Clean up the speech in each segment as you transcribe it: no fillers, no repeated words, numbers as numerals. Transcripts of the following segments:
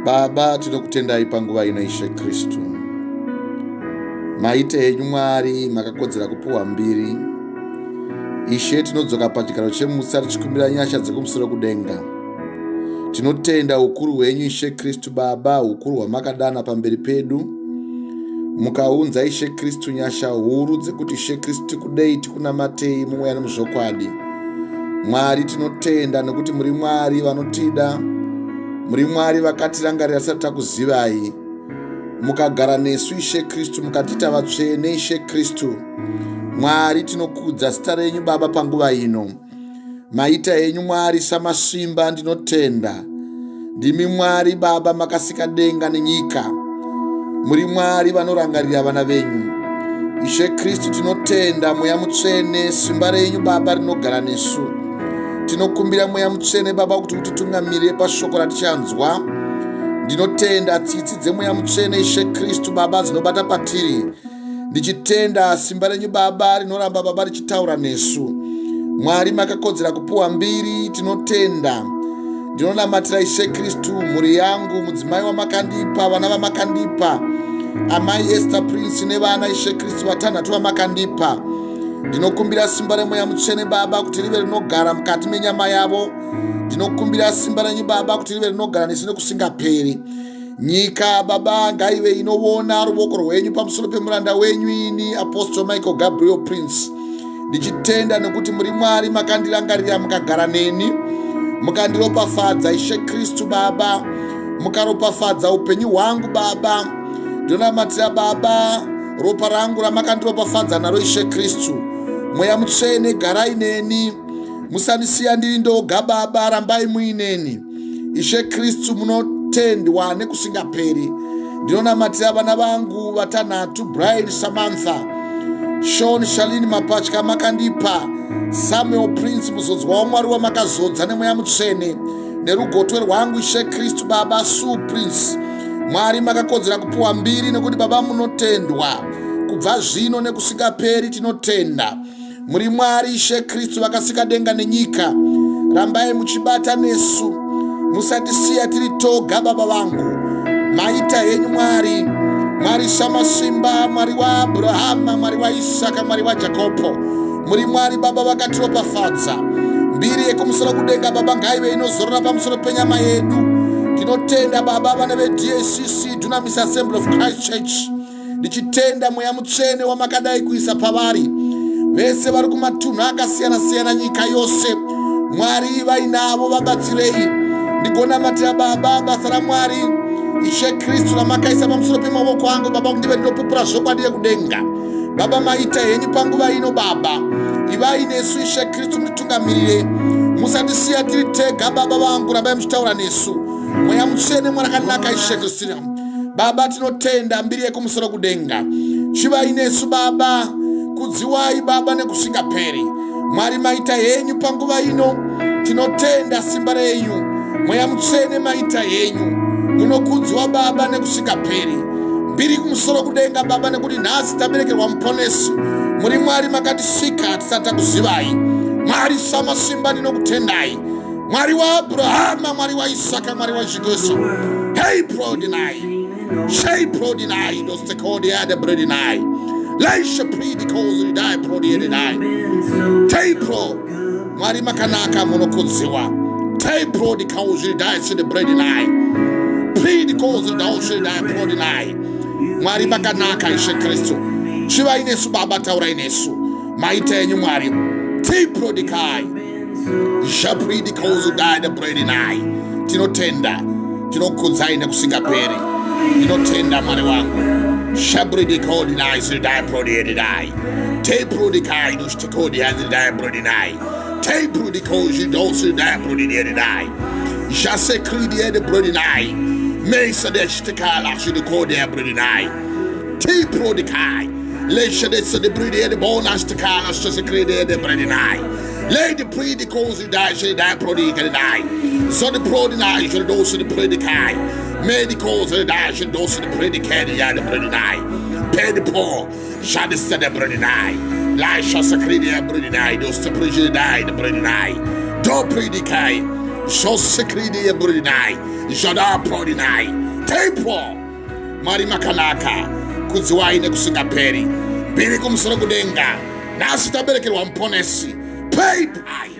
Baba, tinokutendai panguva ino, Ishe Kristu. Maita henyu Mwari, makakodzera kupuhwa mbiri. Ishe, tinodzoka pachigaro chemutsa tichikumbira nyasha dzekumusoro kudenga. Tinotenda ukuru hwenyu Ishe Kristu Baba, ukuru hwamakadana pamberi pedu. Mukaunza Ishe Kristu nyasha huru dzekuti Ishe Kristu tikudei tikunamatei mumweya nemuzvokwadi. Mwari tinotenda nekuti muri Mwari vanotida, muri Mwari vakatirangarira tisati takuzivai. Mukagara nesu Ishe Kristu, mukatiita vatsvene Ishe Kristu. Mwari tinokudza zita renyu Baba panguva ino. Maita henyu Mwari samasimba ndinotenda. Ndimi Mwari Baba makasika denga nenyika. Muri Mwari vanorangarira vana venyu. Ishe Kristu tinotenda Mweya Mutsvene simba renyu Baba rinogara nesu. Tinokumbira Mweya Mutsvene Baba kuti utitungamirire pashoko ratichanzwa. Ndinotenda tsitsi dzeMweya Mutsvene Ishe Kristu Baba dzinobata patiri. Ndichitenda simba renyu Baba rinoramba Baba richitaura nesu. Mwari makakodzera kupuwa mbiri, tinotenda. Ndinonamatira Ishe Kristu, mhuri yangu, mudzimai wamakandipa, vana vamakandipa, amai Esther Prince nevana Ishe Kristu vatanhatu vamakandipa. Ndinokumbira simba reMweya Mutsvene Baba kuti rive rinogara mukati menyama yavo. Ndinokumbira simba renyu Baba kuti rive rinogara nesu nekusingaperi. Nyika Baba ngaive inovona ruvoko rwenyu pamusoro pemuranda wenyu ini Apostle Michael Gabriel Prince. Ndichitenda nekuti muri Mwari makandirangarira mukagara neni mukandiropafadza Ishe Kristu Baba mukaropafadza upenyu hwangu Baba. Ndinonamatira Baba ropa rangu ramakandiropafadza naro Ishe Kristu. Mweya Mutsvene garai neni musandisiya ndiri ndoga Baba, rambai muineni. Ishe Kristu munotendwa nekusingaperi. Ndinonamatira vana vangu vatanhatu Brian, Samantha, Sean, Shalini mapatya makandipa, Samuel Prince muzodzwa waMwari wamakazodza nemweya mutsvene nerugotwe rwangu Ishe Kristu Baba Sue Prince. Mwari makakodzera kupuwa mbiri nekuti Baba munotendwa kubva zvino nekusingaperi tinotenda. Muri Mwari Ishe Kristu vakasika denga nenyika. Rambai muchibata nesu, musatisiya tiri toga baba vangu. Maita henyu Mwari, Mwari samasimba, Mwari waAbrahama, Mwari waIsaka, Mwari waJakopo. Muri Mwari baba vakatiropafadza. Mbiri yekumusoro kudenga baba ngaive inozorora pamusoro penyama yedu. Tinotenda baba vana veDACC Dunamis Assembly of Christ Church. Ndichitenda Mweya Mutsvene wamakadai kuisa pavari vese vari kumatunhu akasiyana-siyana nyika yose. Mwari vainavo vabatsirei. Ndigonamatira Baba basa raMwari Ishe Kristu ramakaisa pamusoro pemavoko angu Baba, ndive ndinopupura zvokwadi yekudenga. Baba maita henyu panguva ino Baba, ivai nesu Ishe Kristu, mutitungamirire, musatisiya tiri tega Baba vangu, rambai muchitaura nesu. Mweya Mutsvene Mwari akanaka Ishe Kristu Baba, tinotenda mbiri yekumusoro kudenga. Chivai nesu Baba, kudziwai Baba nekusingaperi. Mwari maita henyu panguva ino, tinotenda simba renyu. Mweya Mutsvene maita henyu, munokudzwa Baba nekusingaperi. Mbiri kumusoro kudenga Baba, nekuti nhasi taberekerwa Muponesi. Muri Mwari makatisika tisati takuzivai. Mwari samasimba ndinokutendai. Mwari waAbrahama, Mwari waIsaka, Mwari waJesu. Hey prodinai. Shei prodinai dostekodia de brodinai. Leisha predikozi dai prodiedinai. Tei pro. Mwari makanaka munokudziwa. Tei prodikozi dai sede brodinai. Predikozi dai dai prodinai. Mwari makanaka Ishe Kristu. Chivai nesu Baba, taurai nesu. Maita enyu Mwari. Tei prodikai. Jabridi kauzu dai bredinai. Tinotenda, tinokudzai nekusingaperi. Ndinotenda Mwari wangu. Shabridi kodinai zidai prodiedinai. Te prodikai dustikodi andidai brodinai. Te prodikoji dosi dai prodiedinai. Jase kridiede brodinai. Mesa deshtikala shidikodi brodinai. Te prodikai. Lesha de bridi de bonas tikala shase de brodinai. Lady predi kozi dai she dai prodi ke dai. So the prodi nai she do so the predi kai. Medicals and dash and dos and predicate and predinai. Pedpo shadis and predinai. Lasha sacridia predinai. Dos to predinai the predinai. Do predicai. Josecridia predinai. Jada prodinai. Tempo. Mwari makanaka. Kudziwai nekusingaperi. Mbiri kumusoro kudenga. Nhasi taberekerwa muponesi. Peipai.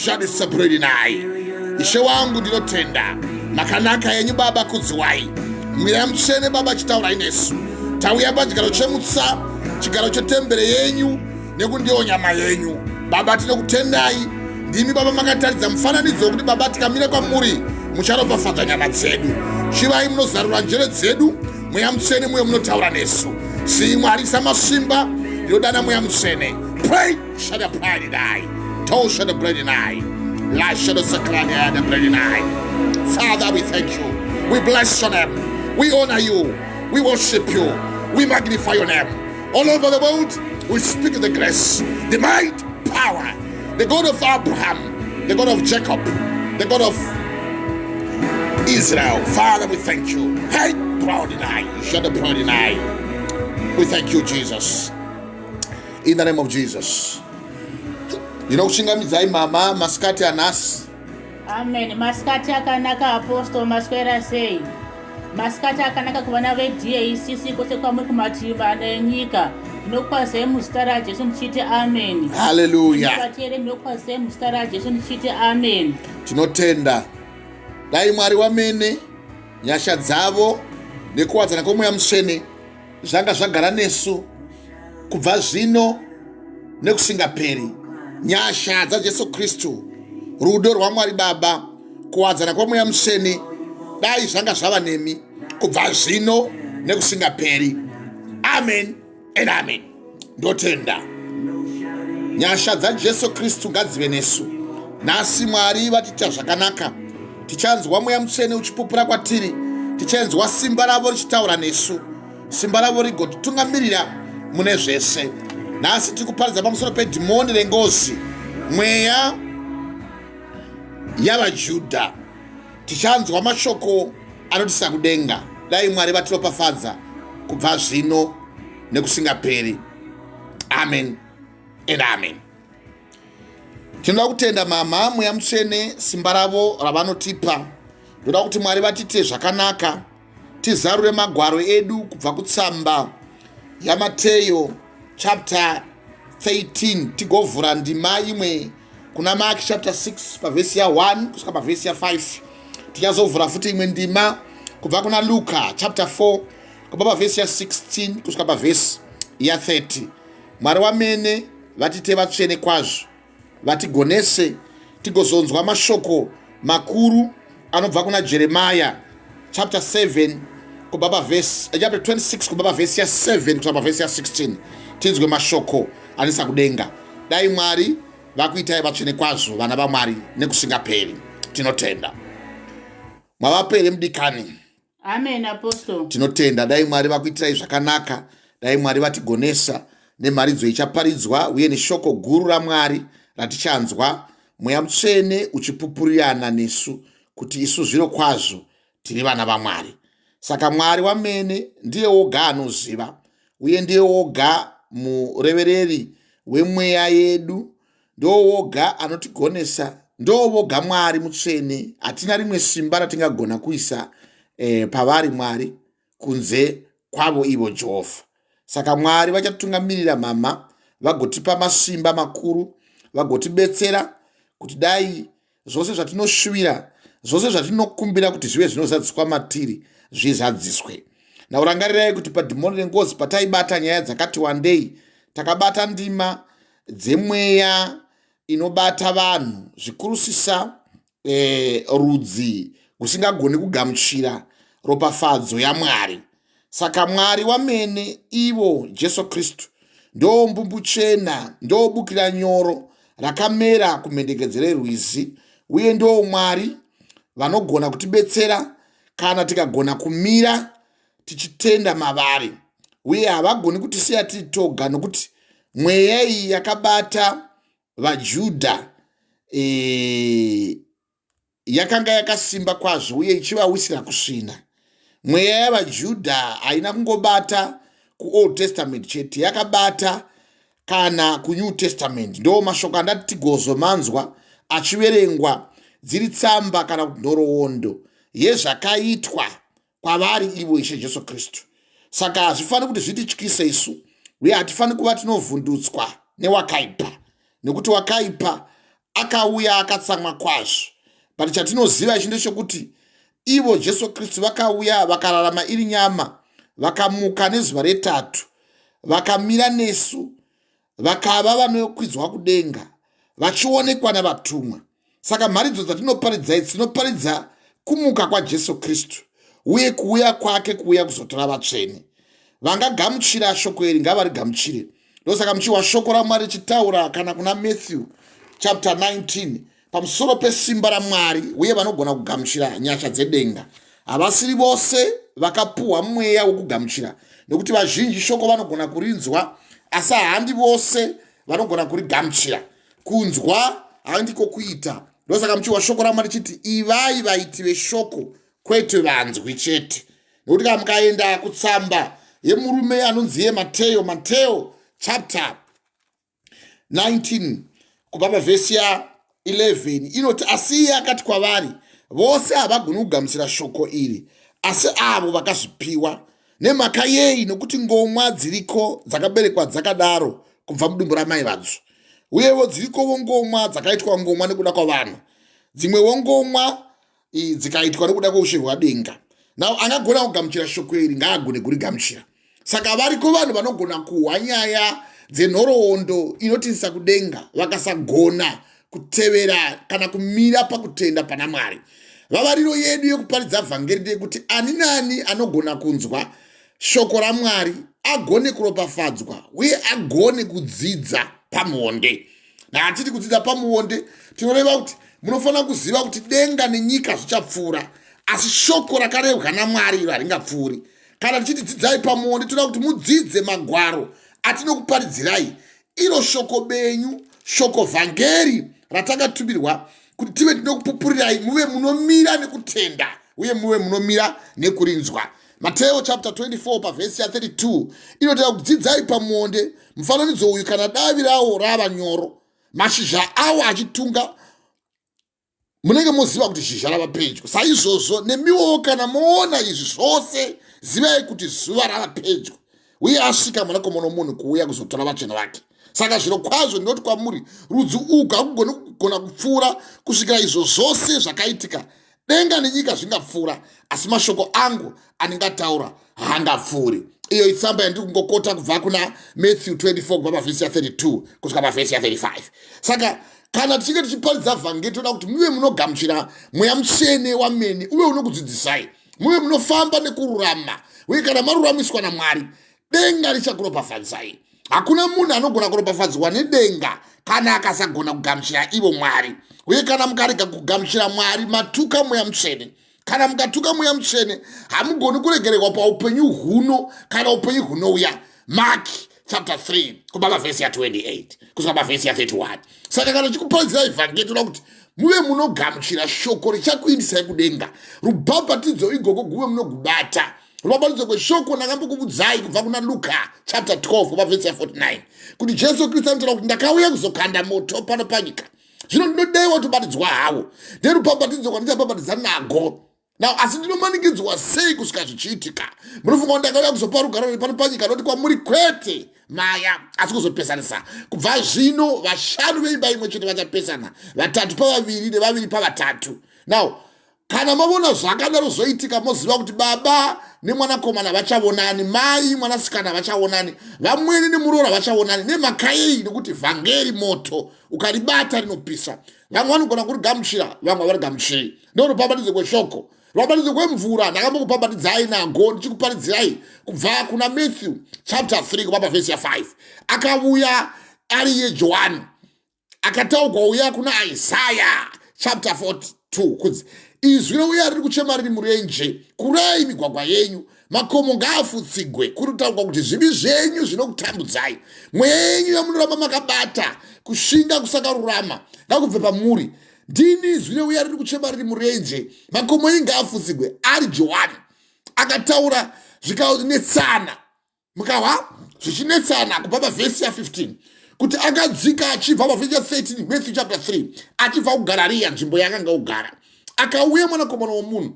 Jadisapredinai. Ishe wangu ndinotenda. Makanaka yenyu baba kudziwai. Mweya mutsvene baba chitaurai nesu. Tauya pachigaro chemutsa, chigaro chetembere yenyu nekundiyo nyama yenyu. Baba tinokutendai. Ndimi baba makataridza mufananidzo wekuti baba tikamira kwamuri mucharopafadza nyama dzedu. Chivai munozarura njere dzedu, mweya mutsvene muye munotaura nesu. Sii Mwari samasimba, ndinodana mweya mutsvene. Pray shall the pride die. Toe shall the bread and I. La shall the sakrania the bread and I. Father, we thank you. We bless your name. We honor you. We worship you. We magnify your name. All over the world, we speak the grace, the might, power, the God of Abraham, the God of Jacob, the God of Israel. Father, we thank you. Hey, proud and I. Shall the proud and I. We thank you, Jesus. In the name of Jesus. Ndinokuchingamidzai mama masikati anhasi. Amen. Masikati akanaka apostle, maswera sei? Masikati akanaka kuvana veDACC kwose kwamuri kumativi mana enyika. Ndinokukwazisai muzita raJesu ndichiti amen. Hallelujah. Vateereri ndinokukwazisai muzita raJesu ndichiti amen. Tinotenda. Dai Mwari wamene nyasha dzavo nekuwadzana kwomweya mutsvene zvanga zvagara nesu kubva zvino nekusingaperi. Nyasha dzaJesu Kristu, rudo rwaMwari Baba, kuwadzana kwomweya mutsvene dai zvanga zvava nemi kubva zvino nekusingaperi. Amen and amen. Ndotenda. Nyasha dzaJesu Kristu ngadzive nesu. Nhasi Mwari vatiita zvakanaka. Tichanzwa mweya mutsvene uchipupura kwatiri. Tichanzwa simba ravo richitaura nesu. Simba ravo rigotitungamirira mune zvese. Nhasi tiri kuparidza pamusoro pedhimoni rengozi, mweya yavaJudha. Tichanzwa mashoko anotisa kudenga. Dai Mwari vatiropafadza kubva zvino nekusingaperi. Amen and amen. Tinoda kutenda mama mweya mutsvene simba ravo ravanotipa. Ndoda kuti Mwari vatiite zvakanaka, tizarure magwaro edu kubva kutsamba yaMateyo chapter 13, tigovhura ndima imwe kuna Mark chapter 6 pavhesi ya 1 kusvika pavhesi ya 5. Tichazovhura futi imwe ndima kubva kuna Luka chapter 4 kubva pavhesi ya 16 kusvika pavhesi ya 30. Mwari wamene vatite vatsvene kwazvo, vatigonese tigozonzwa mashoko makuru anobva kuna Jeremiah chapter 7 kubva pavhesi chapter 26 kubva pavhesi ya 7 kusvika pavhesi ya 16, tinzwe mashoko anisa kudenga. Dai Mwari vakuitai vatsvene kwazvo, vana vaMwari, nekusingaperi. Tinotenda. Mwavapere mudikani. Amen apostle. Tinotenda. Dai Mwari vakuitirai zvakanaka. Dai Mwari vatigonesa nemharidzo ichaparidzwa uye neshoko guru raMwari ratichanzwa, mweya mutsvene uchipupurirana nesu kuti isu zviro kwazvo tiri vana vaMwari. Saka Mwari wamene ndiye woga anoziva uye ndiye woga murevereri wemweya yedu, ndo woga anotigonesa, ndo voga Mwari mutsvene. Hatina rimwe simba ratingagona kuisa pavari Mwari kunze kwavo ivo Jehovha. Saka Mwari vachatungamirira mama, vagotipa masimba makuru, vagotibetsera kuti dai zvose zvatinoshuvira, zvose zvatinokumbira kuti zvive zvinozadziswa matiri, zvizadziswe. Naurangarirai kuti padhimoni rengozi pataibata nyaya dzakati wandei, takabata ndima dzemweya inobata vanhu zvikurusisa rudzi rusingagoni kugamuchira ropafadzo yaMwari. Saka Mwari wamene ivo Jesu Kristu ndo mbumbu chena, ndo bukira nyoro rakamera kumhendekedzo rerwizi, uye ndo Mwari vanogona kutibetsera kana tikagona kumira tichitenda mavari, uye havagoni kutisiya tiri toga, nokuti mweya iyi yakabata vaJudha yakanga yakasimba kwazvo uye ichivawisira kusvina. Mweya yavaJudha haina kungobata kuOld Testament chete, yakabata kana kuNew Testament. Ndo mashoko andati tigozomanzwa achiverengwa dziri tsamba kana kuti nhoroondo yezvakaitwa kwavari ivo Ishe Jesu Kristu. Saka hazvifaniri kuti zvitityise isu, uye hatifaniri kuva tinovhundutswa newakaipa, nekuti wakaipa akauya akatsamwa kwazvo. But chatinoziva ichi ndechekuti ivo Jesu Kristu vakauya vakararama iri nyama, vakamuka nezuva retatu, vakamira nesu, vakava vanokwidzwa kudenga vachionekwa navatumwa. Saka mharidzo dzatinoparidza idzi tinoparidza kumuka kwaJesu Kristu uye kuuya kwake, kuuya kuzotora vatsvene. Vangagamuchira shoko iri ngavarigamuchire. Ndosaka muchiwa shoko raMwari richitaura kana kuna Matthew chapter 19 pamusoro pesimba raMwari uye vanogona kugamuchira nyasha dzedenga. Havasiri vose vakapuhwa mweya wekugamuchira, nekuti vazhinji shoko vanogona kurinzwa, asi handi vose vanogona kurigamuchira. Kunzwa handiko kuita. Ndosaka muchiwa shoko raMwari richiti ivai vaiti veshoko kwete vanzwi chete. Nekuti kana mukaenda kutsamba yemurume anonzi iye Mateo, Mateo chapter 19 kubva pavhesi ya 11 inoti, asi iye akati kwavari, vose havagoni kugamuchira shoko iri, asi avo vakazvipiwa. Nemhaka yei? Nokuti ngomwa dziriko dzakaberekwa dzakadaro kubva mudumbu ramai vadzo, uyewo dzirikowo ngomwa dzakaitwa ngomwa nekuda kwavanhu, dzimwewo ngomwa dzikaitwa nekuda kweushe hwadenga. Now angagona kugamuchira shoko iri ngaagone kurigamuchira. Saka variko vanhu vanogona kuhwa nyaya dzenhoroondo inotiisa kudenga vakasagona kutevera kana kumira pakutenda pana Mwari. Vavariro yedu yekuparidza vhangeri ndeyekuti ani nani anogona kunzwa shoko raMwari agone kuropafadzwa uye agone kudzidza pamuonde. Hatiti kudzidza pamuonde, tinoreva kuti munofanira kuziva kuti denga nenyika zvichapfuura, asi shoko rakarehwa naMwari iro haringapfuuri. Kana tichiti dzidzai pamuonde, toda kuti mudzidze magwaro atinokuparidzirai, iro shoko benyu, shoko vhangeri ratakatumirwa kuti tive tinokupupurirai, muve munomira nekutenda uye muve munomira nekurinzwa. Mateo chapter 24 pavhesi ya 32 inotaura kuti dzidzai pamuonde mufananidzo uyu, kana davi rawo rava nyoro, mashizha awo achitunga, munenge moziva kuti zhizha rava pedyo. Saizvozvo nemiwowo kana moona izvi zvose, zivai kuti zuva rava pedyo, uye asvika Mwanakomana womunhu kuuya kuzotora vatsvene vake. Saka zviro kwazvo ndinoti kwamuri, rudzi ugu hakugoni kugona kupfuura kusvikira izvo zvose zvakaitika. Denga nenyika zvingapfuura, asi mashoko angu andingataura haangapfuuri. Iyo itsamba yandiri kungokota kubva kuna Matthew 24 kubva pavhesi ya 32 kusvika pavhesi ya 35. Saka kana tichinge tichiparidza vhangeri, toda kuti muve munogamuchira mweya mutsvene wamene uve unokudzidzisai, muve munofamba nekururama, uye kana maruramiswa naMwari, denga richakuropafadzai. Hakuna munhu anogona kuropafadzwa nedenga kana akasagona kugamuchira ivo Mwari. Uye kana mukarega kugamuchira Mwari, matuka mweya mutsvene. Kana mukatuka mweya mutsvene, hamugoni kuregererwa paupenyu huno kana upenyu hunouya. Mark chapter 3 kubva pavhesi ya 28 kusvika pavhesi ya 31. Saka kana chikuparidzirai vhangeri, toda kuti muve munogamuchira shoko richakuindisai kudenga. Rubhabhatidzo igogo guve munogubata. Rubhabhatidzo kweshoko ndakambokuudzai kubva kuna Luka chapter 12 kubva vhesi ya 49 kuti Jesu Kristu anotaura kuti ndakauya kuzokanda moto pano panyika, zvino ndinodaiwa kutobatidzwa hawo nderubhabhatidzo kwandichabhabhatidza nago. Now, asi ndinomanikidzwa sei kusvika zvichiitika? Munofunga kuti ndakauya kuzopa rugare pano panyika? Noti kwamuri kwete, maya, asi kuzopesanisa. Kubva zvino vashanu veimba imwe chete vachapesana, vatatu pavaviri nevaviri pavatatu. Now, kana mavona zvakadaro zvoitika, moziva kuti baba nemwanakomana vachavonani, mai mwanasikana vachaonani, vamwene nemuroora vachaonani. Nemhaka yei? Nekuti vhangeri moto, ukaribata rinopisa. Vamwe vanogona kurigamuchira, vamwe havarigamuchiri. Ndorubhabhatidzo kweshoko, rubhabhatidzo kwemvura ndakambokubhabhatidzai nago ndichikuparidzirai kubva kuna Matthew chapter 3 kubva pavhesi ya 5. Akauya ari iye Johani akataugwa uya kuna Isaya chapter 42 kunzi izwi rouya riri kuchema riri murenje, kurai migwagwa yenyu, makomo ngaafutsigwe. Kuri kutaurwa kuti zvivi zvenyu zvinokutambudzai, mweya yenyu yamunoramba makabata kushinga kusakarurama ngakubve pamuri. Ndini izwi reuya riri kuchema riri murenje, makomo enyu ngaafutsigwe. Ari Johani. Akataura zvikanetsana, mukahwa zvichinetsana kubva pavhesi ya15 kuti akadzika achibva pavhesi ya13, Matthew chapter 3, achibva kuGarariya, nzvimbo yaakanga ugara, akauya mwanakomana womunhu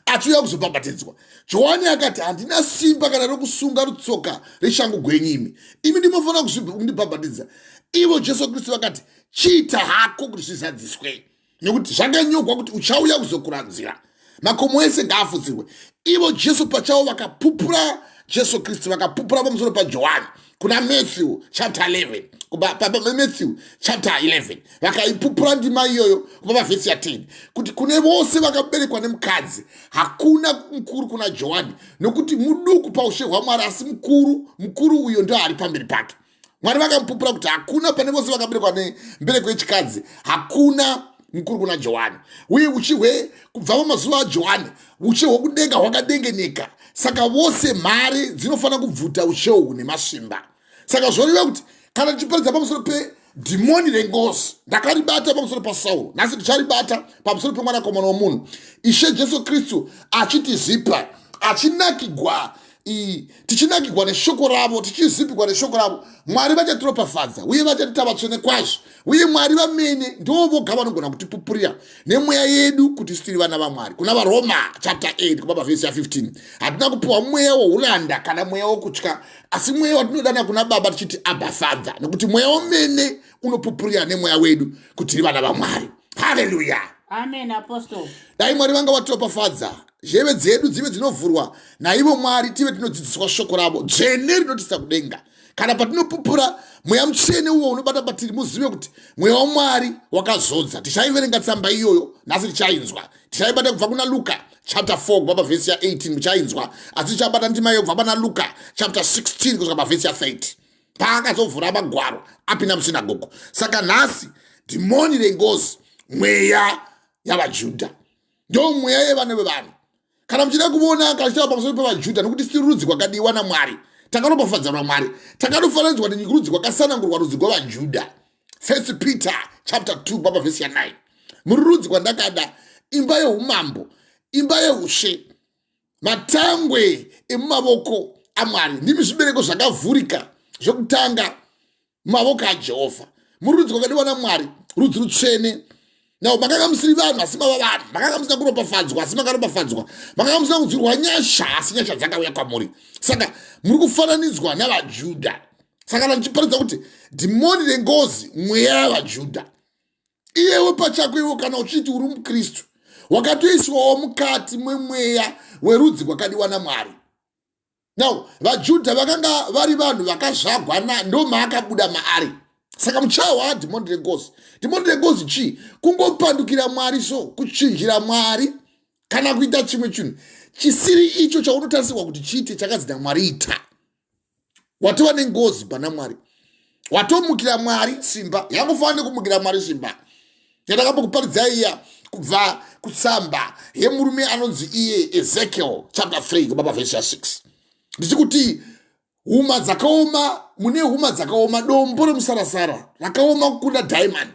achiuya kuzobhabhatidzwa. Johani akati, "Handina simba kana rokusunga rutsoka reshangu gwenyu. Imi ndimofanira kundibhabhatidza." Ivo Jesu Kristu vakati, "Chiita hako kuti zvizadziswe, nekuti zvakanyorwa kuti uchauya kuzokuranzira makomo ese ngaafudzirwe." Ivo Jesu pachavo vakapupura, Jesu Kristu vakapupura pamusoro paJohani kuna Matthew chapter 11. Matthew chapter 11 vakaipupura ndima iyoyo kubva pavhesi ya10 kuti kune vose vakaberekwa nemukadzi hakuna mukuru kuna Johani, nokuti muduku paushe hwaMwari, asi mukuru mukuru uyo ndo ari pamberi pake. Mwari vakamupupura kuti hakuna pane vose vakaberekwa nembereko yechikadzi, hakuna mukuru kuna Johani. Uye uchi hwe kubva pamazuva aJohani ushe hwokudenga hwakadengeneka, saka vose mhare dzinofanira kubvuta ushe uhwu nemasimba. Saka zvoreva kuti kana tichiparidza pamusoro pedhimoni rengozi, ndakaribata pamusoro paSauro, nhasi ticharibata pamusoro pemwanakomana womunhu, Ishe Jesu Kristu, achitizipa, achinakigwa, tichinakigwa neshoko ravo, tichizipigwa neshoko ravo. Mwari vachatiropafadza uye vachatita vatsvene kwazvo, uye Mwari vamene ndo voga vanogona kutipupurira nemweya yedu kuti isu tiri vana vaMwari. Kuna vaRoma chapter 8 kubva pavhesi ya15, hatina kupiwa mweya wouranda kana mweya wokutya, asi mweya watinodana kuna Baba tichiti, "Abba, Father," nekuti mweya womene unopupurira nemweya wedu kuti tiri vana vaMwari. Haleluya! Amen, Apostle. Dai Mwari vanga vatiropafadza, zheve dzedu dzive dzinovhurwa naivo Mwari, tive tinodzidziswa shoko ravo dzvene rinotisa kudenga. Kana patinopupura, mweya mutsvene uwo unobata patiri, muzive kuti mweya waMwari wakazodza. Tichaiverenga tsamba iyoyo nhasi, tichainzwa, tichaibata kubva kuna Luka chapter 4 kubva pavhesi ya18, muchainzwa, asi tichabata ndima iyo kubva pana Luka chapter 16 kusvika pavhesi ya30, paakazovhura magwaro apinda musinagogo. Saka nhasi, dhimoni rengozi, mweya yavaJudha, ndo mweya yevana vevanhu. Kana muchida kuvona, kana tichitaura pamusoro pevaJudha, nokuti siri rudzi kwakadiwa naMwari, takaropafadzwa naMwari, takatofananidzwa nerudzi kwakasanangurwa, rudzi rwavaJudha. First Peter chapter 2 papa vhesi ya9, muri rudzi kwandakada, imba yeumambo, imba yeushe, matangwe emumavoko aMwari, ndimi zvibereko zvakavhurika zvekutanga mumavoko aJehovha. Muri rudzi kwakadiwa naMwari, rudzi rutsvene. Now makanga musiri vanhu, asi mava vanhu. Makanga musina kuropafadzwa, asi makaropafadzwa. Makanga musina kunzwirwa nyasha, asi nyasha dzakauya kwamuri. Saka muri kufananidzwa navaJudha. Saka kana ndichiparidza kuti dhimoni rengozi, mweya yavaJudha, iyewe pachako iwe kana uchiti uri muKristu, wakatoiswawo mukati memweya werudzi kwakadiwa naMwari. Now vaJudha vakanga vari vanhu vakazvagwa na ndo maakabuda maari. Saka muchahwa dhimoni rengozi. Dhimoni rengozi chii? Kungopandukira Mwari, so kuchinjira Mwari kana kuita chimwe chinhu chisiri icho chaunotarisirwa kuti chiite, chakanzi naMwari ita. Watova nengozi pana Mwari, watomukira Mwari simba. Yangofanira nekumukira Mwari simba yandakambokuparidzai iya kubva kutsamba yemurume anonzi iye Ezekiel chapter 3 kubva pavhesi ya6, ndichikuti huma dzakaoma, mune huma dzakaoma, dombo remusarasara rakaoma kukunda diamond.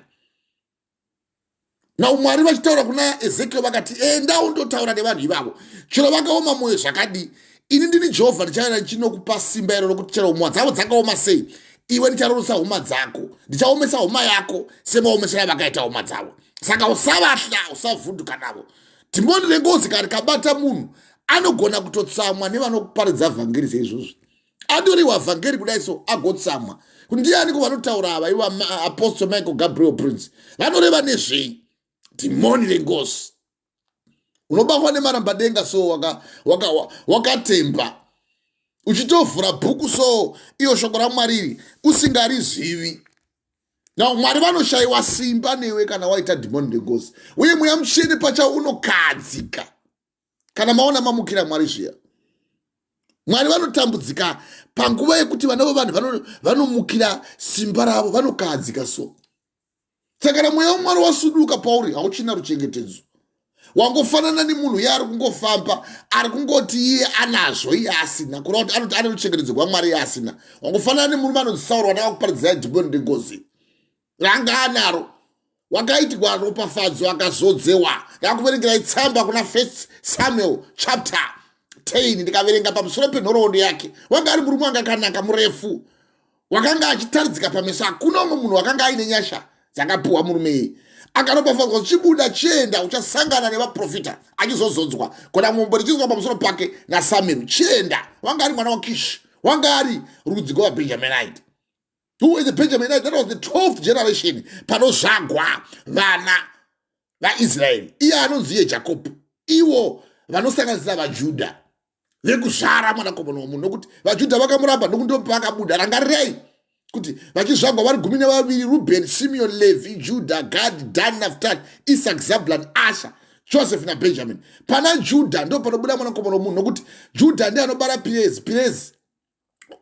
Now Mwari vachitaura kuna Ezekiel vakati, "Enda undotaura nevanhu ivavo, chero vakaoma mwoyo zvakadii, ini ndini Jehovha, ndichaenda ndichinokupa simba iro rokuti chero huma dzavo dzakaoma sei, iwe ndicharorusa huma dzako, ndichaomesa huma yako semaomesero avakaita huma dzavo. Saka usavatya, usavhunduka navo." Dhimoni rengozi kana rikabata munhu, anogona kutotsamwa nevanoparidza vhangeri seizvozvi. Atoriwa vhangeri kudai so, agotsamwa kuti ndiani ko vanotaura ava, ivo Apostle Michael Gabriel Prince, vanoreva nezvei? Dhimoni rengozi, unobatwa nemarambadenga so wakatemba, waka, waka uchitovhura bhuku so, iyo shoko raMwari iri usingarizivi. Now Mwari vanoshayiwa simba newe kana waita dhimoni rengozi, uye mweya mutsvene pachawo unokadzika kana maona mamukira Mwari zviya. Mwari vanotambudzika panguva yekuti vana vevanhu vanomukira simba ravo, vanokahadzika so. Saka kana mweya waMwari wasuduka pauri, hauchina ruchengetedzo. Wangofanana nemunhu iye ari kungofamba, ari kungoti iye anazvo, iye asina. Kureva kuti anoti ane ruchengetedzo rwaMwari, iye asina. Wangofanana nemurume anonzi Sauro wandaka kuparidzira dhimoni rengozi ranga anaro, wakaitirwa ropafadzo, akazodzewa. Ndakuverengerai tsamba kuna First Samuel chapter 10 ndikaverenga pamusoro penhoroondo yake, wanga ari murume wanga akanaka, murefu, wakanga achitaridzika pameso. Hakuna umwe munhu wakanga aine nyasha dzakapuwa murume iyi. Akaropafadzwa, chibuda chienda, uchasangana nevaprofita, achizozodzwa kona mombo richizwa pamusoro pake naSamuel. Chienda, wanga ari mwana waKish, wanga ari rudzi rwevaBenjaminite. Who were the Benjaminite? That was the 12th generation panozvagwa vana vaIsraeri. Iye anonzi iye Jakobho, ivo vanosanganisira vaJudha vekuzvara mwanakomana womunhu, nokuti vaJudha vakamuramba, nokuti ndopavakabuda. Rangarirei kuti vachizvagwa vari 12: Rubhen, Simeon, Levi, Judah, Gad, Dan, Naftali, Isak, Zabulon, Asha, Joseph naBenjamin. Pana Judha ndo panobuda mwanakomana womunhu, nokuti Judha ndiye anobara Pirezi, Pirezi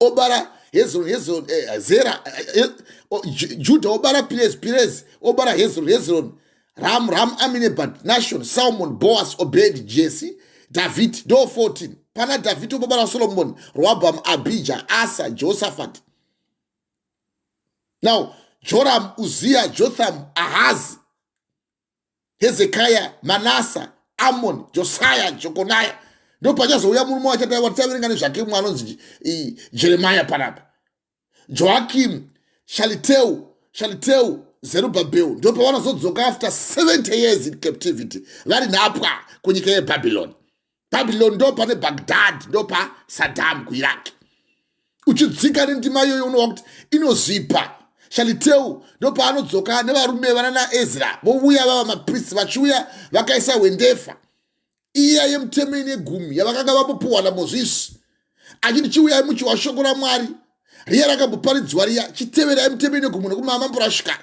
obara Hezron, Hezron Zera, Judha obara Pirezi, Pirezi obara Hezron, Hezron Ram, Ram Aminebad, Nashon, Salmon, Boas, Obed, Jesse, David, ndo 14. Pana David obabara Solomon, Roabam, Abija, Asa, Josaphat, now Joram, Uzia, Jotham, Ahazi, Hezekiah, Manasa, Amon, Josiah, Jokoniah. Ndo pachazouya murume wachataverenga nezvake, mumwe anonzi Jeremiah panapa, Joakim, Shaliteu, Shaliteu, Zerubabel. Ndo pavanozodzoka after 70 years in captivity, vari nhapwa kunyika yeBabylon. Babylon ndo pane Baghdad, ndo paSaddam kuIraq. Uchidzika nendima iyoyo, unowa kuti inozvipa Shaliteu. Ndo paanodzoka nevarume vana naEzra, vovuya vava mapristi, vachiuya vakaisa hwendefa iya yemutemo ine gumi yavakanga vambopuhwa naMozisi, achiti, "Chiuyai muchiwa shoko raMwari riya rakamboparidzwa riya, chiteverai mutemo ine gumi, nekuti mamamborasvika."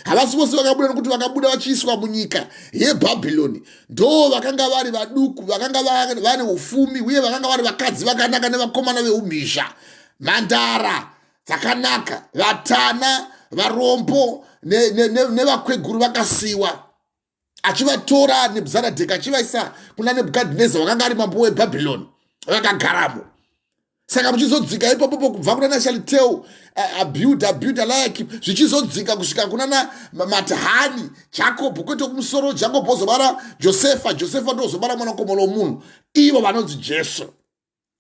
Havasi vose vakabuda, nokuti vakabuda vachiiswa munyika yeBhabhironi ndo vakanga vari vaduku, vakanga vane ufumi, uye vakanga vari vakadzi vakanaka nevakomana veumhizha, mhandara dzakanaka, vatana, varombo nevakweguru vakasiyiwa. Achivatora Nebhuzaradheki, achivaisa kuna Nebhukadhineza, wakanga ari mambo weBhabhironi, vakagaramo. Saka muchizodzika ipopopo kubva kuna naShaliteu, Abiud, Abiud, Eliakim, zvichizodzika kusvika kuna naMatahani, Jakobho, kwete kumusoro. Jakobho ozobara Josefa, Josefa ndozobara mwanakomana womunhu, ivo vanonzi Jesu,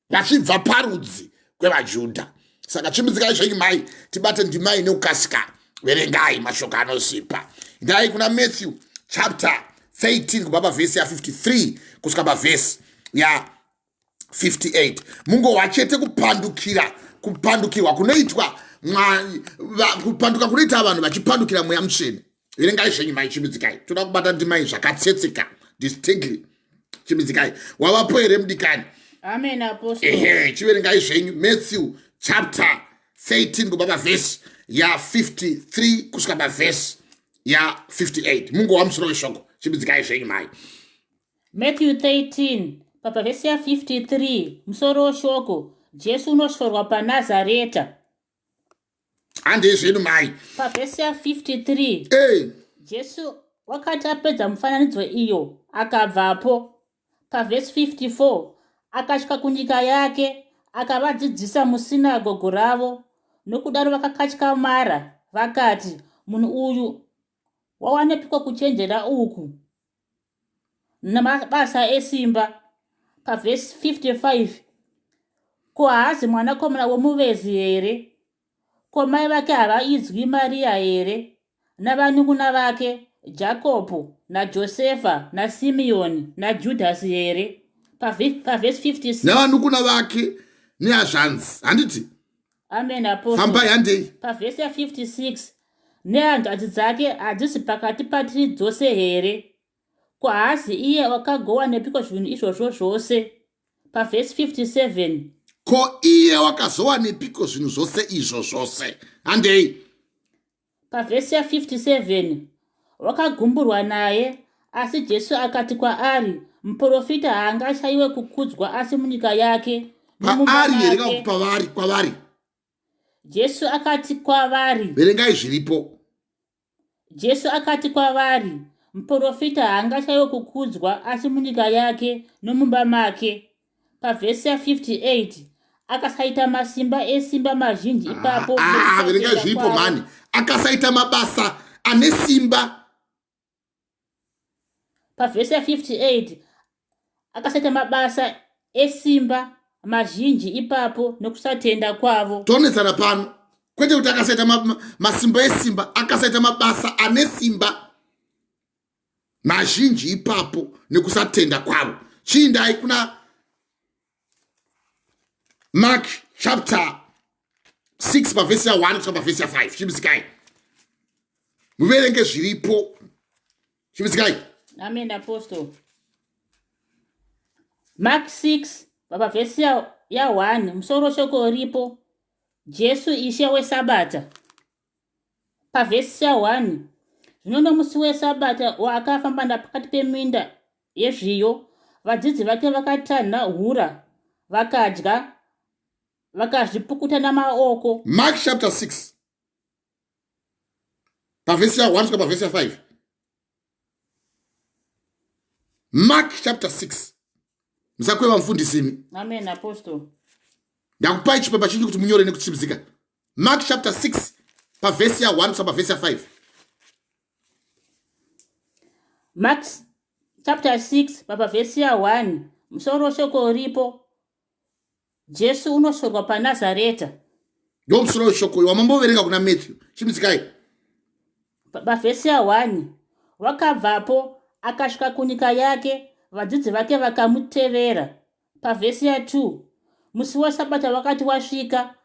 vachibva parudzi kwevajudha. Saka chimbidzikai zvenyu mai, tibate ndimai nekukasika. Verengai mashoko anosipa. Ndai kuna Matthew chapter 13, kubva pavhesi ya53 kusvika pavhesi ya58. Mungohwa chete kupandukira, kupandukirwa kunoitwa, kupanduka kunoita vanhu vachipandukira Mweya Mutsvene. Verengai zvenyu mai, chimbidzikai, toda kubata ndimai zvakatsetseka distinctly. Chimbidzikai. Wavapo here, mudikani? Amen, apostle. Ehe, chiverengai zvenyu Matthew chapter 13, kubva pavhesi ya53 kusvika pavhesi ya58. Mungohwa musoro weshoko. Chimbidzikai zvenyu mai. Matthew 13, pavhesi ya53, musoro weshoko: Jesu unoshorwa paNazareta. Handei zvenyu mai. Pavhesi ya53. Hey. Jesu wakati apedza mufananidzo iyo, akabvapo. Pavhesi 54, akasvika kunyika yake, akavadzidzisa musinagogo ravo. Nokudaro vakakatyamara, vakati, "Munhu uyu wawanepiko kuchenjera uku namabasa esimba?" Pavhesi 55, "Ko haazi mwanakomana womuvezi here? Ko mai vake havaidzwi Mariya here, navanun'una vake Jakobho naJosefa naSimeoni naJudhasi here?" Pavhesi 56. Navanukuna vake neazvanzi, handiti? Amen, apostle. Fambai, handei. Pavhesi ya56, "Nehanzvadzi dzake hadzisi pakati patiri dzose here? Ko haazi iye wakagowanepiko zvinhu izvozvo zvose?" Pavhesi 57. Ko iye wakazowanepiko zvinhu zvose izvo zvose? Handei. Pavhesi ya57, wakagumburwa naye. Asi Jesu akati kwaari, "Muprofita haangashayiwe kukudzwa asi munyika yake nomumba Paari here kana make." kuti pavari, kwavari? Jesu akati kwavari. Verengai zviripo. Jesu akati kwavari, "Muprofita haangashayiwe kukudzwa asi munyika yake nomumba make." Pavhesi ya58, akasaita masimba esimba mazhinji ipapo Ah, verengai nokusatenda zviripo kwavo. mhani. Akasaita mabasa ane simba. Pavhesi ya58, akasaita mabasa. esimba mazhinji ipapo nokusatenda kwavo. Tonetsana pano kwete kuti akasaita masimba esimba, akasaita mabasa ane simba mazhinji ipapo nekusatenda kwavo. Chiindai kuna Mark chapter 6 pavhesi ya 1 kusvika pavhesi ya 5. Chimisikai muverenge zviripo. Chimisikai. Amen apostle. Mark 6 pavhesi ya 1 musoro shoko ripo Jesu Ishe weSabata. Pavhesi ya 1 Zvino nomusi weSabata waakafamba napakati peminda yezviyo, vadzidzi vake vakatanha hura vakadya vakazvipukuta namaoko. Mark chapter 6 pavhesi ya 1 kusvika pavhesi ya 5. Mark chapter 6 musakweva mufundisi imi. Amen apostle. Ndakupai chipepa chinyu kuti munyore nekuchimbizika. Mark chapter 6 pavhesi ya 1 kusvika pavhesi ya 5. Mark chapter 6 pavhesi ya 1 musoro shoko uripo Jesu unoshorwa paNazareta. Ndo musoro weshoko wamamboverenga kuna Matthew. Chimisikai. Pavhesi ya 1 wakabvapo akasvika kunyika yake, vadzidzi vake vakamutevera. Pavhesi ya 2 musi weSabata wakati wasvika,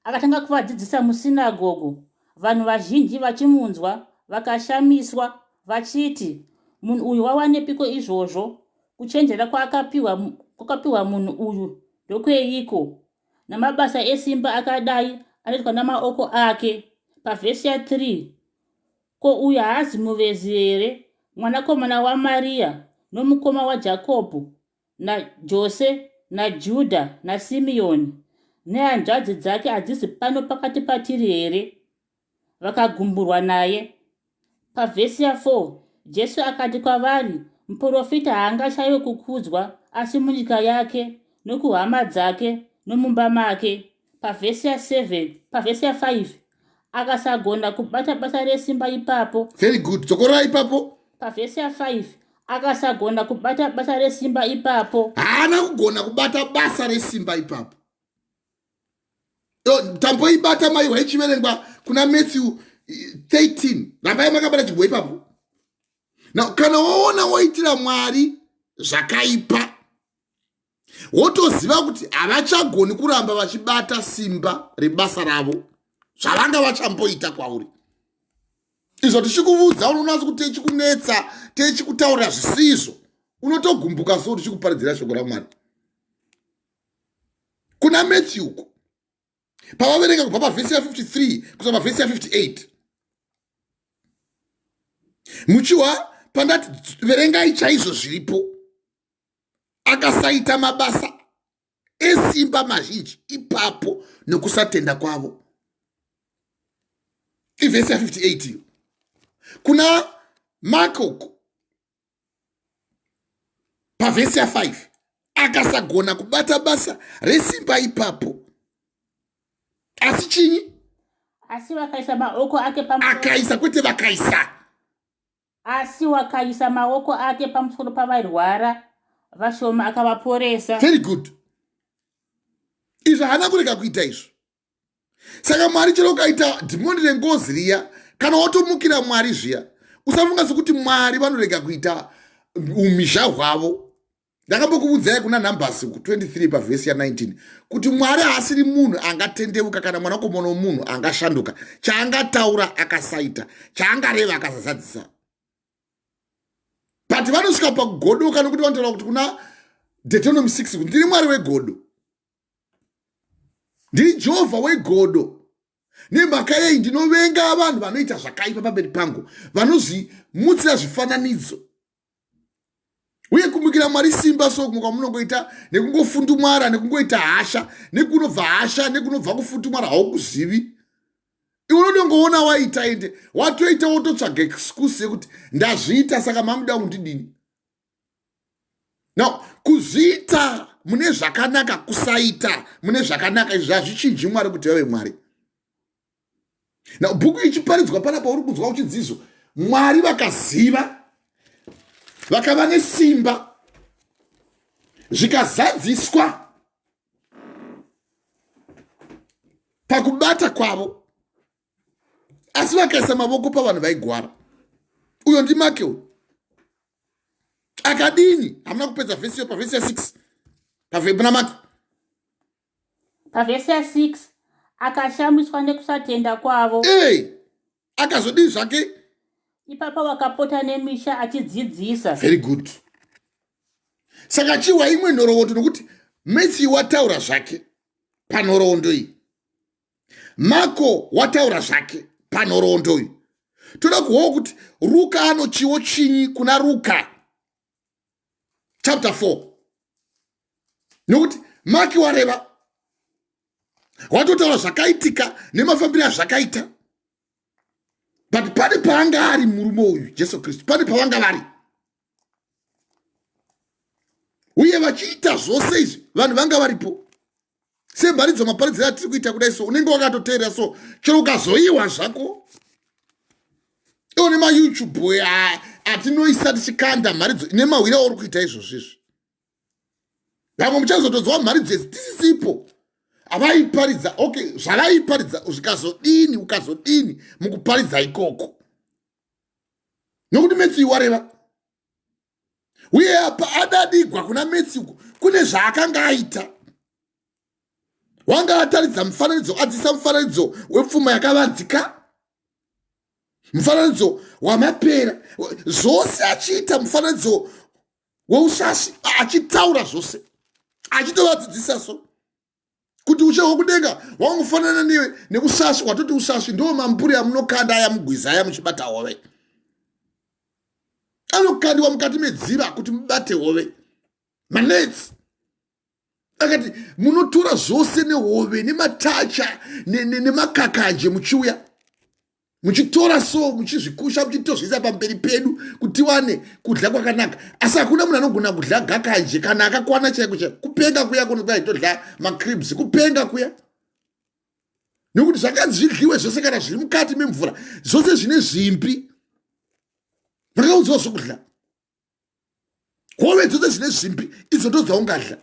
akatanga kuvadzidzisa musinagogo, vanhu vazhinji vachimunzwa vakashamiswa vachiti, munhu uyu wawanepiko izvozvo? Kuchenjera kwaakapiwa kwakapiwa munhu uyu ndokweiko? Namabasa esimba akadai anoitwa namaoko ake. Pavhesi ya 3 Ko uyu haazi muvezi here, mwanakomana waMaria nomukoma waJakobho naJose naJudha naSimiyoni, nehanzvadzi dzake hadzisi pano pakati patiri here? Vakagumburwa naye. Pavhesi ya4 Jesu akati kwavari, Muprofita haangashayiwi kukudzwa asi munyika yake nokuhama dzake nomumba make. Pavhesi ya7 pavhesi ya5 akasagona kubata basa resimba ipapo. Very good. Dzokorora ipapo. Pavhesi ya5 akasagona kubata basa resimba ipapo. Haana kugona kubata basa resimba ipapo. Tamboibata mai waichiverengwa kuna Matthew 13. Eh, Rambai makabata chibwo ipapo. Now kana waona woitira Mwari zvakaipa wotoziva kuti havachagoni kuramba vachibata simba rebasa ravo zvavanga vachamboita kwauri izvo tichikuvudza unonatsa kuti tichikunetsa tichikutaurira zvisizvo unotogumbuka so tichikuparidzira shoko ramwari kuna matthew uko pavaverenga kubva pavhesi ya 53 kusvika pavhesi ya 58 muchiwa pandati verengai chaizvo zviripo akasaita mabasa esimba mazhinji ipapo nokusatenda kwavo ivhesi ya 58 iyo kuna marko pavhesi ya 5 akasagona kubata basa resimba ipapo asi chinyi asi vakaisa maoko ake akaisa kwete vakaisa Asi wakaisa maoko ake pamusoro pavairwara vashoma akavaporesa. Very good. Izvo haana kurega kuita izvo. Saka Mwari chero ukaita dhimoni rengozi riya kana watomukira Mwari zviya usafunga sekuti Mwari vanorega kuita umhizha hwavo. Ndakambokuudzai kuna Numbers 23 pavhesi ya 19 kuti Mwari haasiri munhu angatendeuka kana mwanakomana womunhu angashanduka. Chaangataura akasaita, chaangareva akasazadzisa. But vanosvika pakugodoka nokuti vanotaura kuti kuna Deuteronomy 6 kuti ndiri Mwari wegodo. Ndiri Jehovha wegodo. Nemhaka yei ndinovenga vanhu vanoita zvakaipa pamberi pangu, vanozvimutsira zvifananidzo. uye kumukira mwari simba so kumwe kwamunongoita nekungofundumwara nekungoita hasha nekunobva hasha nekunobva kufutumwara haukuzivi iwe unodongoona waita ende watoita wototsvaga excuse yekuti ndazviita saka mamuda kundidini now kuzviita mune zvakanaka kusaita mune zvakanaka izvi hazvichinji mwari kuti vave mwari Now bhuku ichiparidzwa panapa uri kunzwa uchidzizvo Mwari vakaziva vakava nesimba. Zvikazadziswa pakubata kwavo, asi vakaisa mavoko pavanhu vaigwara. Uyo ndimake uyu akadini? Hamuna kupedza vhesi iyo, pavhesi ya6 pavhepuna Mako. Pavhesi ya6, akashamiswa nekusatenda kwavo. Ei, akazodii zvake? Ipapa wakapota nemisha achidzidzisa. Very good. Saka chiwa imwe nhoroondo, nokuti Matthew wataura zvake panhoroondo iyi, Mako wataura zvake panhoroondo iyi. Toda kuhwawo kuti Ruka anochiwo chinyi kuna Ruka chapter 4, nokuti Maki wareva, watotaura zvakaitika nemafambiro azvakaita, but pane paanga ari murume uyu Jesu Kristu, pane pavanga vari uye vachiita zvose izvi, vanhu vanga varipo. Semharidzo, maparidziro atiri kuita kudai so, unenge wakatoteerera so, chero ukazoiwa zvako iwo nemaYouTube atinoisa tichikanda mharidzo nemahwira auri kuita izvozvo izvi, vamwe muchazotodzwa mharidzo idzi tisisipo. Havaiparidza, okay, zvavaiparidza zvikazodini, ukazodini mukuparidza ikoko? Nokuti Matthew wareva, uye apa adadigwa kuna Matthew kune zvaakanga aita. Wanga ataridza mufananidzo, adzisa mufananidzo wepfuma yakavanzika, mufananidzo wamapera, zvose achiita mufananidzo weusasi, achitaura zvose, achitovadzidzisa so kuti ushe hwokudenga wangofanana neusasvi. Watoti usasvi ndo mamburi amunokanda aya mugwiza aya muchibata hove, anokandiwa mukati medziva kuti mubate hove, manetsi. Akati munotora zvose nehove nematacha nemakakanje, muchiuya muchitora so, muchizvikusha, muchitozviisa pamberi pedu kuti tiwane kudya kwakanaka. Asi hakuna munhu anogona kudya gakanje kana akakwana chaiko chaiko. Kupenga kuya kunoitodya macribs, kupenga kuya, nekuti zvakanzi zvidyiwe zvose kana zviri mukati memvura, zvose zvine zvimbi. Vakaudziwa zvokudya, hove dzose zvine zvimbi, idzo ndo dzaungadya.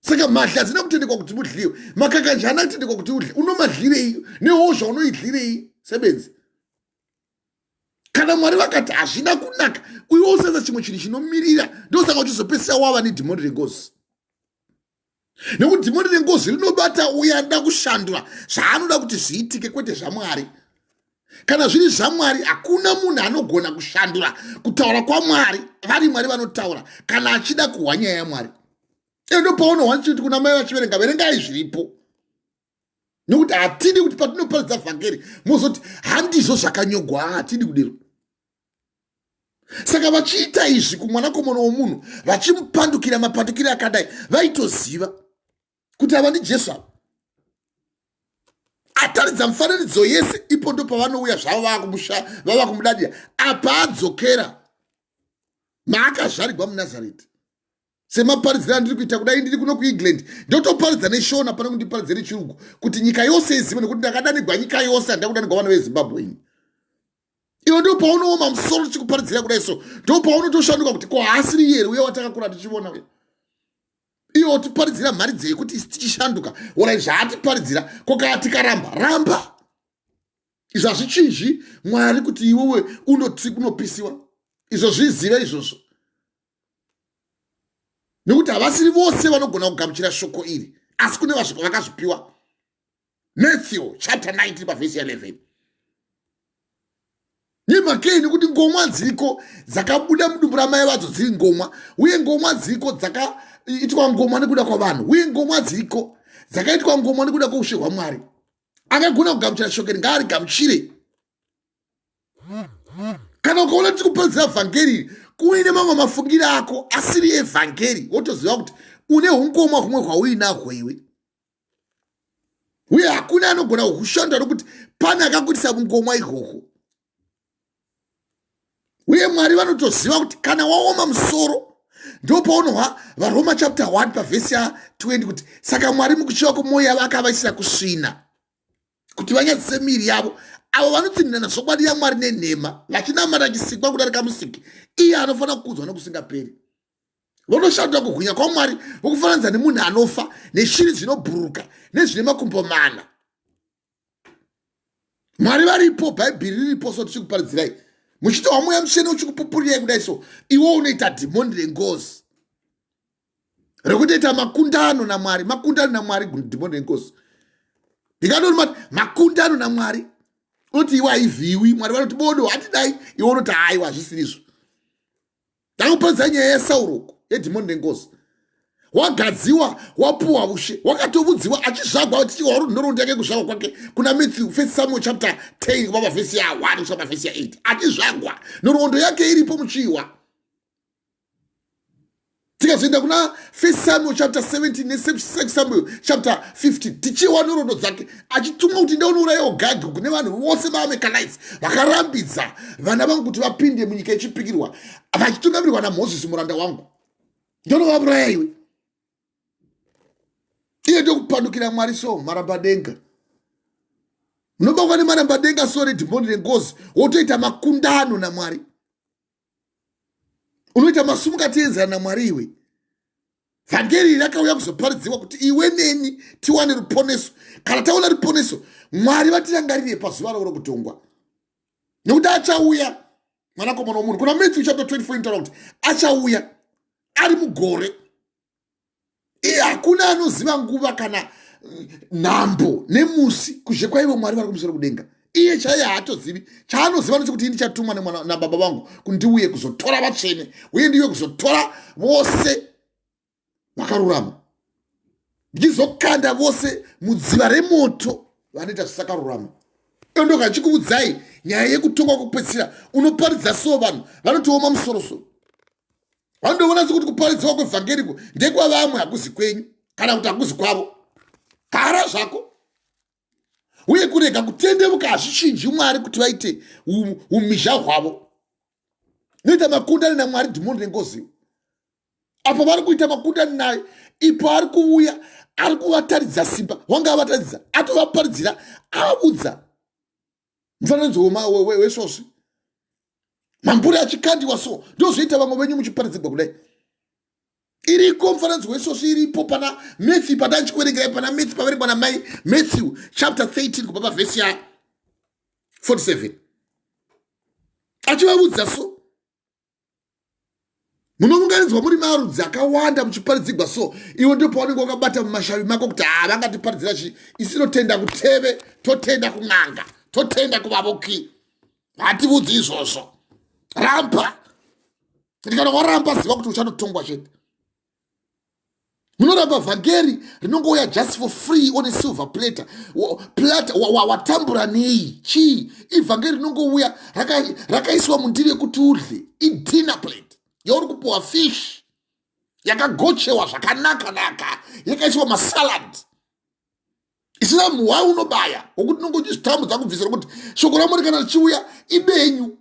Saka madla hadzina kutendekwa kuti mudliwe, makakanje haana kutendekwa kuti udle. Unomadlirei nehozva? Unoidlirei sebenzi? Kana Mwari vakati hazvina kunaka, uye usaisa chimwe chinhu chinomirira, ndosaka uchizopedzisira wava nedhimoni rengozi, nekuti dhimoni rengozi rinobata uye anoda kushandura zvaanoda kuti zviitike, kwete zvaMwari. Kana zviri zvaMwari, hakuna munhu anogona kushandura kutaura kwaMwari. Vari Mwari vanotaura kana achida kuhwa nyaya yaMwari. Endo paunohwa ndichiti kuna mai vachiverenga, verengai zviripo, nekuti hatidi kuti patinoparidza vhangeri mozoti handizvo zvakanyogwa. Hatidi kudero. Saka vachiita izvi kumwanakomana womunhu, vachimupandukira mapandukiro akadai, vaitoziva kuti ava ndiJesu ava ataridza mufananidzo yese. Ipo ndo pavanouya zvavo vava kumudadira. Apa adzokera maakazvarigwa muNazareti. Semaparidziro andiri kuita kudai, ndiri kuno kuEngland, ndotoparidza neShona pane kundiparidze neChirungu kuti nyika yose izive, nekuti ndakadanigwa nyika yose, handida kudanigwa vana veZimbabwe ini. Iwe ndo paunooma musoro tichikuparidzira kudai so, ndo paunotoshanduka kuti ko haasiri iyeri uye watakakura tichivona uye iye otiparidzira mharidzo yekuti isi tichishanduka? Orai zvaatiparidzira, ko kana tikaramba ramba izvo hazvichinji Mwari kuti iwewe unopisiwa. Izvo zvizive izvozvo, nekuti havasiri vose vanogona kugamuchira shoko iri, asi kune vakazvipiwa. Matthew chapter 19 pavhesi ya11. Nemhakei? Nekuti ngomwa dziriko dzakabuda mudumbu ramai vadzo dziri ngomwa, uye ngomwa dziriko dzakaitwa ngomwa nekuda kwavanhu, uye ngomwa dziriko dzakaitwa ngomwa nekuda kwoushe hwaMwari. Akagona kugamuchira shoko iri ngaarigamuchire. Kana ukaona tiri kupedzera vhangeri kuine mamwe mafungiro ako asiri evhangeri, wotoziva kuti une ungomwa humwe hwauinahwo iwe, uye hakuna anogona kukushanda, nokuti pane akakuitisa mungomwa ihwohwo. Uye Mwari vanotoziva kuti kana waoma musoro, ndopaunohwa vaRoma chapter 1 pavhesi ya20 kuti saka Mwari mukuchiva kwomwoyo yavo akavaisira kusvina kuti vanyadzise miri yavo, avo vanotsinhirana zvokwadi yaMwari nenhema, vachinamata chisikwa kudarika Musiki, iye anofanira kukudzwa nokusingaperi. Vonoshandura kuhwinya kwaMwari vokufananidza nemunhu anofa, neshiri dzinobhururuka nezvine makumbo mana. Mwari varipo, Bhaibheri riripo, so tichikuparidzirai muchiti waMweya Mutsvene uchikupupurirai kudai so, iwe unoita dhimoni rengozi rekutoita makundano naMwari, makundano naMwari, dhimoni rengozi. Ndingadori mati makundano naMwari, unoti iwe haivhiwi. Mwari vanoti bodo hatidai, iwe unoti haiwa, hazvisirizvo. Ndakupedza nyaya yaSauro uko yedhimoni rengozi. Wagadziwa, wapuwa ushe, wakatovudziwa achizvagwa, tichiwa nhoroondo yake kuzvagwa kwake kuna Matthew, First Samuel chapter 10 kubva pavhesi ya 1 kusvika pavhesi ya 8. Achizvagwa nhoroondo yake iripo muchiwa. Tikazoenda kuna First Samuel chapter 17 neSecond Samuel chapter 15, tichiwa nhoroondo dzake achitumwa kuti ndaunourayawo Gagi kune vanhu vose vaAmalekites vakarambidza vana vangu kuti vapinde munyika yechipikirwa vachitungamirirwa naMozisi muranda wangu, ndonovauraya iwe. Iye ndokupandukira Mwari so marambadenga. Munobakwa nemarambadenga so redhimoni rengozi, wotoita makundano naMwari, unoita masumukatienzana naMwari iwe. Vhangeri rakauya kuzoparidziwa kuti iwe neni tiwane ruponeso. Kana taona ruponeso, Mwari vatirangarire pazuva ravo rokutongwa, nekuti achauya Mwanakomana womunhu. Kuna Matthew chapter 24 inotaura kuti achauya ari mugore. Iye hakuna anoziva nguva kana nhambo nemusi kuzhe kwaivo Mwari vari kumusoro kudenga. Iye chaiye haatozivi. Chaanoziva ndechekuti ini ndichatumwa nababa vangu kuti ndiuye kuzotora vatsvene, uye ndiuye kuzotora vose vakarurama, ndichizokanda vose mudziva remoto vanoita zvisakarurama. Ndoka chikuudzai nyaya yekutongwa kwekupedzisira. Unoparidza so vanhu vanotooma musoro so, vanotoona sekuti kuparidziwa kwevhangeriko ndekwavamwe, hakuzi kwenyu kana kuti hakuzi kwavo. Gara zvako uye kurega kutendevuka hazvichinji Mwari kuti vaite umhizha hwavo. Noita makundani naMwari, dhimoni rengoziwo. Apo vari kuita makundani naye, ipo ari kuuya ari kuvataridza simba. Wanga avataridza, atovaparidzira, avaudza mufananidzo wesvosvi, mamburi achikandiwa so. Ndozvoita vamwe venyu muchiparidzigwa kudai. Iriko mufananidzo wesvosvi, iripo pana Matthew, patanchikuverengerai pana Matthew, paverengwa namai Matthew chapter 13 kubva pavhesi ya 47, achivaudza so. Munounganidzwa muri marudzi akawanda muchiparidzigwa so, iwe ndipo paunenge wakabata mumashavi mako kuti ha, vangatiparidzira chii? Isi totenda kuteve, totenda kun'anga, totenda kuvavoki, hativudzi izvozvo. Ramba. Kana waramba, ziva kuti uchanotongwa chete. Munoramba vhangeri rinongouya just for free on a silver platter. Platter watambura nei? Chii? Ivhangeri rinongouya rakaiswa mundiro yekuti udle, idinner plate yauri kupuwa fish yakagochewa zvakanaka naka, yakaiswa masalad, isina muhwa unobaya wokuti unonge uchizvitambudza kubvisira kuti shoko raMwari kana richiuya ibenyu.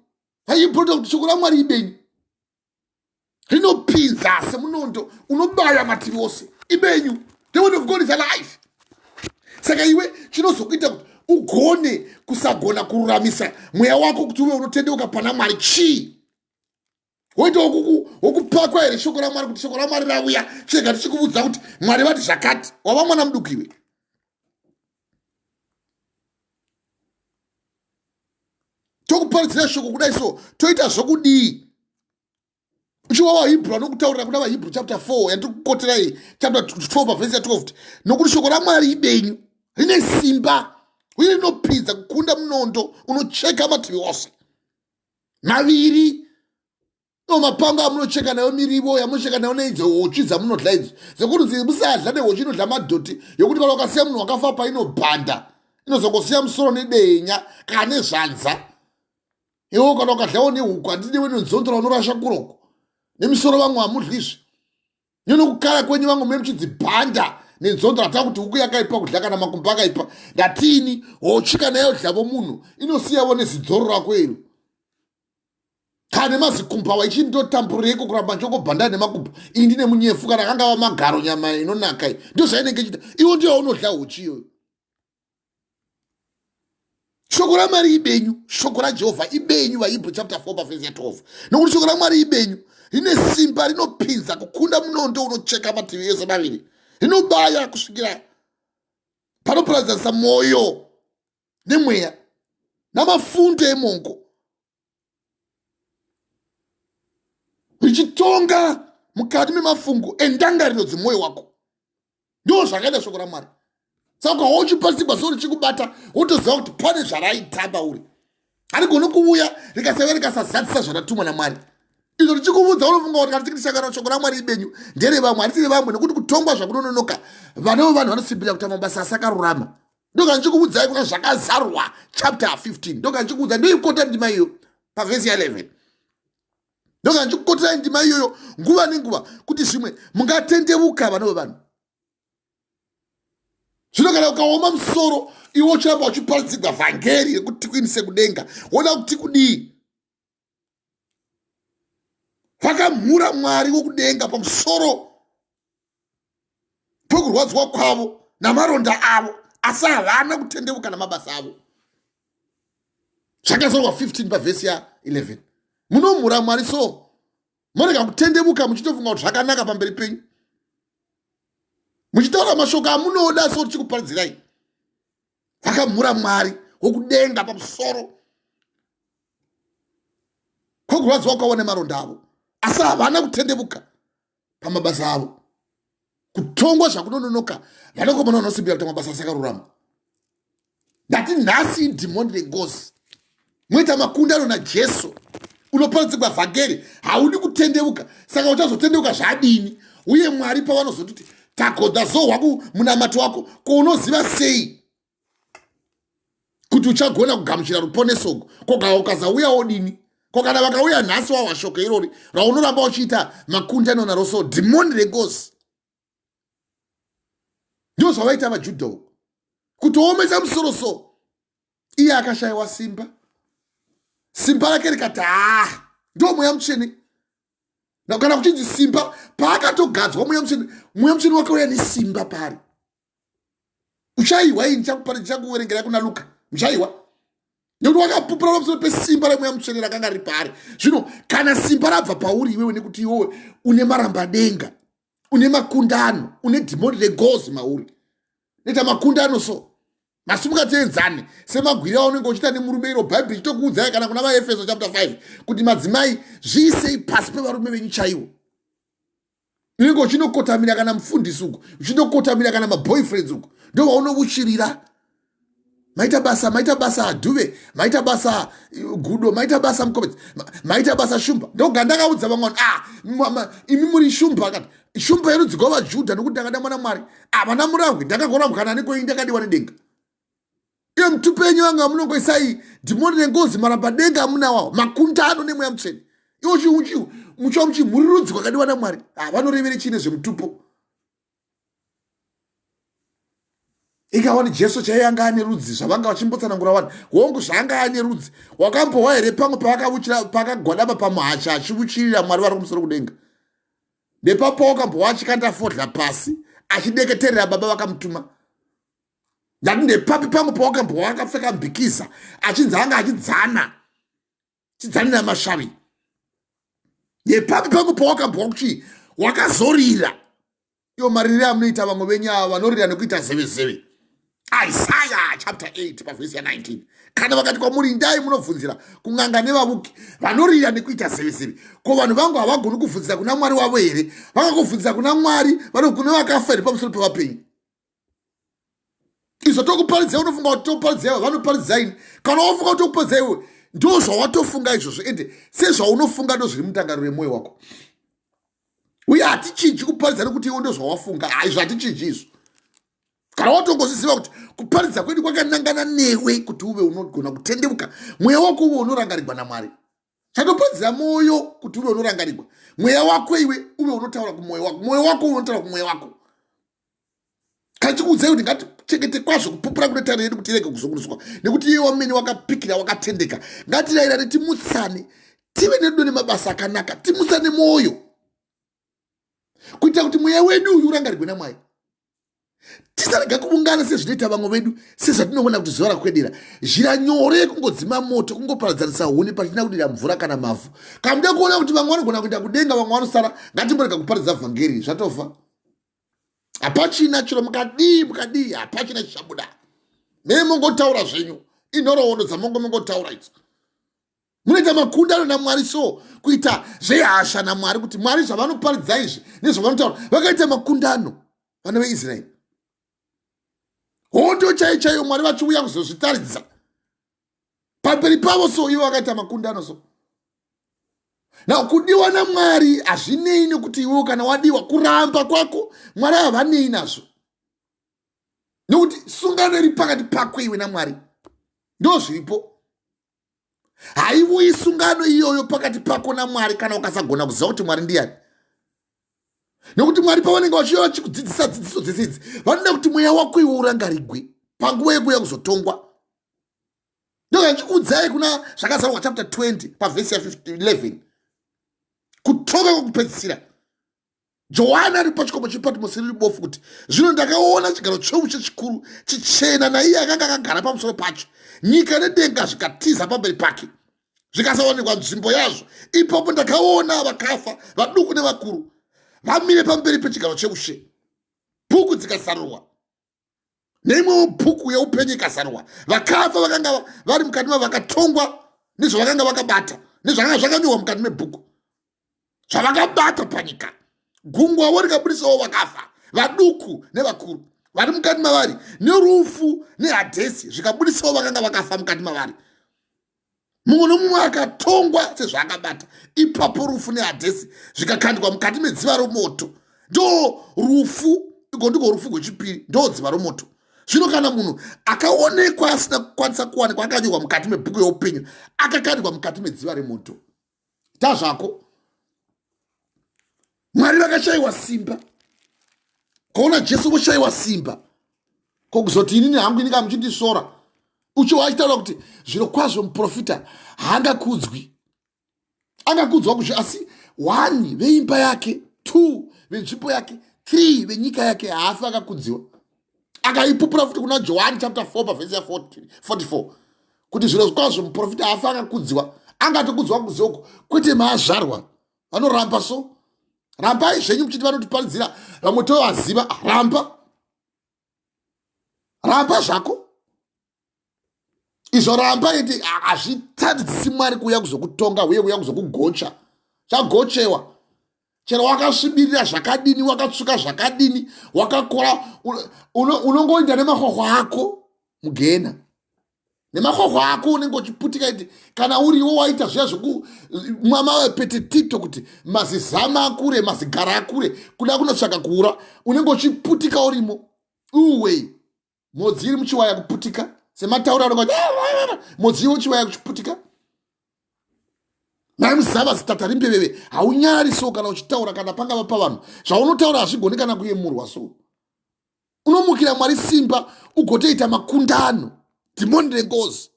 Vaibhota kuti shoko raMwari ibenyu, rinopinza semunondo unobaya mativi ose, ibenyu. The word of God is alive. Saka iwe chinozokuita kuti ugone kusagona kururamisa mweya wako kuti uve unotendeuka pana Mwari chii? Woita wokupakwa here shoko raMwari kuti shoko raMwari rauya, chega tichikuvudza kuti Mwari vati zvakati? Wava mwana muduku iwe. Tokuparidzira shoko kudai so, toita zvokudii? Uchiwa vaHibru anokutaurira kuna vaHibru chapter 4 yandiri kukotera iyi, chapter 4 pavhesi ya 12, nokuti shoko raMwari ibenyu, rine simba uye rinopinza kukunda munondo unocheka mativi ose maviri. No mapanga amunocheka nayo mirivo yamunocheka nayo neidzo hochi dzamunodla idzo, dzekuti musadla nehochi inodla madhoti, yokuti kana ukasiya munhu wakafa painobhanda inozongosiya musoro nedenya kana nezvanza. Iwo kana ukadlawo nehuku, handidiwe nenzondora unorasha kuroko nemisoro. Vamwe hamudlizve nenokukara kwenyu, vamwe mune muchidzibhanda nenzondora. Taa kuti huku yakaipa kudla kana makumbo akaipa, ndatini hochi kana yodlavo munhu inosiyavo nezidzoro rako iro kana nemazikumba waichindotamburireiko kuramba njongobhandana nemakumbo iyi ndine munyefu kana kangava magaro nyama inonaka iyi ndo zvainenge ichiita. Iwo ndiyo unodla huchi iyoyo. Shoko raMwari ibenyu, shoko raJehovha ibenyu, vaHebrew chapter 4 pavhesi ya 12. Nokuti shoko raMwari ibenyu, rine simba, rinopinza kukunda munondo unocheka mativi ese maviri, rinobaya kusvikira panoparadzanisa mwoyo nemweya namafunde emongo, richitonga mukati memafungo endangariro dzemwoyo wako. Ndo zvakaita shoko raMwari. Saka ukawa uchipasigwa so richikubata, wotoziva kuti pane zvaraita pauri. Harigoni kuuya rikasave rikasazadzisa zvaratumwa naMwari. Izvo richikuvudza, unofunga kuti kana tichiti shoko raMwari ibenyu, nderevamwe. Harisi revamwe, nekuti kutongwa zvakunononoka, vana vevanhu vanosimbirira kuita mabasa asakarurama. Ndoka ndichikuudzai kuna Zvakazarwa chapter 15, ndoka ndichikuudza, ndoikota ndima iyo pavhesi ya 11. Ndoka ndichikukoterai ndima iyoyo nguva nenguva, kuti zvimwe mungatendevuka, vana vevanhu. Zvino kana ukaoma musoro, iwe uchiramba uchiparidzigwa vhangeri rekuti tikuindise kudenga, woda kuti kudii? Vakamhura Mwari wokudenga pamusoro pokurwadziwa kwavo namaronda avo, asi havana kutendevuka namabasa avo. Zvakazorwa 15 pavhesi ya 11. Munomhura Mwari so, morega kutendevuka, muchitofunga kuti zvakanaka pamberi penyu, muchitaura mashoko amunoda so tichikuparidzirai. Vakamhura Mwari wokudenga pamusoro kwokurwadziwa kwavo nemaronda avo, asi havana kutendevuka pamabasa avo. Kutongwa zvakunononoka, vanakomana vanosimbira kuita mabasa asakarurama. Ndati nhasi idhimoni rengozi, moita makundano naJesu. Unoparidzigwa vhangeri, haudi kutendeuka, saka uchazotendeuka zvadini? Uye Mwari pavanozotiti tagodha zohwa munamato wako, ko unoziva sei kuti uchagona kugamuchira ruponeso? Ko ukazauya wodini? Ko kana vakauya nhasi wawa shoko irori raunoramba uchiita makundano naro so, dhimoni rengozi. Ndo zvavaita vaJudha uku, kutoomesa musoro so. Iye akashayiwa simba, simba rake rikati haa, ndo Mweya Mutsvene. Kana kuchinzi simba, paakatogadzwa Mweya Mutsvene, Mweya Mutsvene wakauya nesimba pari. Uchaiwa iyi ndichakuverengera kuna Luka, muchaiwa, nekuti wakapupura pamusoro pesimba reMweya Mutsvene rakanga riri paari. Zvino kana simba rabva pauri iwewe, nekuti iwewe une maramba denga, une makundano, une dhimoni regozi mauri, noita makundano so, masimuka tienzane semagwiri aunenge uchiita nemurume. Iro Bhaibheri chitokuudzai kana kuna vaEfeso chapter 5 kuti madzimai, zviisei pasi pevarume venyu chaivo. Unenge uchinokotamira kana mufundisi uku, uchinokotamira kana maboyfriends uku, ndo vaunovuchirira. Maita basa, maita basa adhuve, maita basa gudo, maita basa mukomedzi, maita basa shumba. Ndoga ndakaudza vamwe vanhu, ah, imi muri shumba. Akati shumba yerudzi gwavaJudha, nokuti ndakada mwana Mwari. Havana murangwe, ndakagorambwa nani koi, ndakadiwa nedenga. Iyo mutupo yenyu vanga munongoisai dhimoni rengozi, maramba denga amunawawo, makundano nemweya mutsvene. Iwo muchiwa muchimhuri rudzi kwakadiwa naMwari. Havanorevere chii nezvemutupo? Ingawani Jesu chaiye anga ane rudzi, zvavanga vachimbotsanangura wani. Hongu, zvaanga ane rudzi, wakambohwa here pamwe paakavuchira, paakagwadama pamuhacha achivuchirira Mwari vari kumusoro kudenga? Nepapo wakambohwa achikanda fodla pasi achideketerera Baba vakamutuma? Ndati ndepapi pamwe pawakambohwa akapfeka mbikiza achinzi anga achidzana chidzanira mashavi? Ndepapi pamwe pawakambohwa kuti wakazorira iwo maririro amunoita vamwe venyu ava vanorira nekuita zevezeve? Isaya chapter 8 pavhesi ya 19, kana vakati kwamuri, indai munobvunzira kun'anga nevavuki, vanorira nekuita zevezeve. Ko vanhu vangu havagoni kubvunzira kuna Mwari wavo here? Vangakubvunzira kuna Mwari vanogona vakafa here pamusoro pevapenyu? Izvo tokuparidzai, unofunga kuti tokuparidzai, vanoparidzai ini. Kana wafunga kuti tokuparidzai iwe, ndo zvawatofunga izvozvo, ende sezvaunofunga ndo zviri mutangariro yemwoyo wako. Uye hatichinji kuparidza nekuti iwe ndo zvawafunga. Haizvo, hatichinji izvo. Kana watongozviziva kuti kuparidza kwedu kwakanangana newe kuti uve unogona kutendeuka, mweya wako uve unorangarigwa naMwari. Chatoparidzira mwoyo kuti uve unorangarigwa, mweya wako iwe uve unotaura kumwoyo wako, mwoyo wako uve unotaura kumweya wako. Kachikuudzai kuti ngatichengete kwazvo kupupura kune tariro yedu, kuti irege kuzungunuswa, nekuti iye wamene wakapikira wakatendeka. Ngatirayirane, timutsane, tive nerudo nemabasa akanaka, timutsane mwoyo, kuitira kuti mweya wedu uyu urangarirwe naMwari. Tisarega kuungana sezvinoita vamwe vedu, sezvatinoona kuti zuva rakwedera. Zhira nyore yekungodzima moto kungoparadzanisa huni pachina kudira mvura kana mavhu. Kana muda kuona kuti vamwe vanogona kuenda kudenga, vamwe vanosara, ngatimborega kuparidza vhangeri. Zvatofa, hapachina chiro. Mukadii mukadii, hapachina chichabuda. Mee mongotaura zvenyu inhoroondo dzamongo mongotaura idzo. Munoita makundano naMwari, so kuita zvehasha naMwari, kuti Mwari zvavanoparidza izvi nezvavanotaura. Vakaita makundano vana veIsraeri, hondo chaiyo chaiyo, Mwari vachiuya kuzozvitaridza pamberi pavo. So ivo vakaita makundano. So now kudiwa naMwari hazvinei nekuti iwewo kana wadiwa, kuramba kwako Mwari havanei nazvo, nekuti sungano iri pakati pako iwe naMwari ndo zviripo. Haivuyi sungano iyoyo pakati pako naMwari kana ukasagona kuziva kuti Mwari ndiyani, nekuti Mwari pavanenge vachiuya vachikudzidzisa dzidziso dzese idzi, vanoda kuti mweya wako iwe urangarigwe panguva yekuuya kuzotongwa. Ndozvachikuudzai kuna Zvakazarurwa chapter 20 pavhesi ya11, kutonga kwekupedzisira. Johani ari pachikomo chePatmosi riri bofu, kuti zvino ndakaona chigaro cheushe chikuru chichena, naiye akanga akagara pamusoro pacho. Nyika nedenga zvikatiza pamberi pake, zvikasawanikwa nzvimbo yazvo. Ipapo ndakaona vakafa, vaduku nevakuru, vamire pamberi pechigaro cheushe. Bhuku dzikazarurwa, neimwewo bhuku yeupenyu ikazarurwa. Vakafa vakanga vari mukati mavo vakatongwa nezvavakanga vakabata, nezvakanga zvakanyorwa mukati mebhuku, zvavakabata panyika. Gungwawo rikabudisawo vakafa, vaduku nevakuru, vari mukati mavari, nerufu neHadhesi zvikabudisawo vakanga vakafa mukati mavari, mumwe nomumwe akatongwa sezvaakabata. Ipapo rufu neHadhesi zvikakandwa mukati medziva romoto. Ndo rufu iko, ndiko rufu rwechipiri, ndo dziva romoto. Zvino kana munhu akaonekwa asina kukwanisa kuwanikwa akanyorwa mukati mebhuku yeupenyu, akakandwa mukati medziva remoto. Tazvako, Mwari vakashayiwa simba kaona Jesu voshayiwa simba kokuzoti inini hangu ini kamuchindisora ucho achitaura kuti zviro kwazvo muprofita haangakudzwi, angakudzwa kuzvi asi one veimba yake, two venzvimbo yake, three venyika yake, haafi akakudziwa. Akaipupura futi kuna Johani chapter 4 pavhesi ya44 kuti zviro kwazvo muprofita haafi akakudziwa, angatokudzwa kuzi uko kwete maazvarwa. Vanoramba, so rambai zvenyu muchiti vanotiparidzira vamwe tovaziva. Ramba, ramba zvako izvo, ramba iti hazvitadzisi Mwari kuuya kuzokutonga uye kuuya kuzokugocha. Chagochewa chero wakasvibirira zvakadini, wakatsvuka zvakadini, wakakora, unongoenda nemahwahwa ako mugena, nemahwahwa ako unenge uchiputika. Iti kana uriwo waita zviya zvekumwa mapetetito kuti mazizama akure, mazigara akure, kuda kunotsvaka kuura, unenge uchiputika urimo uwei, mhodzi iri muchiwaya kuputika sematauro anonga mhodzi iwo chiwaya kuchiputika. Nai muzava zitata rimbeveve, haunyarari so kana uchitaura, kana pangava pavanhu, zvaunotaura hazvigoni kana kuyemurwa. So unomukira Mwari simba, ugotoita makundano, dhimoni rengozi.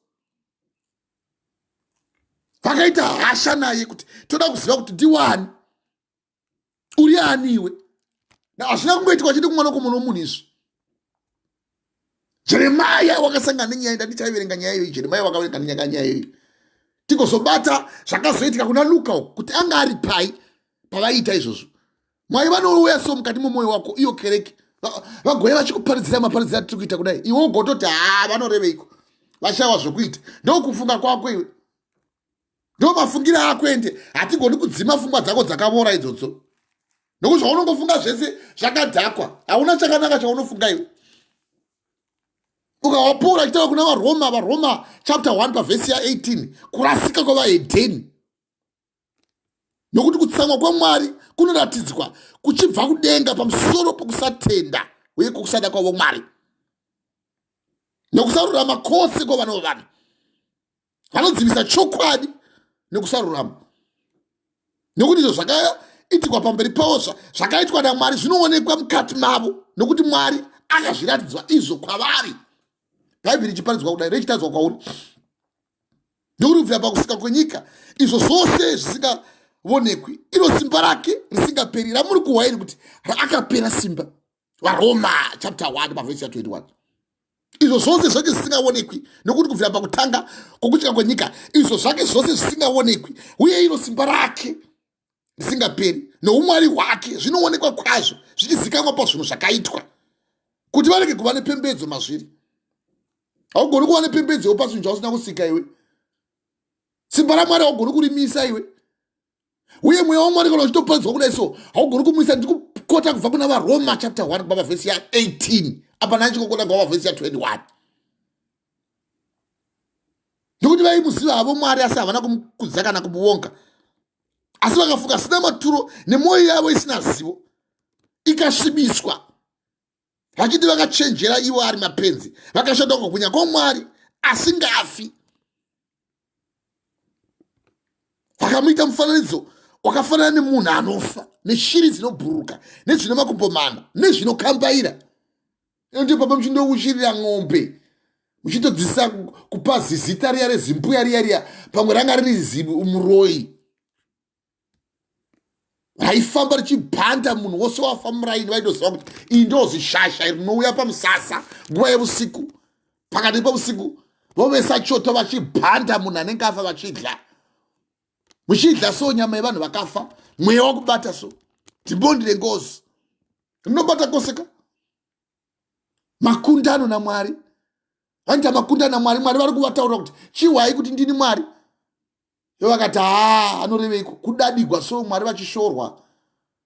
Vakaita hasha naye kuti toda kuziva kuti ndiwani, uri ani iwe. Hazvina kungoitika chete kumwana komunhu womunhu izvi. Jeremaya wakasangana nenyaya, ndandichaiverenga nyaya iyoyi. Jeremaya wakaverenga nenyaya iyoyi, tigozobata zvakazoitika kuna Luka uku, kuti anga ari pai pavaiita izvozvo. Mwari vanouya so mukati memwoyo wako, iyo kereke, vagouya vachikuparidzira maparidzira atiri kuita kudai, iwe ugototi haa, vanoreveiko, vashaiwa zvokuita. Ndokufunga kwako iwe, ndo mafungiro ako, ende hatigoni kudzima pfungwa dzako dzakavora idzodzo, nokuti zvaunongofunga zvese zvakadhakwa, hauna chakanaka chaunofunga iwe. Ukawapura achitaura kuna vaRoma, vaRoma chapter 1 pavhesi ya18, kurasika kwavahedheni, nokuti kutsamwa kwaMwari kunoratidzwa kuchibva kudenga pamusoro pokusatenda uye kwokusada kwavo Mwari nokusarurama kwose kwavana vevanhu vanodzivisa chokwadi nekusarurama, nekuti izvo zvakaitikwa pamberi pavo zvakaitwa naMwari zvinoonekwa mukati mavo, nokuti Mwari akazviratidzwa izvo kwavari. Bhaibheri ichiparidzwa kudai, rechitadzwa kwauri, nekuti kubvira pakusika kwenyika izvo zvose zvisingavonekwi, iro simba rake risingaperi ramuri kuhwa iri, kuti akapera simba. VaRoma chapter 1 pavhesi ya 21. Izvo zvose zvake zvisingaonekwi, nokuti kubvira pakutanga kwokutyika kwenyika izvo zvake zvose zvisingaonekwi, uye iro simba rake risingaperi noumwari hwake zvinoonekwa kwazvo zvichizikanwa pazvinhu zvakaitwa, kuti varege kuva nepembedzo mazviri. Haugoni kuva nepembedzo iwe pazvinhu zvausina kusika iwe. Simba raMwari haugoni kurimisa iwe, uye mweya waMwari kana uchitoparidzwa kudai so haugoni kumisa. Ndiri kukota kubva kuna VaRoma chapter 1 kubva pavhesi ya18 apa nachikokota kubva pavhesi ya21. Nekuti vaimuziva havo Mwari, asi havana kumukudza kana kumuonga, asi vakafuka sina maturo, nemwoyo yavo isina zivo ikasvibiswa, vachiti vakachenjera ivo ari mapenzi, vakashanda kugwinya kwaMwari asingafi, vakamuita mufananidzo wakafanana nemunhu anofa, neshiri dzinobhururuka, nezvine makumbo mana, nezvinokambaira. Ndiyo baba muchindouchirira n'ombe, muchitodzidzisa kupa zizita riya rezimbuya riya riya, pamwe ranga riri zimuroyi raifamba richibhanda munhu wose wafa muraini. Vaitoziva kuti iyi ndo zishasha rinouya pamusasa nguva yevusiku, pakati peusiku, vovesa choto vachibhanda munhu anenge afa, vachidya. Muchidya so nyama yevanhu vakafa, mweya wakubata so dhimbondi rengozi rinobata koseka. Makundano naMwari, vanoita makundano naMwari. Mwari vari kuvataurira kuti chihwai kuti ndini Mwari. Ivo vakati, haa, anoreveiko kudadigwa so Mwari vachishorwa?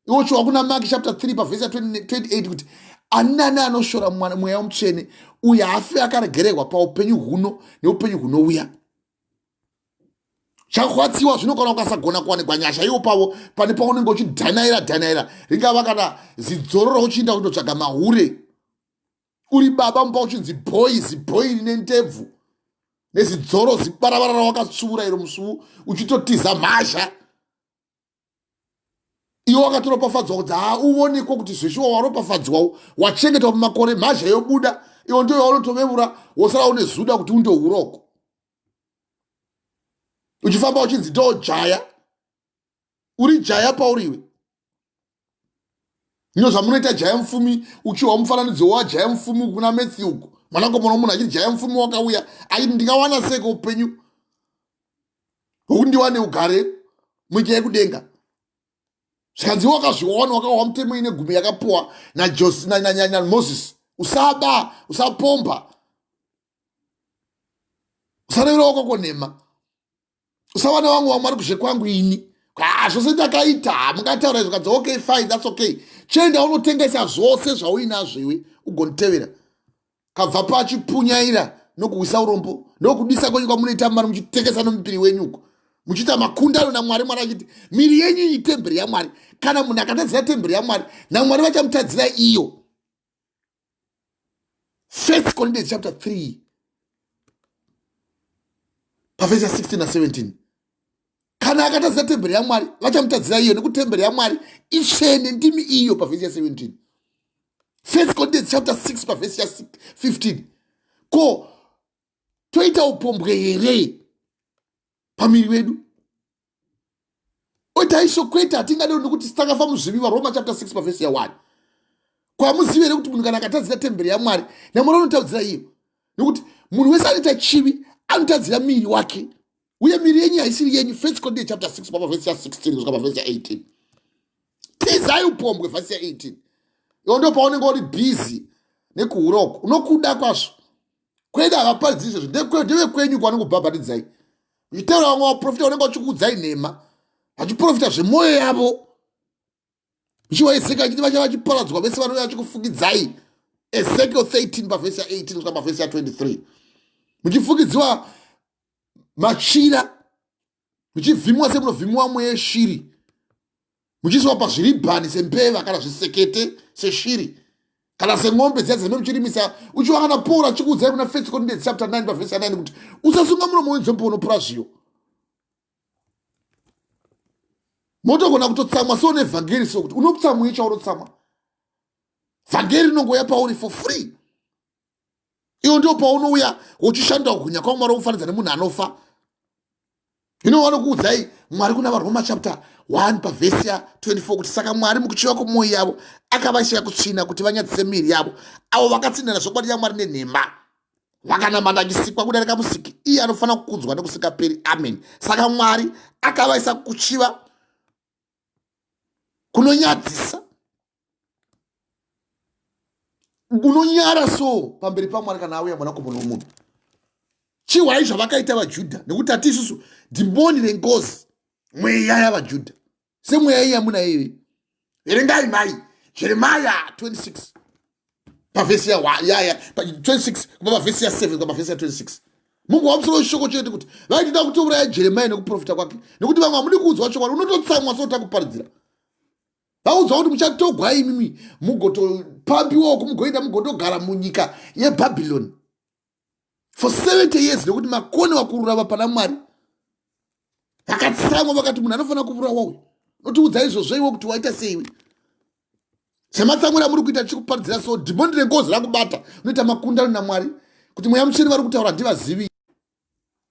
Iwo chiwa kuna Mark chapter 3 pavhesi ya 28 kuti ani nani anoshora Mweya Mutsvene uyo haafi akaregererwa paupenyu huno neupenyu hunouya. Chakuatsiwa zvino kana ukasagona kuwanikwa nyasha iwo pavo pane paunenge uchidhanaira dhanaira, ringava kana zidzoro rauchiinda kundotsvaga mahure, uri baba mumba uchinzi bhoi, zibhoi rine ndebvu nezidzoro zibaravara rawakatsvuura iro musuwu, uchitotiza mhazha. Iwe wakatoropafadzwa kuti haa uonekwa kuti zveshuwa waropafadzwawo, wachengetwa mumakore, mhazha yobuda, iwo ndiyo yaunotovevura, wosara une zuda kuti undohuroko, uchifamba uchinzi ndojaya, uri jaya pauriwe. Ino zvamunoita jaya mufumi, uchiwa mufananidzo wajaya mufumi kuna Matthew uku, mwanakomana womunhu achiti jaya mufumi wakauya achiti ndingawana seko upenyu hwokuti ndiwane ugare munyika yekudenga. Zvikanzi wakazviwana, wakawa mutemo ine gumi yakapuwa naMoses: usaba, usapomba, usarevera wakako nhema, usava nevamwe vamwari kuzhe kwangu ini. Ah, zvose ndakaita. Mungataura izvo kadzi, okay, fine, that's okay, chienda unotengesa zvose zvauinazvo iwe ugonditevera. Kabva pachipunyaira nokuwisa urombo nokudisa kwenyu kwamunoita mari, muchitengesa nomupiri wenyu uko, muchiita makundano naMwari. Mwari achiti miri yenyu iyi temberi yaMwari. Kana munhu akatadzira temberi yaMwari, naMwari vachamutadzira iyo. First Corinthians chapter 3 pavhesi ya 16 na17: kana akatadzira temberi yaMwari, vachamutadzira iyo, nekuti temberi yaMwari itsvene, ndimi iyo. Pavhesi ya17, First Corinthians chapter 6 pavhesi ya15: ko toita upombwe here pamiri wedu? Oita kwete, hatingadero, nekuti takafa muzvivi. VaRoma chapter 6 pavhesi ya1: kwamuzivi here kuti munhu kana akatadzira temberi yaMwari, naMwari anotadzira iyo? Nekuti munhu wese anoita chivi anotadzira miri wake, uye miri yenyu haisiri yenyu. First Corinthians chapter 6 pavhesi ya16 kusvika pavhesi ya18. Tizai upombwe, vhesi ya18. Iwo ndo paunenge uri bhizi nekuhura uko unokuda kwazvo. Kwedu havaparidzi izvozvo, ndevekwenyu kwavanongobhabhatidzai uchitaura. Vamwe vaprofita vanenge vachikuudzai nhema, vachiprofita zvemwoyo yavo, uchiwaezeka achiti vacha vachiparadzwa vese vanouya vachikufukidzai. Ezekiel 13 pavhesi ya18 kusvika pavhesi ya23: muchifukidziwa machira, muchivhimiwa semunovhimiwa mweya yeshiri, muchiiswa pazviribhani sembeva kana zvisekete seshiri kana sen'ombe dziya dzinenge muchirimisa. Uchiwa kana Paul achikuudzai kuna First Corinthians chapter 9 pavhesi ya9 kuti usasunga muromo wenzombe unopura zviyo. Motogona kutotsamwa so nevhangeri, so kuti unotsamwei chaunotsamwa? Vhangeri rinongouya pauri for free. Iwo ndio paunouya uchishandira kugunya kwaMwari wokufanidza nemunhu anofa. Hino vanokuudzai Mwari kuna vaRoma chapter 1 pavhesi ya 24 kuti saka Mwari mukuchiva kwomwoyo yavo akavaisira kutsvina kuti vanyadzise miviri yavo avo vakatsinhana zvokwadi yaMwari nenhema vakanamata achisikwa kudarika musiki iye anofanira kukudzwa nekusingaperi. Amen. Saka Mwari akavaisa kuchiva kunonyadzisa unonyara so pamberi pamwari kana auya mwanakomana womunhu. Chihwai zvavakaita vaJudha, nekuti ati isusu dhimoni rengozi mweya yavaJudha semweya iyi yamuna iyoyi. Verengai mai Jeremaya 26 pavhesi ya 26 kubva pavhesi ya 7 kubva pavhesi ya 26. Mungu wamusoro weshoko chete kuti vaitida kutouraya Jeremaya nekuprofita kwake, nekuti vamwe hamudi kuudzwa chokwadi, unototsamwa so takuparidzira vaudzwa kuti muchatogwa imimi mugotopambiwawo kumugoenda mugotogara munyika yeBhabhironi for 70 years nekuti makoni wakururama pana Mwari. Vakatsamwa vakati munhu anofanira kuvurawa uyu, unotiudza izvozvo iwe kuti waita seiwe sematsamwiro amuri kuita tichikuparidzira so dhimoni rengozi rakubata unoita makundano naMwari kuti mweya mutsvene vari kutaura handivazivi.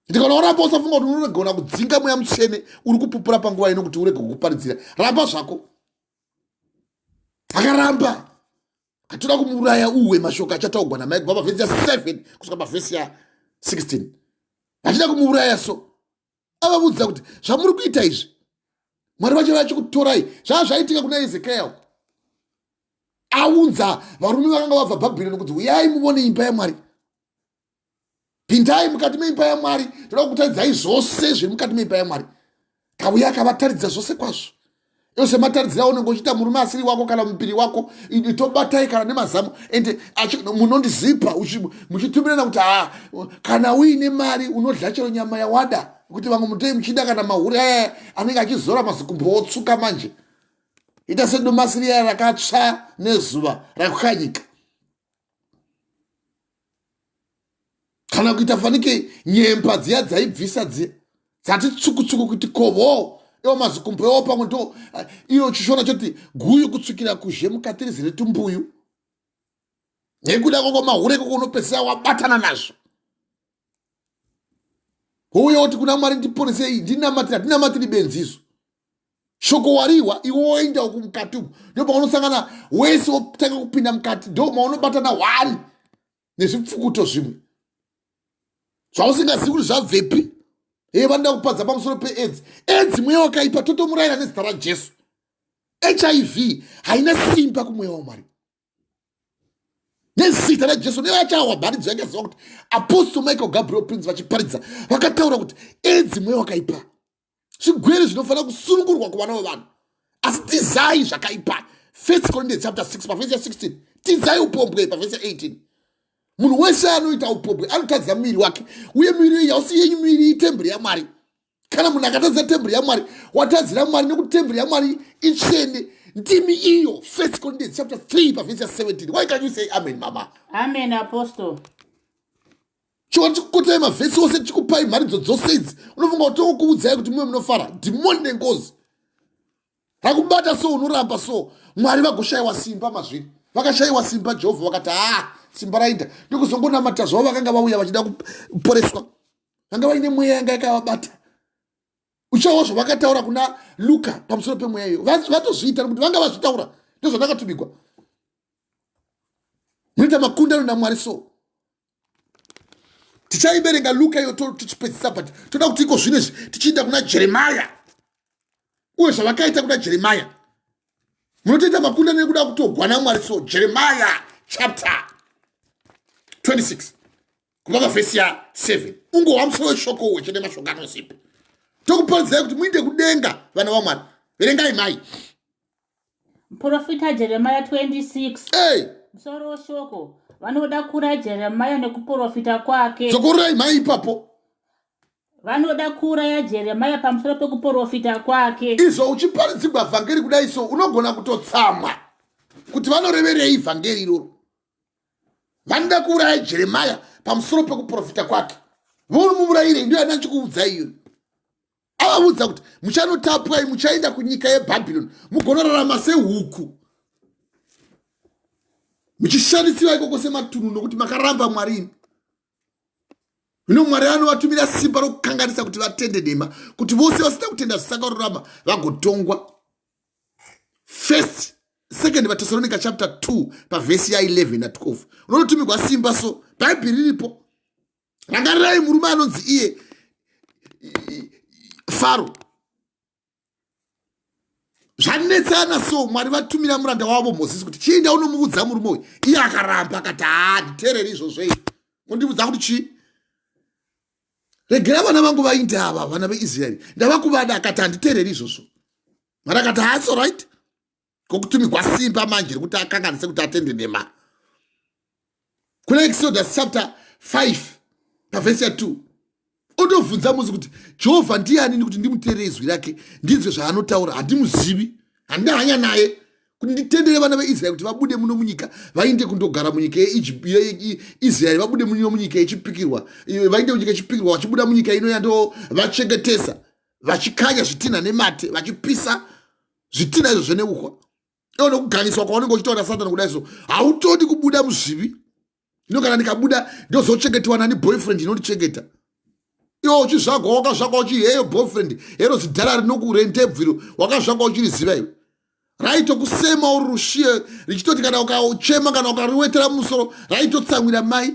Ndikaona waramba usafunga kuti unogona kudzinga mweya mutsvene uri kupupura panguva ino kuti urege kukuparidzira. Ramba zvako. Akaramba katoda kumuuraya uwe mashoko achataugwa namai kubva pavhesi ya 7 kusvika pavhesi ya 16 vachida kumuuraya so avavudza kuti zvamuri kuita izvi Mwari vacho vachikutorai. Zvaa zvaitika kuna Ezekiel, aunza varume vakanga vabva Bhabhironi kuti uyai muvone imba yaMwari, pindai mukati meimba yaMwari, toda kukutaridzai zvose zviri mukati meimba yaMwari. Kauya akavataridza zvose kwazvo iyo semataridzira aunenge uchiita murume asiri wako kana mupiri wako, tobatai kana nemazamu ende munondizipa muchitumirana kuti haa kana uine mari unodya chero nyama yawada, kuti vamwe mutei muchida kana mahure aya anenge achizora mazikumbo otsuka manje ita sedomasi riya rakatsva nezuva rakukanyika, kana kuita fanike nyemba dziya dzaibvisa dziya dzati tsukutsuku kuti kovo iwo mazikumbo iwo pamwe ndo iyo chishona choti guyu kutsvukira kuzhe mukati rizere tumbuyu nekuda kwako mahure ikoko unopedzisira wabatana nazvo. Wouya woti kuna Mwari ndiponesei, ndinamatira, ndinamatiri benziso shoko wariwa iwe woenda uku mukati umu ndo paunosangana wese wotanga kupinda mukati ndo maunobatana one nezvipfukuto zvimwe zvausingazivi kuti zvabvepi. Hee vanoda kupadza pamusoro peAIDS. AIDS mweya wakaipa, totomurayira nezita raJesu. HIV haina simba kumweya waMwari nezita raJesu. Nevachawa mharidzo yakaziva kuti Apostle Michael Gabriel Prince vachiparidza vakataura kuti AIDS mweya wakaipa, zvigwere zvinofanira kusunungurwa kuvana vevanhu, asi tizai zvakaipa. First Corinthians chapter 6 pavhesi ya 16, tizai upombwe pavhesi ya 18. Munhu wese anoita upombwe anotadzira muviri wake, uye miviri iyi hausi yenyu, miviri itemberi yaMwari. Kana munhu akatadzira temberi yaMwari, watadzira Mwari, nekuti temberi yaMwari itsvene, ndimi iyo. First Corinthians chapter 3 pavhesi ya 17. Why can you say amen, mama? Amen, apostle. Chiwa tichikukotai mavhesi ose, tichikupai mharidzo dzose idzi, unofunga kuti tokuudzai kuti muve munofara? Dhimoni nengozi rakubata so unoramba so Mwari vagoshayiwa simba mazviri. Vakashayiwa simba Jehovha vakati haa simba rainda ndokuzongonamata zvavo. Vakanga vauya vachida kuporeswa vanga vaine mweya yanga yakavabata. Uchawa zvavakataura kuna Luka pamusoro pemweya iyo vatozviita nekuti vanga vazvitaura ndozvandakatumigwa. Munoita makundano naMwari so tichaiverenga Luka iyo tichipedzisa, but toda kuti iko zvino izvi tichiinda kuna Jeremaya uye zvavakaita kuna Jeremaya. Munotoita makundano ekuda kutogwa naMwari so Jeremaya chapter 26 kubva pavhesi ya 7 ungohwa musoro weshoko uwe chete mashoko anosipa tokuparidzirai kuti muinde kudenga vana vaMwari. Verengai mai. Muprofita Jeremaya 26. Hey! Musoro weshoko vanoda kuuraya Jeremaya nekuprofita kwake. Dzokorai mai ipapo. Vanoda kuuraya Jeremaya pamusoro pekuprofita kwake. Izvo uchiparidzigwa vhangeri kudai so unogona kutotsamwa kuti vanoreverei vhangeri iroro. Vanoda kuuraya Jeremaya pamusoro pekuprofita kwake. Vonomurayirei? Ndiyo yandachikuudzai iyoyo. Avaudza kuti muchanotapwai muchaenda kunyika yeBhabhironi mugonorarama sehuku muchishandisiwa ikoko sematunhu nokuti makaramba Mwari imi. Zvino Mwari anovatumira simba rokukanganisa kuti vatende dema, kuti vose vasina kutenda zvisakarurama vagotongwa. First, Second vaTesalonika chapter 2 pavhesi ya 11 na 12 unototumirwa simba. So Bhaibheri riripo. Rangarirai murume anonzi iye Faro. Zvanetsana so Mwari vatumira muranda wavo Mozisi kuti chienda unomuudza murume uyu. Iye akaramba akati, haa, nditeereri izvozvo izvi, undiudza kuti chii? Regera vana vangu vainde, ava vana veIsraeri ndava kuvada. Akati, handiteereri izvozvo. Mwari akati, haa, right, kokutumirwa simba manje rekuti akanganise kuti atende nema. Kuna Exodus chapter 5 pavhesi ya2 otobvunza Muzi kuti, Jehovha ndiani kuti ndimuteerere izwi rake, ndinzwe zvaanotaura? Handimuzivi, handina hanya naye, kuti nditendere vana veIsraeri kuti vabude muno munyika, vainde kundogara munyika yeIsraeri, vabude muno munyika yechipikirwa, vainde munyika yechipikirwa, vachibuda munyika ino yando vachengetesa, vachikanya zvitinha nemate, vachipisa zvitina izvo zveneuhwa iwo nokuganyiswa kwaunenge uchitaura Satani kudai. So hautodi kubuda muzvivi. Ino kana ndikabuda ndozochengetwa nani? Boyfriend inondichengeta? Iwo uchizvagwa, wakazvagwa uchiheyo boyfriend hero, zidhara rinokurendebviro, wakazvagwa uchiriziva iwe. Raitokusema uri rushiye, richitoti kana ukachema, kana ukariwetera mumusoro, raitotsamwira mai.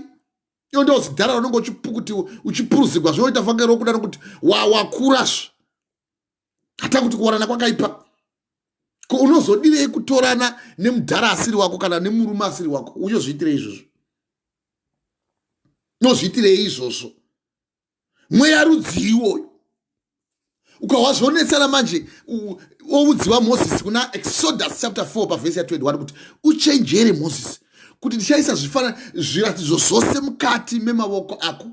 Iwo ndo zidhara unenge uchipukuti uchipuruzigwa. Zvinoita fange rokuda nokuti wakurasva. Hata kuti kuwanana kwakaipa, ko unozodirei kutorana nemudhara asiri wako kana nemurume asiri wako? Uchozviitirei izvozvo? Unozviitirei izvozvo? Mweya rudzii iwoyo? Ukahwa zvonetsana manje, oudziwa Mozisi kuna Exodus chapter 4 pavhesi ya21 kuti, uchenjere Mozisi, kuti ndichaisa zvifana zviratidzo zvose mukati memavoko ako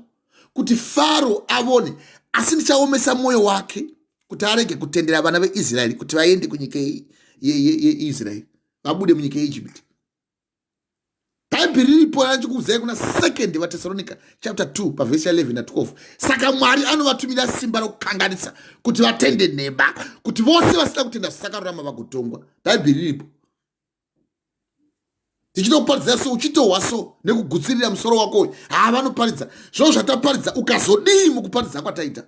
kuti Faro avone, asi ndichaomesa mwoyo wake kuti arege kutendera vana veIsraeri kuti vaende kunyika yeIsraeri, vabude munyika yeIjipiti. Bhaibheri riripo rachikuudzai kuna Second vaTesalonica chapter 2 pavhesi ya11 na12. Saka Mwari anovatumira simba rokukanganisa kuti vatende nhema, kuti vose vasina kutenda zvisakarurama vagotongwa. Bhaibheri riripo tichitokuparidzira. So uchitohwa so nekugutsirira musoro wako uyu, haa, vanoparidza zvoo zvataparidza, ukazodii mukuparidza kwataita?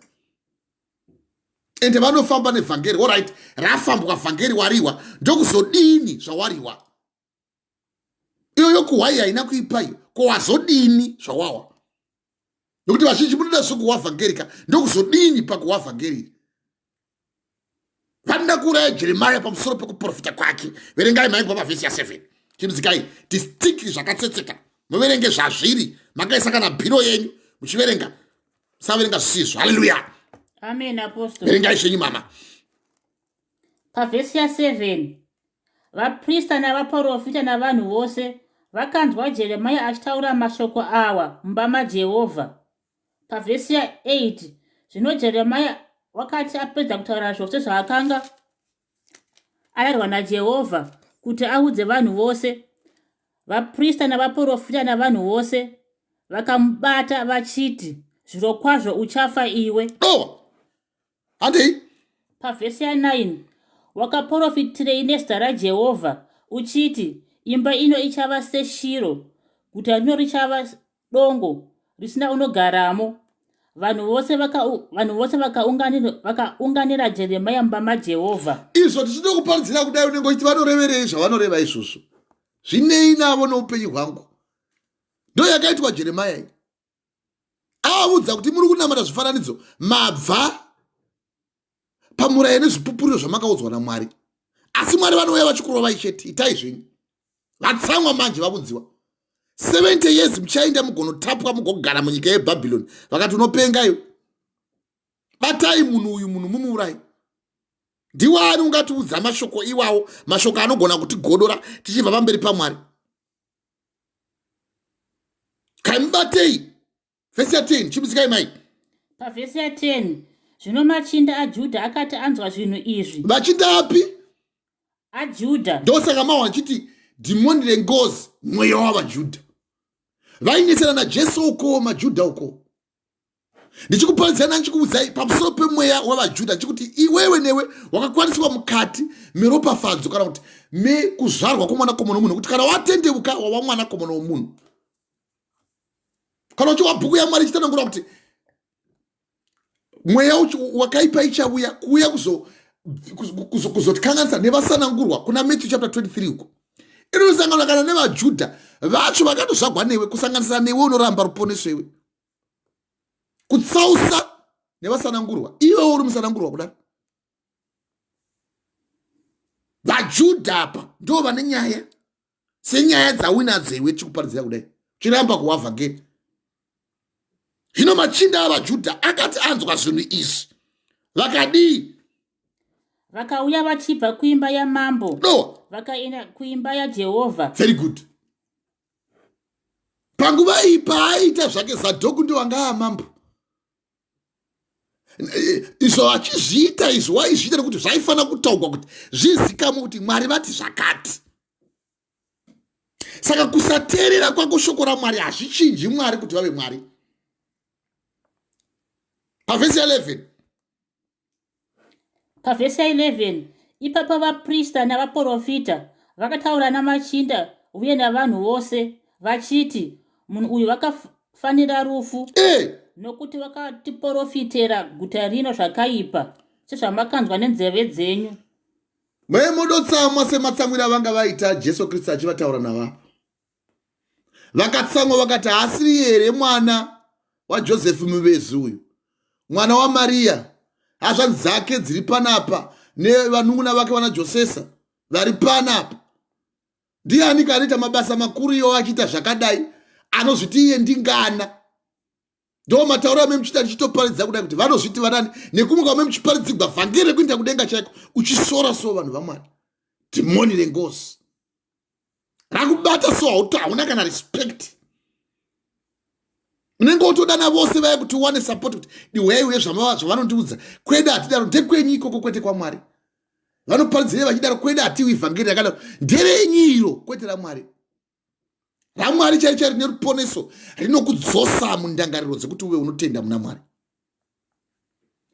Ende vanofamba nevhangeri. Alright, rafambwa vhangeri, wariwa, ndokuzodini zvawariwa? Iyo yokuhwai haina kuipa iyo, ko wazodini zvawawa? Nokuti vazhinji munoda zvokuhwa vhangerika, ndokuzodini pakuhwa vhangeri? Vanoda kuuraya Jeremaya pamusoro pekuprofita kwake. Verengai maingwa pavhesi ya7. Chimudzikai distinctly, zvakatsetseka, muverenge zvazviri makaisa kana bhiro yenyu muchiverenga, musaverenga zvisizvo. Haleluya. Amen, apostle. Verengai zvenyu, mama. Pavhesi ya7, vaprista navaprofita navanhu vose vakanzwa Jeremia achitaura mashoko awa mumba maJehovha. Pavhesi ya8, zvino Jeremia wakati apedza kutaura zvose zvaakanga arayirwa naJehovha kuti audze vanhu vose, vaprista navaprofita navanhu vose vakamubata vachiti, zvirokwazvo uchafa iwe. Oh, handei. Pavhesi ya9, wakaprofitirei nezita raJehovha uchiti, imba ino ichava seShiro, guta rino richava dongo risina unogaramo? Vanhu vose vakaunganira Jeremia mumba maJehovha. Izvo tichitokuparidzira kudai, unenge uchiti vanoreverei zvavanoreva izvozvo? Zvinei navo noupenyu hwangu? Ndo yakaitwa Jeremaya iyi. Avaudza kuti muri kunamata zvifananidzo, mabva pamuraya nezvipupuriro zvamakaudzwa naMwari, asi Mwari vanouya vachikurovai chete. Itai zvenyu. Vatsamwa manje, vakudziwa 70 years muchaenda mugonotapwa, mugogara munyika yeBhabhironi. Vakati, unopenga iwe, batai munhu uyu, munhu mumuurai. Ndiwani ungatiudza mashoko iwawo, mashoko anogona kutigodora tichibva pamberi paMwari? Kaimubatei. Vhesi ya10, chimutsikai mai. Pavhesi ya10, zvino machinda aJudha akati anzwa zvinhu izvi. Machinda api? AJudha. Ndosaka mawa achiti dhimoni rengozi, mweya wavaJudha vainetsana naJesu uko, maJudha uko. Ndichikuparidzana, ndichikuudzai pamusoro pemweya wavaJudha, ndichikuti iwewe newe wakakwaniswa mukati meropafadzo kana kuti mekuzvarwa kwomwanakomana womunhu, nekuti kana watendeuka wava mwanakomana womunhu. Kana uchiwa bhuku yaMwari ichitsanangura kuti Mweya wakaipa ichauya kuuya kuzotikanganisa nevasanangurwa kuna Matthew chapter 23 uko inosangana kana nevaJudha vacho vakatozvagwa newe, kusanganisira newe unoramba ruponeso iwe, kutsausa nevasanangurwa iwe uri musanangurwa kudaro. VaJudha apa ndo vane nyaya senyaya dzauinadzo iwe tichikuparidzira kudai chiramba kuwavhangeri. Zvino machinda avaJudha akati anzwa zvinhu izvi vakadii? Vakauya vachibva kuimba yamambo no vakaenda kuimba yaJehovha. Very good. Panguva iyi paaiita zvake Zadhoku ndiwo anga amambo. Izvo achizviita izvo waizviita nekuti zvaifanira kutaurwa kuti zvizikamwe kuti Mwari vati zvakati. Saka kusateerera kwako shoko raMwari hazvichinji Mwari kuti vave Mwari. Pavhesi ya11. Pavhesi ya11, ipapo vaprista navaprofita vakataura namachinda uye navanhu vose vachiti, munhu uyu vakafanira rufu nokuti vakatiprofitera guta rino zvakaipa, sezvamakanzwa nenzeve dzenyu. Mai modotsamwa sematsamwiro avanga vaita Jesu Kristu achivataura navavo. Vakatsamwa vakati, haasiri here mwana waJosefu muvezi uyu, mwana waMariya, hazvanzi dzake dziri panapa nevanun'una vake vana Josesa vari panapa? Ndiani kanoita mabasa makuru iwo achiita zvakadai? Anozviti iye ndingana? Ndo matauro ame muchiita ndichitoparidza kudai kuti vanozviti vanani, nekumwe kwame muchiparidzigwa vhangeri rekuenda kudenga chaiko, uchisora so vanhu vaMwari. Dhimoni rengozi rakubata so hauna kana respect. Unenge wotodana vose vaya kuti uwane support kuti dihwei uye zvavanondiudza kwedu hatidaro, ndekwenyu ikoko kwete kwaMwari. Vanoparidzirei vachidaro kwedu hatiwi vhangeri rakadaro, nderenyu iro kwete raMwari. RaMwari chai chai rine ruponeso rinokudzosa mundangariro dzekuti uve unotenda muna Mwari.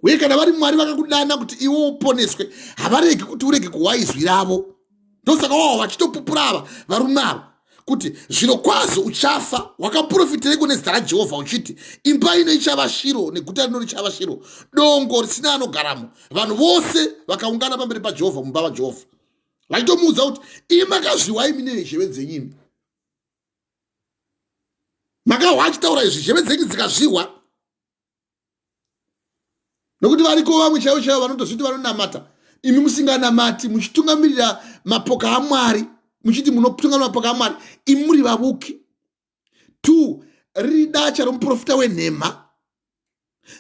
Uye kana vari Mwari vakakudana kuti iwe uponeswe, havaregi kuti urege kuhwa izwi ravo. Ndosaka wavo vachitopupura ava varume ava kuti zvirokwazvo uchafa. Wakaprofiteiko nezita raJehovha uchiti imba ino ichava Shiro neguta rino richava Shiro, dongo risina anogaramo? Vanhu vose vakaungana pamberi paJehovha mumba vaJehovha, vachitomuudza kuti imi makazviwa imi nezheve dzenyu, imi makahwa achitaura izvi, zheve dzenyu dzikazvihwa. Nokuti variko vamwe chaivo chaivo vanotozviti vanonamata, imi musinganamati, muchitungamirira mapoka aMwari, muchiti munotungamira mapoka aMwari, imi muri vavuki. 2 riri dacha romuprofita wenhema,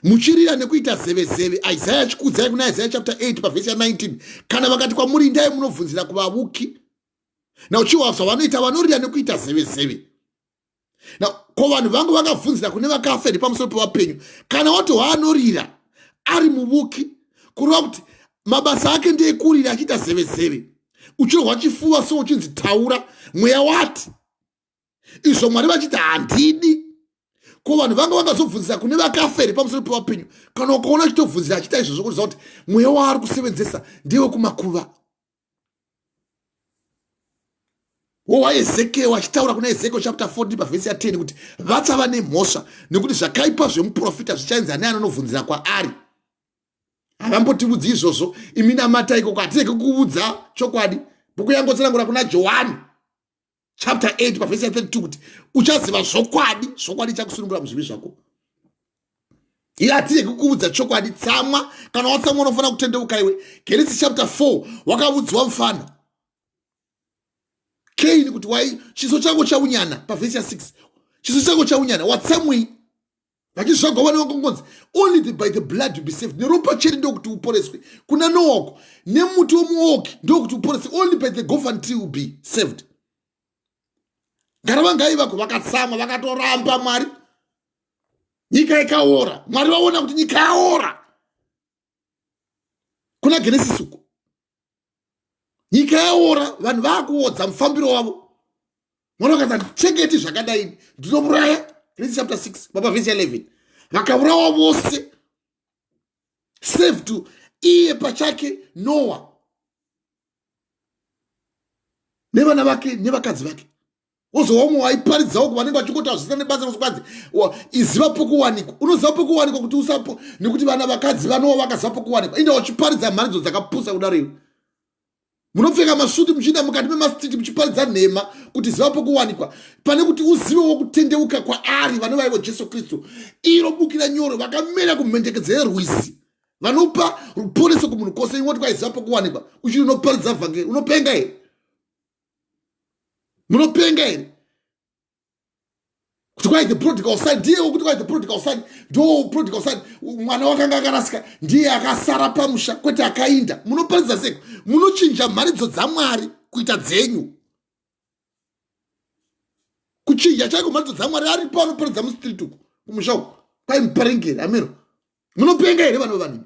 muchirira nekuita zevezeve. Isaya achikuudzai kuna Isaya chapter 8 pavhesi ya19, kana vakati kwamuri indai munobvunzira kuvavuki, nauchiwa zvavanoita, vanorira nekuita zevezeve. Na ko vanhu vangu vakabvunzira kune vakafa here pamusoro pevapenyu? Kana wati waanorira ari muvuki, kureva kuti mabasa ake ndeekurira achiita zevezeve, uchirohwa chifuva so uchinzi taura, mweya wati izvo, Mwari vachiti handidi. Ko vanhu vanga vangazobvunzira kune vakafa here pamusoro pevapenyu? Kana ukaona achitobvunzira achiita izvozvo, kuziva kuti mweya waari kusevenzesa ndewekumakuva. WowaEzekiel achitaura kuna Ezekiel chapter 14 pavhesi ya10 kuti vachava nemhosva nekuti zvakaipa zvemuprofita zvichaenza neani anobvunzira kwaari. Havambotiudzi izvozvo, imi namata ikoko, hatirege kuudza chokwadi. Bhuku yangotsanangura kuna Johani chapter 8 pavhesi ya32 kuti uchaziva zvokwadi, zvokwadi ichakusunungura muzvivi zvako. Iye hatirege kukuudza chokwadi. Tsamwa, kana watsamwa unofanira kutendeuka iwe. Genesis chapter 4 wakaudzwa mufana Kaini kuti wai chiso chako chaunyana, pavhesi ya6, chiso chako chaunyana, watsamwei? Vachizvagwa vana vakongonzi only by the blood you be saved, neropa chete ndokuti uporeswe. Kuna Noako nemuti wemuoki ndokuti uporeswe, only by the gopher tree will be saved. Gara vangai vako vakatsamwa, vakatoramba Mwari, nyika ikaora. Mwari vaona kuti nyika yaora kuna Genesis uko, nyika yaora, vanhu vaakuodza mufambiro wavo. Mwari vakati chengeti zvakadai, ndinouraya. Genesis chapter 6 baba vhesi ya11, vakaurawa vose save to iye pachake Noa nevana vake nevakadzi vake. Wozova umwe waiparidzawo kuvanenge vachingotaura zvisina nebasa rose kwanzi iziva pokuwanikwa. Unoziva pokuwanikwa kuti usapo nekuti vana vakadzi vanowa vakaziva pokuwanikwa. Inda uchiparidza mharidzo dzakapusa kudaro iwe. Munopfeka masuti muchiinda mukati memastreet muchiparidza nhema kuti ziva pokuwanikwa pane kuti uzivewo kutendeuka kwaari vanova ivo Jesu Kristu. Iro bukira nyoro vakamera kumhendekedzo yerwizi vanopa ruponeso kumunhu kose. Iwe woti kwaiziva pokuwanikwa uchiri unoparidza vhangeri. Unopenga here? Munopenga here? Kuti kwai the prodigal son ndiye wekuti kwai the prodigal son ndo prodigal son mwana wakanga akarasika ndiye akasara pamusha kwete akainda. Munoparidza seko munochinja mharidzo dzaMwari kuita dzenyu. Kuchinja chaiko mharidzo dzaMwari aripo anoparidza mustreet uku kumusha uku kwai muparengeri ameno. Munopenga here vanhu vevanhu?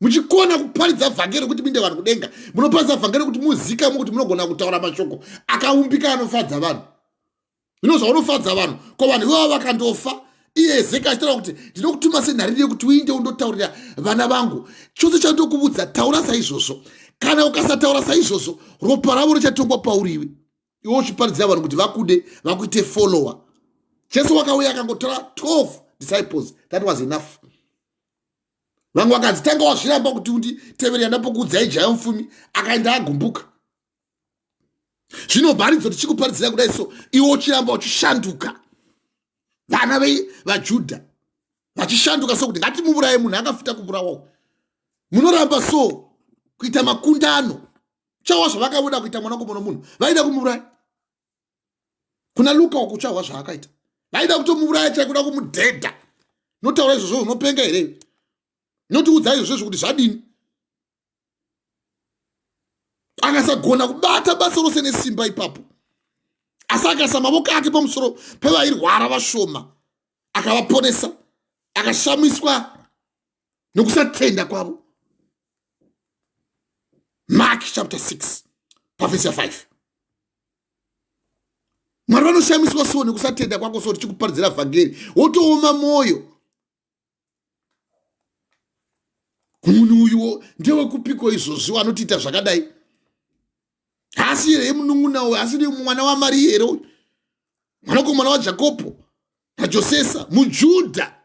Muchikona kuparidza vhangeri kuti minde vanhu kudenga, munoparidza vhangeri kuti muzikamwe kuti munogona kutaura mashoko akaumbika anofadza vanhu. Zvino zvaunofadza vanhu ko vanhu ivava vakandofa, iye Ezeki achitaura kuti ndinokutuma senhariri yekuti uinde undotaurira vana vangu chose chandokuvudza, taura saizvozvo. Kana ukasataura saizvozvo, ropa ravo richatongwa pauri iwe. Iwe uchiparidzira vanhu kuti vakude, vakuite follower. Jesu wakauya akangotora 12 disciples, that was enough. Vamwe vakanzi tanga wazviramba kuti unditevere yandapokuudzai jaya mupfumi akaenda agumbuka. Zvino mharidzo tichikuparidzira kudai so iwe uchiramba uchishanduka. Vana vevaJudha vachishanduka so kuti ngatimuvuraye munhu akafita kuvurawawo. Munoramba so kuita makundano. Chawa zvavakabuda kuita mwanakomana womunhu vaida kumuuraya. Kuna Luka uku uchahwa zvaakaita. Vaida kutomuuraya chai kuda kumudhedha. Notaura izvozvo unopenga here? Notiudza izvozvo kuti zvadini? Akasagona kubata basa rose nesimba ipapo. Asi akaisa mavoko ake pamusoro pevairwara vashoma akavaponesa, akashamiswa nokusatenda kwavo. Mark chapter 6 pavhesi ya 5. Mwari vanoshamiswa so nekusatenda kwako so tichikuparidzira vhangeri wotooma mwoyo. Munhu uyu ndewekupiko izvozvi anotiita zvakadai? Haasi here munun'una uyu? Haasi mwana waMari here uyu? Mwanakomana waJakobo naJosesa muJudha.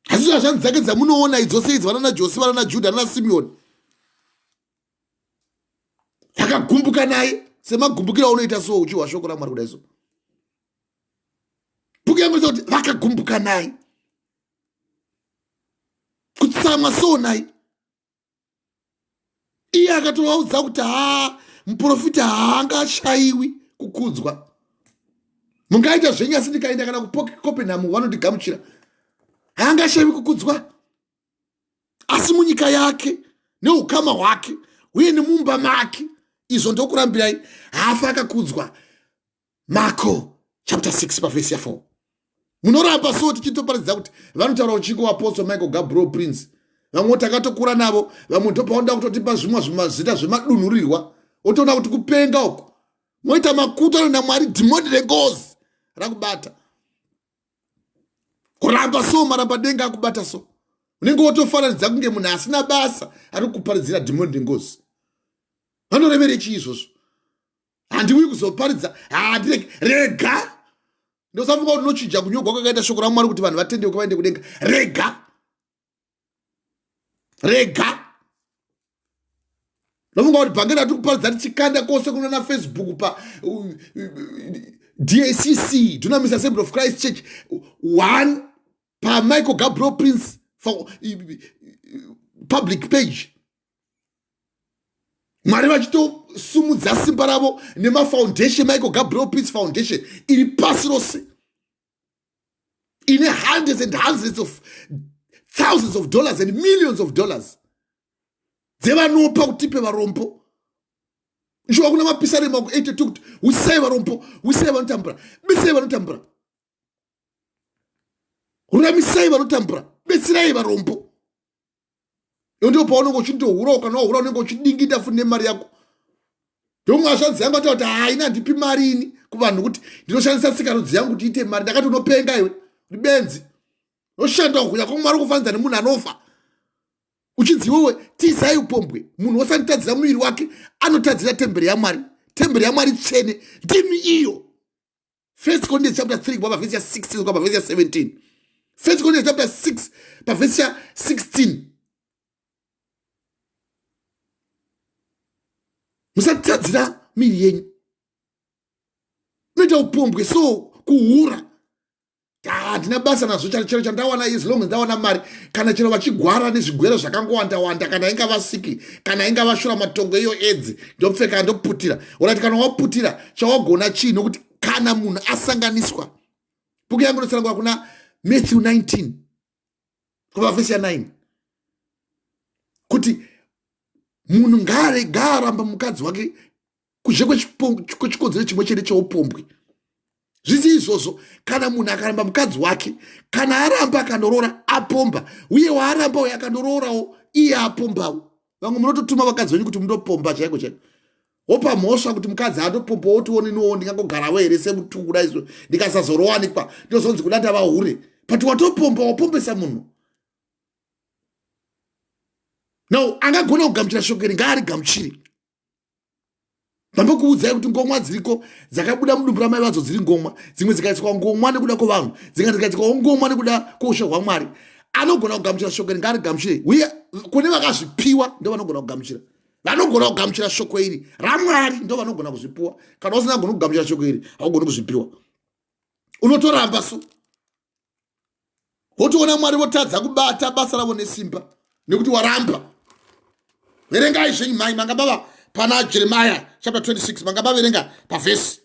Asi zvazvanzi dzake dzamunoona idzose idzi vana naJose vana naJudha nana Simeoni vakagumbuka naye semagumbukiro aunoita so uchihwa shoko raMwari kudai so. Bhuku yangu kuti vakagumbuka naye kutsamwa so naye. Iye akatovaudza kuti haa muprofita haangashayiwi kukudzwa. Mungaita zvenyu asi ndikaenda kana kuCopenhagen vanondigamuchira. Haangashayiwi kukudzwa. Asi munyika yake neukama hwake uye nemumba make izvo ndokurambirai haafa akakudzwa. Marko chapter 6 pavhesi ya 4. Munoramba so tichitoparidza kuti vanotaura uchingo Apostle Michael Gabriel Prince. Vamwe takatokura navo, vamwe ndopavanoda kutotipa zvimwe zvimazita zvemadunhurirwa. Otoona kuti kupenga uku. Moita makuta anoenda Mwari dhimoni rengozi rakubata. Kuramba so maramba denga akubata so. Unenge wotofananidza kunge munhu asina basa ari kuparidzira dhimoni rengozi. Vanorevere chii izvozvo? Handiuyi kuzoparidza, handirege, rega. Ndosafunga kuti unochinja kunyogwa kwakaita shoko raMwari kuti vanhu vatendeuke vaende kudenga. Rega. Rega. Ndofunga kuti bhangeri ratiri kuparidza tichikanda kwose kunana Facebook pa DACC, Dunamis Assembly of Christ Church, 1 pa Michael Gabriel Prince for, public page. Mwari vachitosumudza simba ravo nemafoundation, Michael Gabriel Prince Foundation iri pasi rose ine hundreds and hundreds of thousands of dollars and millions of dollars dzevanopa kutipe varombo. Shuwa kuna mapisarema ku 82 kuti wisai varombo, wisai vanotambura, betsai vanotambura, ruramisai vanotambura, betsirai varombo. Iyo ndipo paunenge uchindohura, kana wahura unenge uchidingita futi nemari yako. Ndomwe hazvanzi yangu ataura kuti haina handipi mari ini kuvanhu kuti ndinoshandisa tsikarudzi yangu kuti iite mari. Ndakati unopenga iwe, uri benzi. Unoshanda kuhuya kwamwari kufananidza nemunhu anofa. Uchinzi iwewe tizai upombwe. Munhu wose anotadzira muviri wake anotadzira temberi yaMwari. Temberi yaMwari tsvene ndimi iyo. First Corinthians chapter 3 kubva pavhesi ya 16 kubva pavhesi ya 17. First Corinthians chapter 6 pavhesi ya 16. Musatadzira miri yenyu. Unoita upombwe so kuhura. Handina basa nazvo, chero chandawana, as long as ndawana mari. Kana chero vachigwara nezvigwere zvakangowanda wanda, kana ingava siki, kana ingava shura matongo iyo edzi, ndopfeka, ndoputira. Urati kana waputira, chawagona chii? Nokuti kana munhu asanganiswa, bhuku yangu inotsanangura kuna Matthew 19 kubva vhesi ya 9 kuti munhu ngaaramba mukadzi wake kuzhe kwechikonzero chimwe chete cheupombwe. Zvisi izvozvo, kana munhu akaramba mukadzi wake, kana aramba akandoroora, apomba. Uye waaramba uye akandoroorawo, iye apombawo. Vamwe munototuma vakadzi venyu kuti mundopomba chaiko chaiko, wopa mhosva kuti mukadzi andopomba, wotione niwo ndingangogarawo here semutuku kudai so, ndikasazorowanikwa ndozonzi kuda ndava hure. But watopomba, wapombesa munhu. Now angagona kugamuchira shoko iri, ngaarigamuchire. Ndambokuudzai kuti ngomwa dziriko dzakabuda mudumbu ramai vadzo dziri ngomwa, dzimwe dzikaiswa ngomwa nekuda kwevanhu, dzimwe dzikaiswawo ngomwa nekuda kwoushe hwaMwari. Anogona kugamuchira shoko iri ngaarigamuchire. Uye kune vakazvipiwa ndo vanogona kugamuchira, vanogona kugamuchira shoko iri raMwari ndo vanogona kuzvipiwa. Kana usina goni kugamuchira shoko iri, haugoni kuzvipiwa, unotoramba. So wotoona Mwari votadza kubata basa ravo nesimba nekuti waramba. Verengai zvenyu mai, manga bava pana Jeremiah chapter 26, manga baverenga pavhesi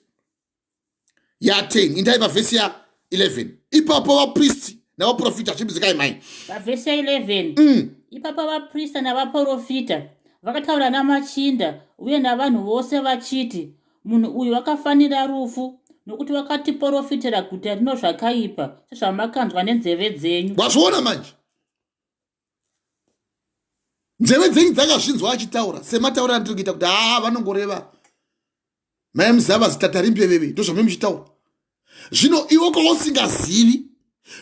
ya10, indai pavhesi ya11. Ipapo vapristi navaprofita, chimbizikai mai. Pavhesi ya11. Ipapo vaprista navaprofita vakataura namachinda uye navanhu vose vachiti, "Munhu uyu wakafanira rufu, nokuti wakatiprofitira guta rino zvakaipa, sezvamakanzwa nenzeve dzenyu." Wazviona manje, nzeve dzenyu dzakazvinzwa achitaura sematauriro andiri kuita, kuti haa, vanongoreva mai muzava zitatarimbe ndozvamai muchitaura. Zvino iwe kwausingazivi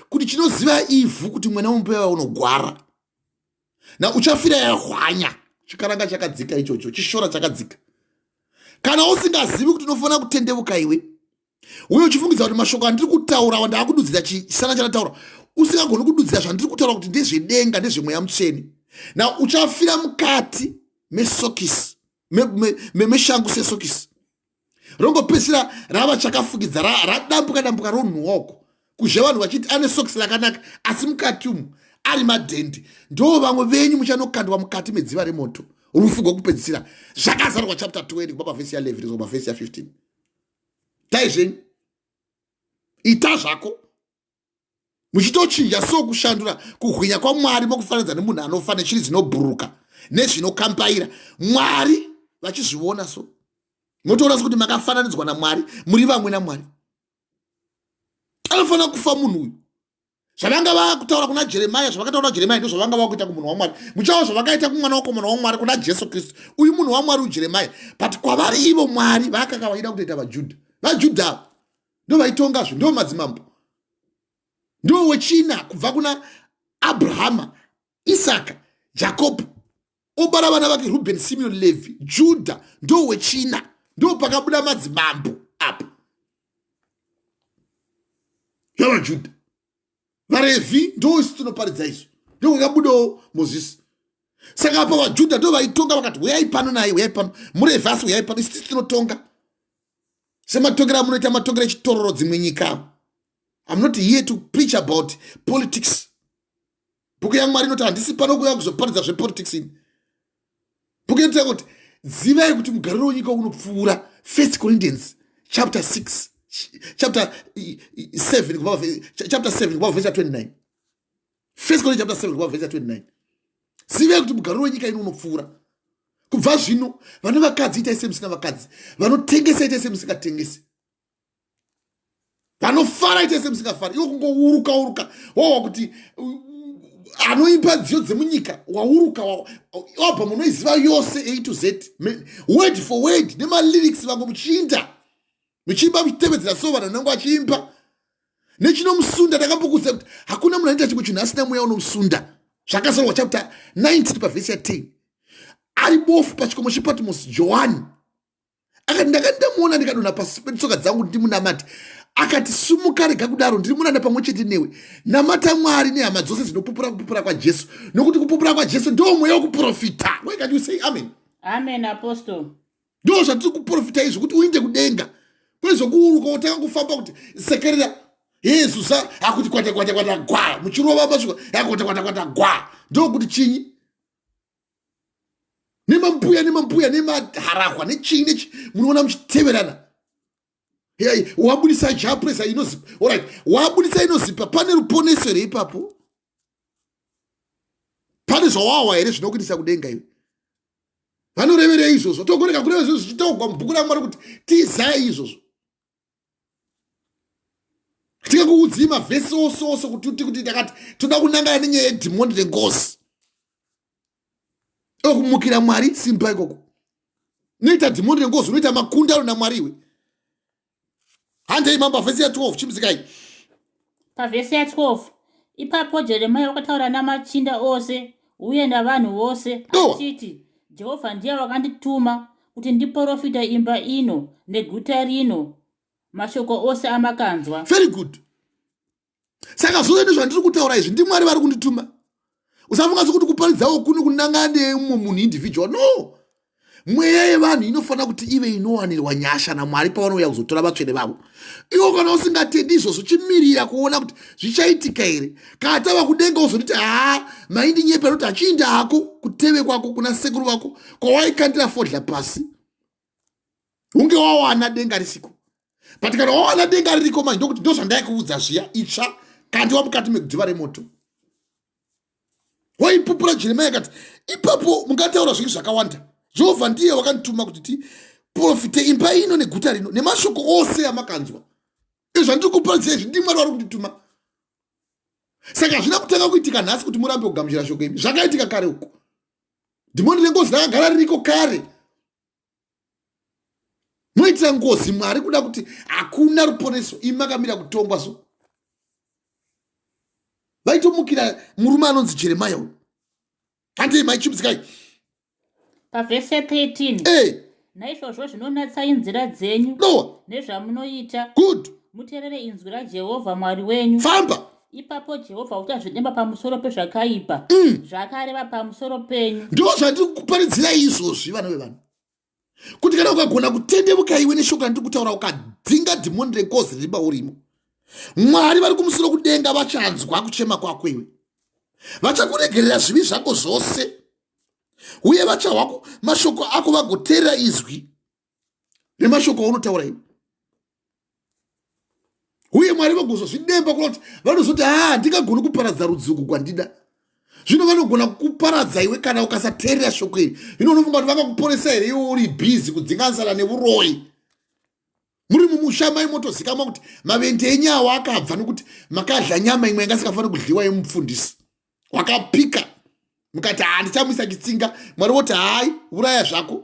kuti chinoziva ivhu kuti mwena womupeva unogwara na uchafira yahwanya chikaranga chakadzika ichocho, chishora chakadzika. Kana usingazivi kuti unofanira kutendevuka iwe, uye uchifungidza kuti mashoko andiri kutaura ndaakududzira chisana chandataura, usingagoni kududzira zvandiri kutaura kuti ndezvedenga, ndezvemweya mutsvene, na uchafira mukati mesokisi, meshangu sesokisi rongopedzisira rava chakafukidza, radambuka dambuka, ronhuwa uko kuzhe, vanhu vachiti ane sokisi rakanaka, asi mukati umu ari madhendi. Ndo vamwe venyu muchanokandwa mukati medziva remoto, rufu rwokupedzisira. Zvakazarwa chapter 20 kubva pavhesi ya11 kubva pavhesi ya15. Tai zvenyu, ita zvako muchitochinja so kushandura kuhwinya kwaMwari, mokufananidza nemunhu anofa nechiri dzinobhuruka nezvinokambaira, Mwari vachizviona. So motoona sekuti makafananidzwa naMwari, muri vamwe naMwari. Anofanira kufa munhu uyu. Zvavanga vakutaura kuna Jeremia, zvavakataura kuna Jeremia, ndo zvavanga vakuita kumunhu waMwari. Muchaona zvavakaita kumwana wakomana waMwari, kuna Jesu Kristu. Uyu munhu waMwari uJeremia, but kwavari ivo Mwari vakanga vaida kutoita vaJudha. VaJudha ndo vaitongazve, ndo madzimambo, ndo wechina kubva kuna Abrahama, Isaka, Jakobho, obara vana vake Ruben, Simeon, Levi, Judha ndo wechina, ndo pakabuda madzimambo apa yavaJudha. VaRevhi ndo isu tinoparidza isu, ndo kwakabudawo Mozisi. Saka apa vaJudha ndo vaitonga, vakati huyai pano naye, huyai pano muRevhi, asi huyai pano, isu tisi tinotonga sematongero amunoita, matongero echitororo dzimwe nyika. I'm not here to preach about politics. Bhuku yaMwari inoti handisi pano kuuya kuzoparidza zvepolitics ini. Bhuku inotaura kuti zivai kuti mugariro wenyika unopfuura. First Corinthians chapter 6, chapter 7 kubva chapter 7 kubva verse 29. First Corinthians chapter 7 kubva verse 29. Zivai kuti mugariro wenyika ino unopfuura. Kubva zvino vane vakadzi, itai semusina vakadzi; vanotengesa, itai semusingatengesi; vanofara, itai semusingafari. Iwo kungouruka uruka, wawa kuti anoimba nziyo dzemunyika, wauruka wabva munoiziva yose A to Z, word for word nemalyrics. Vamwe muchiinda muchiimba muchitevedzera, so vanhu vanenge vachiimba nechinomusunda. Ndakambokuudza kuti hakuna munhu anoita chimwe chinhu asina mweya unomusunda. Zvakazarwa chapter 19 pavhesi ya10. Ari bofu pachikomo chePatmos, Johani. Akati ndakati ndamuona ndikadonha pasi petsoka dzangu ndimunamate. Akati sumuka, rega kudaro, ndiri muranda pamwe chete newe. Namata Mwari nehama dzose dzinopupura kupupura kwaJesu, nokuti kupupura kwaJesu ndiwo mweya wekuprofita. Why can't you say amen? Amen, apostle. Ndo zvatiri kuprofita izvi, kuti uinde kudenga kwezvokuuruka wotanga kufamba kuti sekerera yezusa akuti kwata kwata kwata gwa, muchirova masviko akwata kwata kwata gwa, ndokuti chinyi nemambuya nemambuya nemaharahwa nechii nechi, munoona muchiteverana. Wabudisa japresa inozipa, alright, wabudisa inozipa, pane ruponeso here ipapo? Pane zvawawa here zvinokuitisa kudenga iwe? Vanoreverei izvozvo? Togoreka kureva izvozvo zvichitaugwa mubhuku raMwari kuti tizai izvozvo. Tingakuudzii mavhesi ose ose kuti kuti takati toda kunangana nenyaya yedhimoni rengozi okumukira Mwari. Simba ikoko unoita dhimoni rengozi, unoita makundano naMwari iwe. Handei mamba, vhesi ya12, chimuzikai. Pavhesi ya12: Ipapo Jeremia wakataura namachinda ose uye navanhu vose achiti, "Jehovha ndiye wakandituma kuti ndiprofita imba ino neguta rino mashoko ose amakanzwa." Very good. Saka zvose ndezvandiri kutaura izvi, ndiMwari vari kundituma. Usafunga sekuti kuparidzawo kune kunangana neumwe munhu individual. No, mweya yevanhu inofanira kuti ive inowanirwa nyasha naMwari pavanouya kuzotora vatsvene vavo. Iwo kana usingatendi izvozvo, chimirira kuona kuti zvichaitika here. Kana tava kudenga uzonditi, "Haa, maindinyepera," kuti hachiinda hako kuteve kwako kuna sekuru vako kwawaikandira fodya pasi, hunge wawana denga risiko. But kana wawana denga ririko manje, ndokuti ndozvandaikuudza zviya, itsva kandi wamukati megudziva remoto. Waipupura Jeremia akati, "Ipapo mungataura zvinhu zvakawanda. Jehovha ndiye wakandituma kuti tiprofite imba ino neguta rino nemashoko ose amakanzwa." Izvi zvandiri kuparidzira izvi, ndiMwari vari kundituma. Saka hazvina kutanga kuitika nhasi kuti murambe kugamuchira shoko imi. Zvakaitika kare uko. Dhimoni rengozi rakagara ririko kare. Munoitira ngozi Mwari kuda kuti hakuna ruponeso, imi makamira kutongwa. So vaitomukira murume anonzi Jeremia uyu. Handei, maichimuzikai. Pavhesi ya13: Hey. Naizvozvo zvinonatsai nzira dzenyu No. nezvamunoita, muteerere inzwi raJehovha Mwari wenyu. Famba. Ipapo Jehovha uchazvidemba pamusoro pezvakaipa zvaakareva pamusoro penyu. Ndo zvandiri kuparidzira izvozvi, vana vevanhu, kuti kana ukagona kutendevuka iwe neshoko randiri kutaura, ukadzinga dhimoni rengozi riri maurimo, Mwari vari kumusoro kudenga vachanzwa kuchema kwako iwe, vachakuregerera zvivi zvako zvose, uye vachahwa mashoko ako vagoteerera izwi nemashoko aunotaura iwe. Uye Mwari vagozozvidemba kuda kuti vanozoti, "Ha, handingagoni kuparadza rudzi uku kwandida." Zvino vanogona kuparadza iwe kana ukasateerera shoko iri. Zvino unofunga kuti vangakuporesa here iwe uri busy kudzinganisana neuroyi muri mumusha? Mai motozikamwa kuti mavende enyu awo akabva nokuti makadya nyama imwe yanga isingafaniri kudyiwa yemupfundisi wakapika, mukati, "Ha, ndichamuisa chitsinga." Mwari woti, "Hai, uraya zvako,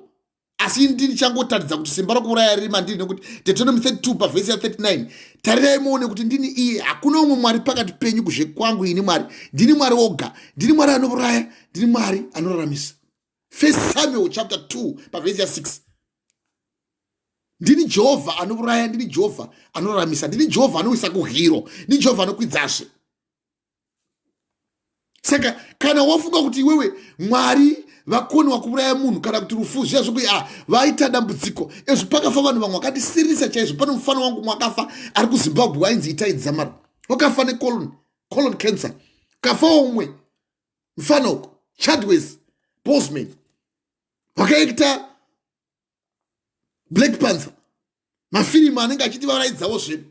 asi ndi ndichangotaridza kuti simba rokuuraya riri mandiri," nekuti Deuteronomy 32 pavhesi ya39, "Tarirai muone kuti ndini iye, hakuna umwe Mwari pakati penyu kuzhe kwangu. Ini Mwari, ndini Mwari woga, ndini Mwari anouraya, ndini Mwari anoraramisa." First Samuel chapter 2 pavhesi ya6, "Ndini Jehovha anouraya, ndini Jehovha anoraramisa, ndini Jehovha anoisa kuhiro, ndini Jehovha anokwidzazve." Saka kana wafunga kuti iwewe Mwari vakoniwa kuuraya munhu kana kuti rufu zviya zvokuti a vaita dambudziko ezvo, pakafa vanhu vamwe vakandisiririsa chaizvo. Pane mufano wangu mwakafa ari kuZimbabwe ainzi Itai Dzamara, wakafa necolon cancer. Kafa umwe mufano uko, Chadwick Boseman, wakaita Black Panther, mafirimu anenge achiti varaidzawo zvedu.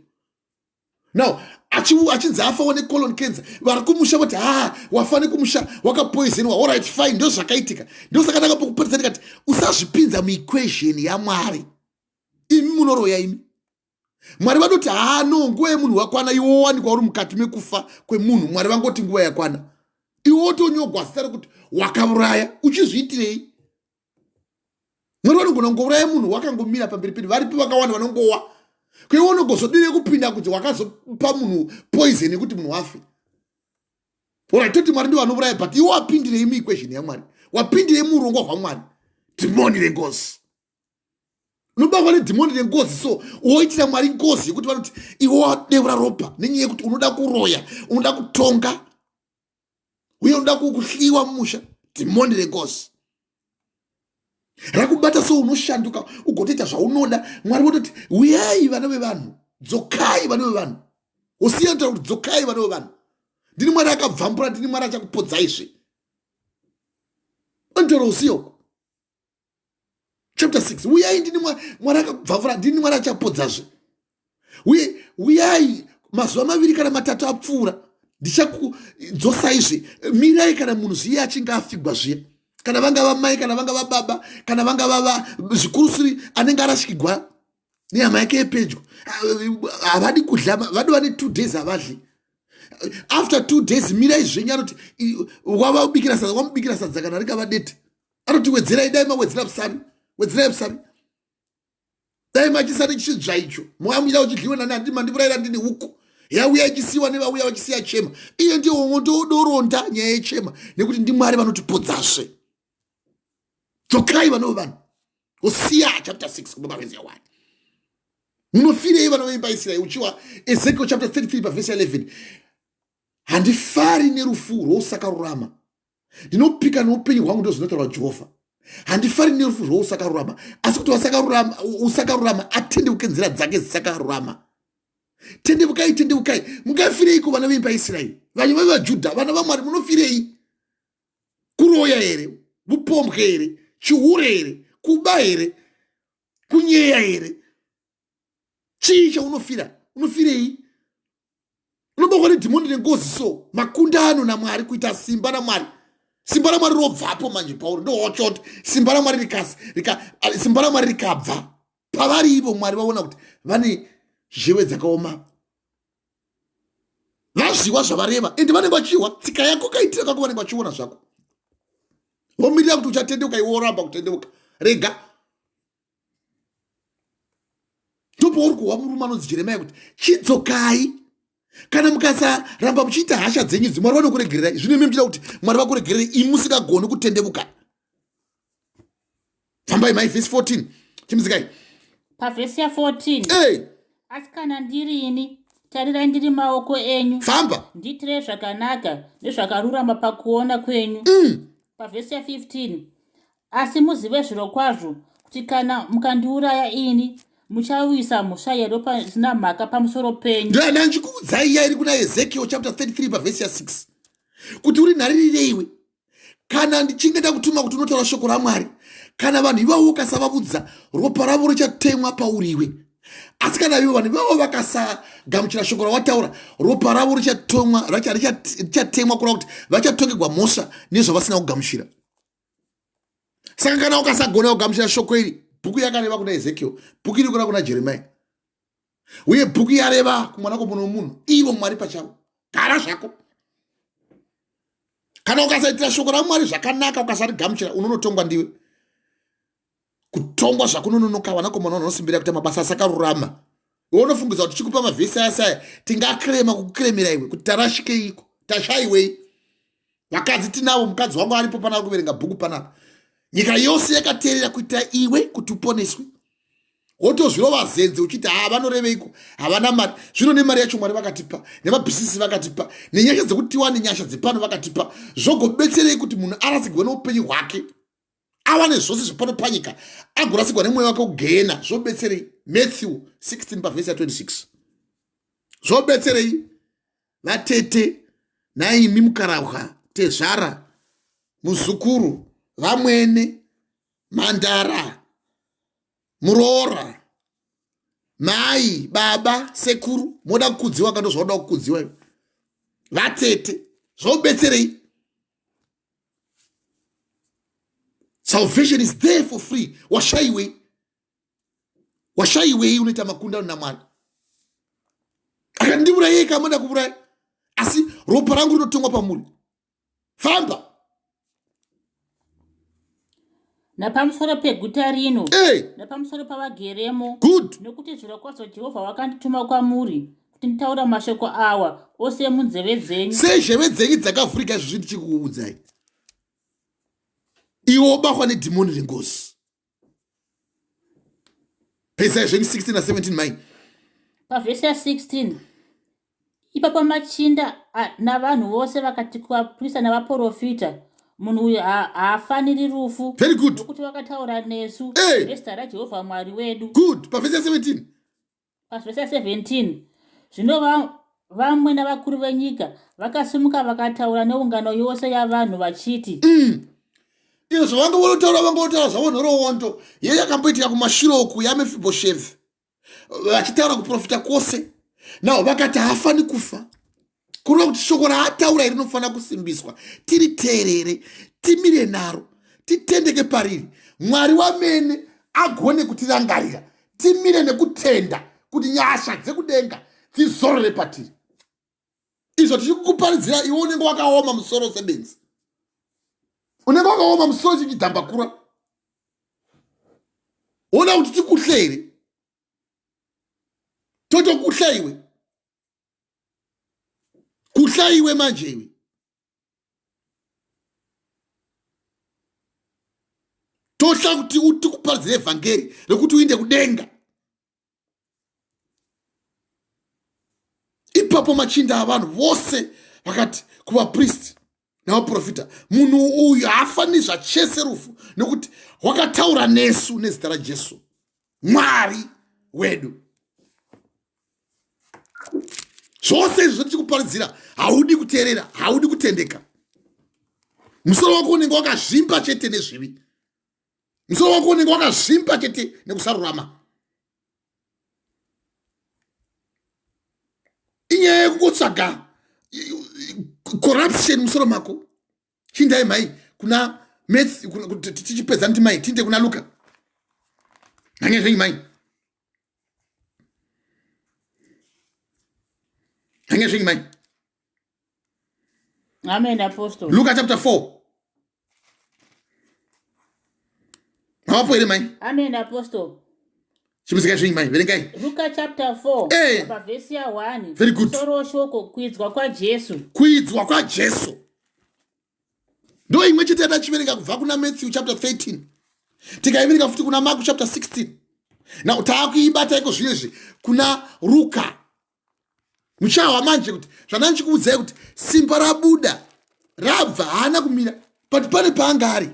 Now achinzi afawo necolon cancer, vari kumusha voti, "Ha, wafa nekumusha wakapoisonwa." Alright, fine, ndo zvakaitika. Ndosaka ndakapokupedzisa ndikati usazvipinza muequation yaMwari. Imi munoroya imi, Mwari vanoti, "Ha, no, nguva yemunhu wakwana." Iwe wawanikwa uri mukati mekufa kwemunhu, Mwari vangoti nguva yakwana, iwe wotonyogwa zita rekuti wakauraya. Uchizviitirei? Mwari vanogona kungouraya munhu wakangomira pamberi pedu. Varipo vakawanda vanongowa. Kuiwe unogozodire kupinda kuti wakazopa munhu poison yekuti munhu afe? Alright, toti Mwari ndivo vanouraya, but iwe wapindirei muequation yaMwari? Wapindirei muurongwa hwaMwari? Dhimoni rengozi. Unobatwa nedhimoni rengozi, so woitira Mwari ngozi yekuti vanoti iwe wadeura ropa nenyaya yekuti unoda kuroya, unoda kutonga uye unoda kuhliwa mumusha. Dhimoni rengozi rakubata, so unoshanduka ugotoita zvaunoda. Mwari vototi, "Uyai vana vevanhu, dzokai vana vevanhu." Usiya kuti, "Dzokai vana vevanhu, ndini Mwari akabvambura, ndini Mwari achakupodzaizve." Anotaura Usiya chapter 6, "Uyai, ndini Mwari akabvavura, ndini Mwari achapodzazve. Uye uyai, mazuva 2 kana 3 apfuura, ndichakudzosaizve." Mirai, kana munhu zviye achinge afigwa zviya, kana vanga vamai, kana vanga vababa, kana vanga vava zvikurusuri, anenge arashikigwa nehama yake yepedyo, havadi kudya, vadova ne2 days havadli. After 2 days, mirai zvenyu, anoti wavabikira sadza, wamubikira sadza, kana ringava dete, anoti, "Wedzerai, dai mawedzera usavi, wedzerai usavi, dai machisati chidzva icho moamuida uchidliwe nani, handi mandiurayira ndini huku yauya ichisiyiwa nevauya vachisiya chema." Iye ndiwo ndodoronda nyaya yechema, nekuti ndiMwari vanotipodzazve. Dzokai vana vevanhu. Hosiya chapter 6 kubva pavhesi ya1. Munofirei vana veimba Israeri? Uchiwa Ezekiel chapter 33 pavhesi ya11, "Handifari nerufu rwousakarurama. Ndinopika neupenyu hwangu, ndozvinotaura Jehovha, handifari nerufu rwousakarurama, asi kuti usakarurama atendeuke nzira dzake dzisakarurama." Tendeukai, tendeukai. Mungafireiko vana veimba Israeri, vanhu vevaJudha, vana vaMwari? Munofirei? Kuroya here? Upombwe here? Chihure here? Kuba here? Kunyeya here? Chii chaunofira? Unofirei? Unobakwa nedhimoni rengozi, so makundano naMwari, kuita simba naMwari, simba raMwari robvapo manje pauri. Ndowacho kuti simba raMwari simba raMwari rikabva pavari ivo, Mwari vaona kuti vane zhewe dzakaoma, vazviwa zvavareva, ende vanenge vachiwa tsika yako, kaitira kako, vanenge vachiona zvako, vomirira kuti uchatendeuka, iwe woramba kutendeuka. Rega, ndopauri kuhwa murume anonzi Jeremia kuti, "Chidzokai. Kana mukasaramba muchiita hasha dzenyu idzi, Mwari vanokuregererai." Zvino imi muchida kuti Mwari vakuregererei, imi musingagoni kutendevuka. Fambai mai, vhesi 14, chimuzikai. Pavhesi ya14. Hey. Asi kana ndirini, tarirai, ndiri maoko enyu. Famba. Ndiitirei zvakanaka nezvakarurama pakuona kwenyu. Pavhesi ya15, asi muzive zviro kwazvo kuti kana mukandiuraya ini, muchawisa mhosva yeropa isina mhaka pamusoro penyu. Ndoyana ndichikuudzai iya iri kuna Ezekiel chapter 33 pavhesi ya6, kuti uri nharirire kana ndichinge ndakutuma kuti unotaura shoko raMwari, kana vanhu ivavo ukasavavudza, ropa ravo richatemwa pauriwe. Asi kana ivo vanhu ivavo vakasagamuchira shoko rawataura, ropa ravo richatemwa, kureva kuti vachatongegwa mhosva nezvavasina kugamuchira. Saka kana ukasagona kugamuchira shoko iri, bhuku yakareva kuna Ezekiel, bhuku iri kureva kuna Jeremia, uye bhuku yareva kumwanakomana womunhu, ivo Mwari pachavo, gara zvako. Kana ukasaitira shoko raMwari zvakanaka, ukasarigamuchira, unonotongwa ndiwe. Kutongwa zvakunononoka, vanakomana vanosimbira kuita mabasa asakarurama. Iwe unofungidza kuti chikupa mavhesi aya saya, tingakrema kukukremera iwe kuti tarashikeiko, tashaiwei? Vakadzi tinavo, mukadzi wangu aripo pana kuverenga bhuku panapa. Nyika yose yakateerera kuita iwe kuti uponeswe, wotozvirova zenze uchiti, "Ha, vanoreveiko? Havana mari." Zvino nemari yacho Mwari vakatipa, nemabhisisi vakatipa, nenyasha dzekuti tiwane nyasha dzepano vakatipa, zvogobetserei kuti munhu arasigwe neupenyu hwake, awane zvose zvepano panyika, agorasigwa nemweya wake kugehena? Zvobetserei? Matthew 16 pavhesi ya26. Zvobetserei, vatete naimi mukarahwa, tezvara, muzukuru, vamwene, mhandara, muroora, mai, baba, sekuru? Moda kukudziwa ka? Ndozvauda kukudziwa iwe, vatete. Zvobetserei? Salvation is there for free. Washaiwei? Washaiwei? Unoita makundano naMwari? Akandiurayei kamoda kuuraya, asi ropa rangu rinotongwa pamuri. Famba. Napamusoro peguta rino hey. napamusoro pavageremo, Good. nokuti zvirokwazvo Jehovha wakandituma kwamuri kuti nditaura mashoko awa ose munzeve dzenyu. Sei zheve dzenyu dzakavhurika izvozvi ndichikuudzai? Iwe wobahwa nedhimoni rengozi. Pedzisai zvenyu 16 na 17 mai. Pavhesi ya16 ipapo machinda navanhu vose vakati kuvaprista navaprofita, munhu uyu haafaniri rufu. Very good. Nokuti vakataura nesu Hey. nezita raJehovha Mwari wedu. Good. Pavhesi ya17. Pavhesi ya17 zvino vamwe navakuru venyika vakasimuka vakataura neungano yose yavanhu vachiti, Izvo zvavanga vonotaura, vanga votaura zvavo nhoroondo ye yakamboitika kumashure uku yaMefibhoshethi, vachitaura kuprofita kwose. Now vakati haafani kufa, kureva kuti shoko raataura iri rinofanira kusimbiswa, tiriteerere, timire naro, titendeke pariri, Mwari wamene agone kutirangarira, timire nekutenda kuti nyasha dzekudenga dzizorore patiri. Izvo tichikukuparidzira, iwe unenge wakaoma musoro sebenzi, unenge wakaoma musoro chichidhambakura. Ona kuti tikuhle here, totokuhla iwe, kuhla iwe manje iwe. Tohla kuti tikuparidzire vhangeri rekuti uinde kudenga. Ipapo machinda avanhu vose vakati kuvapristi navaprofita, munhu uyu haafaniri zvachese rufu, nekuti wakataura nesu nezita raJesu Mwari wedu. Zvose izvi zvatichikuparidzira haudi kuteerera, haudi kutendeka. Musoro wako unenge wakazvimba chete nezvivi, musoro wako unenge wakazvimba chete nekusarurama. Inyaya yekungotsvaga corruption musoro mako. Chindai mhai kuna tichipedza ndimai, tiinde kuna Luka. Hanya zvenyu mai, hanya zvenyu mai. Amen, Apostle. Luka chapter 4. Mavapo here mai? Amen, Apostle. Chimusikai zvenyu mai, verengai. Luka chapter 4. Eh. Pavhesi ya 1. Very good. Musoro weshoko, kuidzwa kwaJesu. Kuidzwa kwaJesu. Ndo imwe chete yatachiverenga kubva kuna Matthew chapter 13. Tikaiverenga futi kuna Mark chapter 16. Now taakuibata iko zvinezvi kuna Ruka. Muchahwa manje kuti zvandanga ndichikuudzai kuti simba rabuda rabva, haana kumira, but pane paanga ari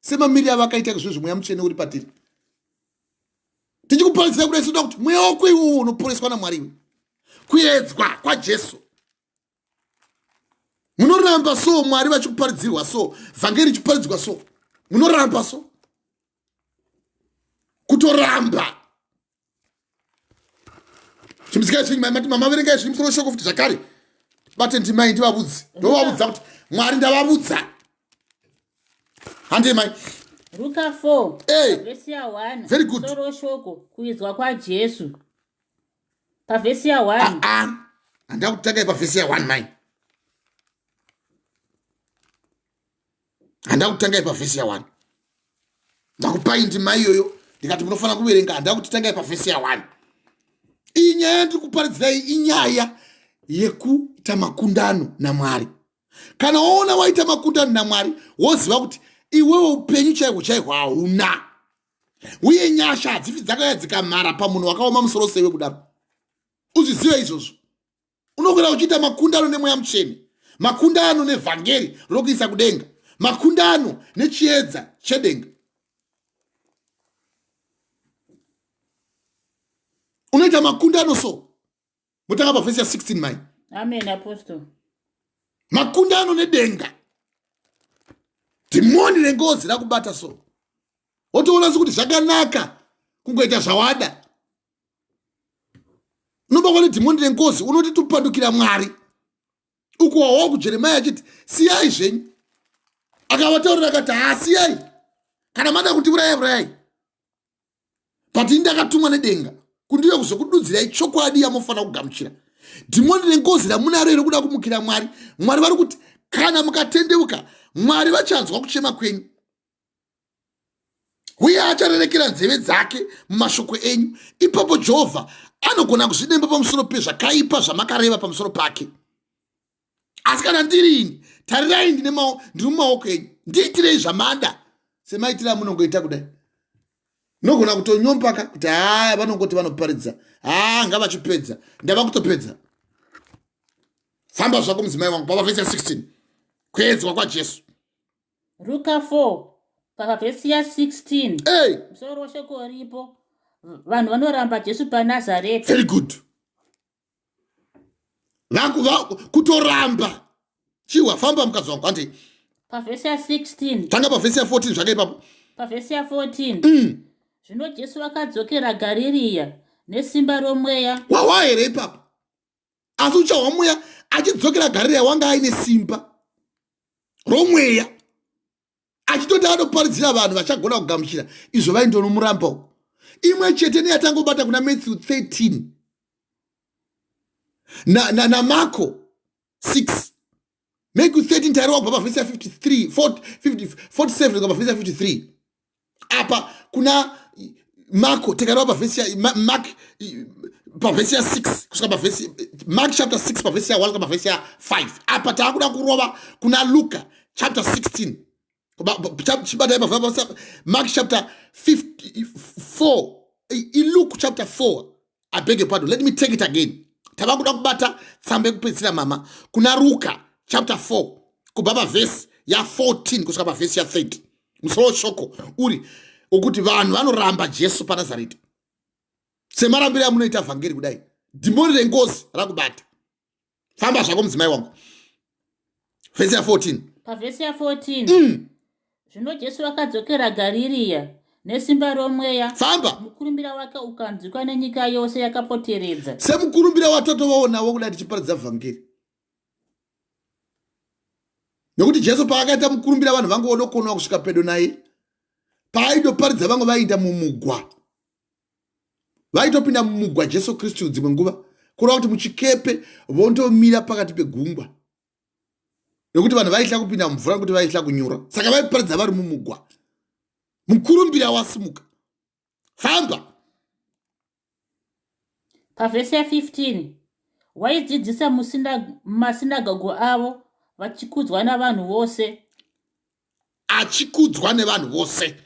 semamiriro avakaita zvinhu zvemweya mutsvene uri patiri. Tichikuparidzira kudai, tinoda kuti mweya wako iwowo unoporeswa naMwari iwe. Kuedzwa kwaJesu munoramba so, Mwari vachikuparidzirwa so, vhangeri ichiparidzwa so, munoramba so, kutoramba. Chimusikai zvinyi mati mama, verengai zviri musoro shoko futi zvakare. Bate ndimai ndivavudze, ndovavudza kuti Mwari ndavavudza. Handei mai. Luka 4. Hey. Vhesi ya 1. Very good. Musoro weshoko, kuidzwa kwaJesu. Pavhesi ya 1. Ah, ah. Handida kutangai pavhesi ya 1 mai, handida kutangai pavhesi ya 1. Ndakupai ndima iyoyo ndikati munofanira kuverenga. Handida kuti tangai pavhesi ya 1. Iyi nyaya yandiri kuparidzirai inyaya yekuita makundano naMwari. Kana waona waita makundano naMwari, woziva kuti iwewe upenyu chaihwo chaihwo hauna, uye nyasha hadzifi dzakauya dzikamhara pamunhu wakaoma musoro seiwe kudaro. Uzvizive izvozvo. Unokwira uchiita makundano nemweya mutsvene, makundano nevhangeri rokuisa kudenga, makundano nechiedza chedenga. Unoita makundano so. Mutanga pavhesi ya16 mai. Amen, Apostle. Makundano nedenga, dhimoni rengozi rakubata so, wotoona sekuti zvakanaka kungoita zvawada. Unobatwa nedhimoni rengozi, unoti topandukira Mwari. Uku wawa kuJeremia achiti siyai zvenyu, akavataurira akati haasiyai, kana mada kuti urayai, urayai, but ini ndakatumwa nedenga kundive kuzokududzirai chokwadi yamofanira kugamuchira. Dhimoni rengozi ramunaro iri kuda kumukira Mwari. Mwari vari kuti kana mukatendeuka, Mwari vachanzwa kuchema kwenyu, uye acharerekera nzeve dzake mumashoko enyu. Ipapo Jehovha anogona kuzvidemba pamusoro pezvakaipa zvamakareva pamusoro pake. Asi kana ndiri ini, tarirai, ndiri mumaoko enyu, ndiitirei zvamada semaitiro amunongoita kudai. Nogona kutonyombaka kuti haa, vanongoti vanoparidza, haa, ngavachipedza. Ndava kutopedza. Famba zvako, mudzimai wangu, pavavhesi ya16, kuedzwa kwaJesu. Ruka 4 pavhesi ya16. Hey. Musoro weshoko ripo: vanhu vanoramba Jesu paNazareta. Very good. Kutoramba chiwa. Famba, mukadzi wangu, handi. Pavhesi ya16. Tanga pavhesi ya14 zvake ipapo. Pavhesi ya14. Zvino Jesu akadzokera Gaririya nesimba roMweya. Wawa here ipapo? Asi uchahwa mweya achidzokera Garireya, wanga aine simba romweya, achitoti anoparidzira vanhu vachagona kugamuchira izvo vaindonomuramba uko. Imwe chete neyatangobata kuna Matthew 13 naMarko 6. Matthew 13 tairova kubva pavhesi ya53, 47 kusvika pavhesi ya53. Apa kuna Marko tikarova pavhesi yaMark, pavhesi ya6 kusvika pavhesi, Mark chapter 6 pavhesi ya1 kusvika pavhesi ya5. Apa taakuda kurova kuna Luka chapter 16. Chibatai Mark chapter 54, iLuke chapter 4. I beg your pardon, let me take it again. Tava kuda kubata tsamba yekupedzisira, mama, kuna Ruka chapter 4 kubva pavhesi ya14 kusvika pavhesi ya30. Musoro weshoko uri wokuti vanhu vanoramba Jesu paNazareti. Semarambiro amunoita vhangeri kudai, dhimoni rengozi rakubata. Famba zvako, mudzimai wangu, vhesi ya14. Pavhesi ya14. Zvino Jesu akadzokera Gaririya nesimba roMweya. Famba. Mukurumbira wake ukanzwikwa nenyika yose yakapoteredza. Semukurumbira watotovaonawo kudai tichiparidza vhangeri, nekuti Jesu paakaita mukurumbira, vanhu vangu vonokonawa kusvika pedo naye. Paaitoparidza, vamwe vaienda mumugwa, vaitopinda mumugwa Jesu Kristu dzimwe nguva, kureva kuti muchikepe, vondomira pakati pegungwa, nekuti vanhu vaitya kupinda mumvura, nekuti vaitya kunyura. Saka vaiparidza vari mumugwa. Mukurumbira wasimuka. Famba. Pavhesi ya15: waidzidzisa mumasinagogo avo, vachikudzwa navanhu vose. Achikudzwa nevanhu vose.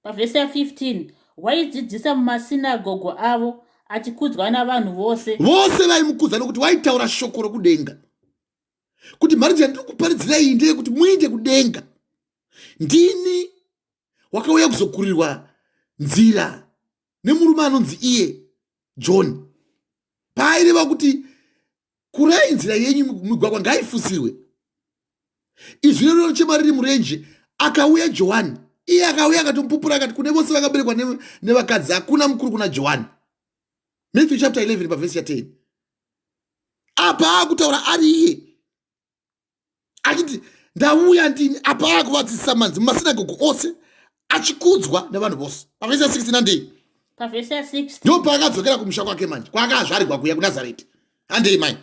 Pavhesi ya15: waidzidzisa mumasinagogo avo, achikudzwa navanhu vose. Vose vaimukudza nokuti waitaura shoko rokudenga, kuti mharidzo yandiri kuparidzira iyi ndeyekuti muinde kudenga. Ndini wakauya kuzokurirwa nzira nemurume anonzi iye John, paaireva kuti kurai nzira yenyu, migwagwa ngaifusirwe. Izwi rinochema riri murenje. Akauya Johani, iye akauya akatomupupura, akati kune vose vakaberekwa nevakadzi hakuna mukuru kuna Johani. Matthew chapter 11 pavhesi ya10. Apa akutaura ari iye achiti ndauya ndini. Apa akuvadzidzisa manzi mumasinagogo ose, achikudzwa nevanhu vose. Pavhesi ya16 andei. Pavhesi ya16. Ndo paakadzokera kumusha kwake manje, kwaakazvarigwa kuya kuNazareti. Handei, mai.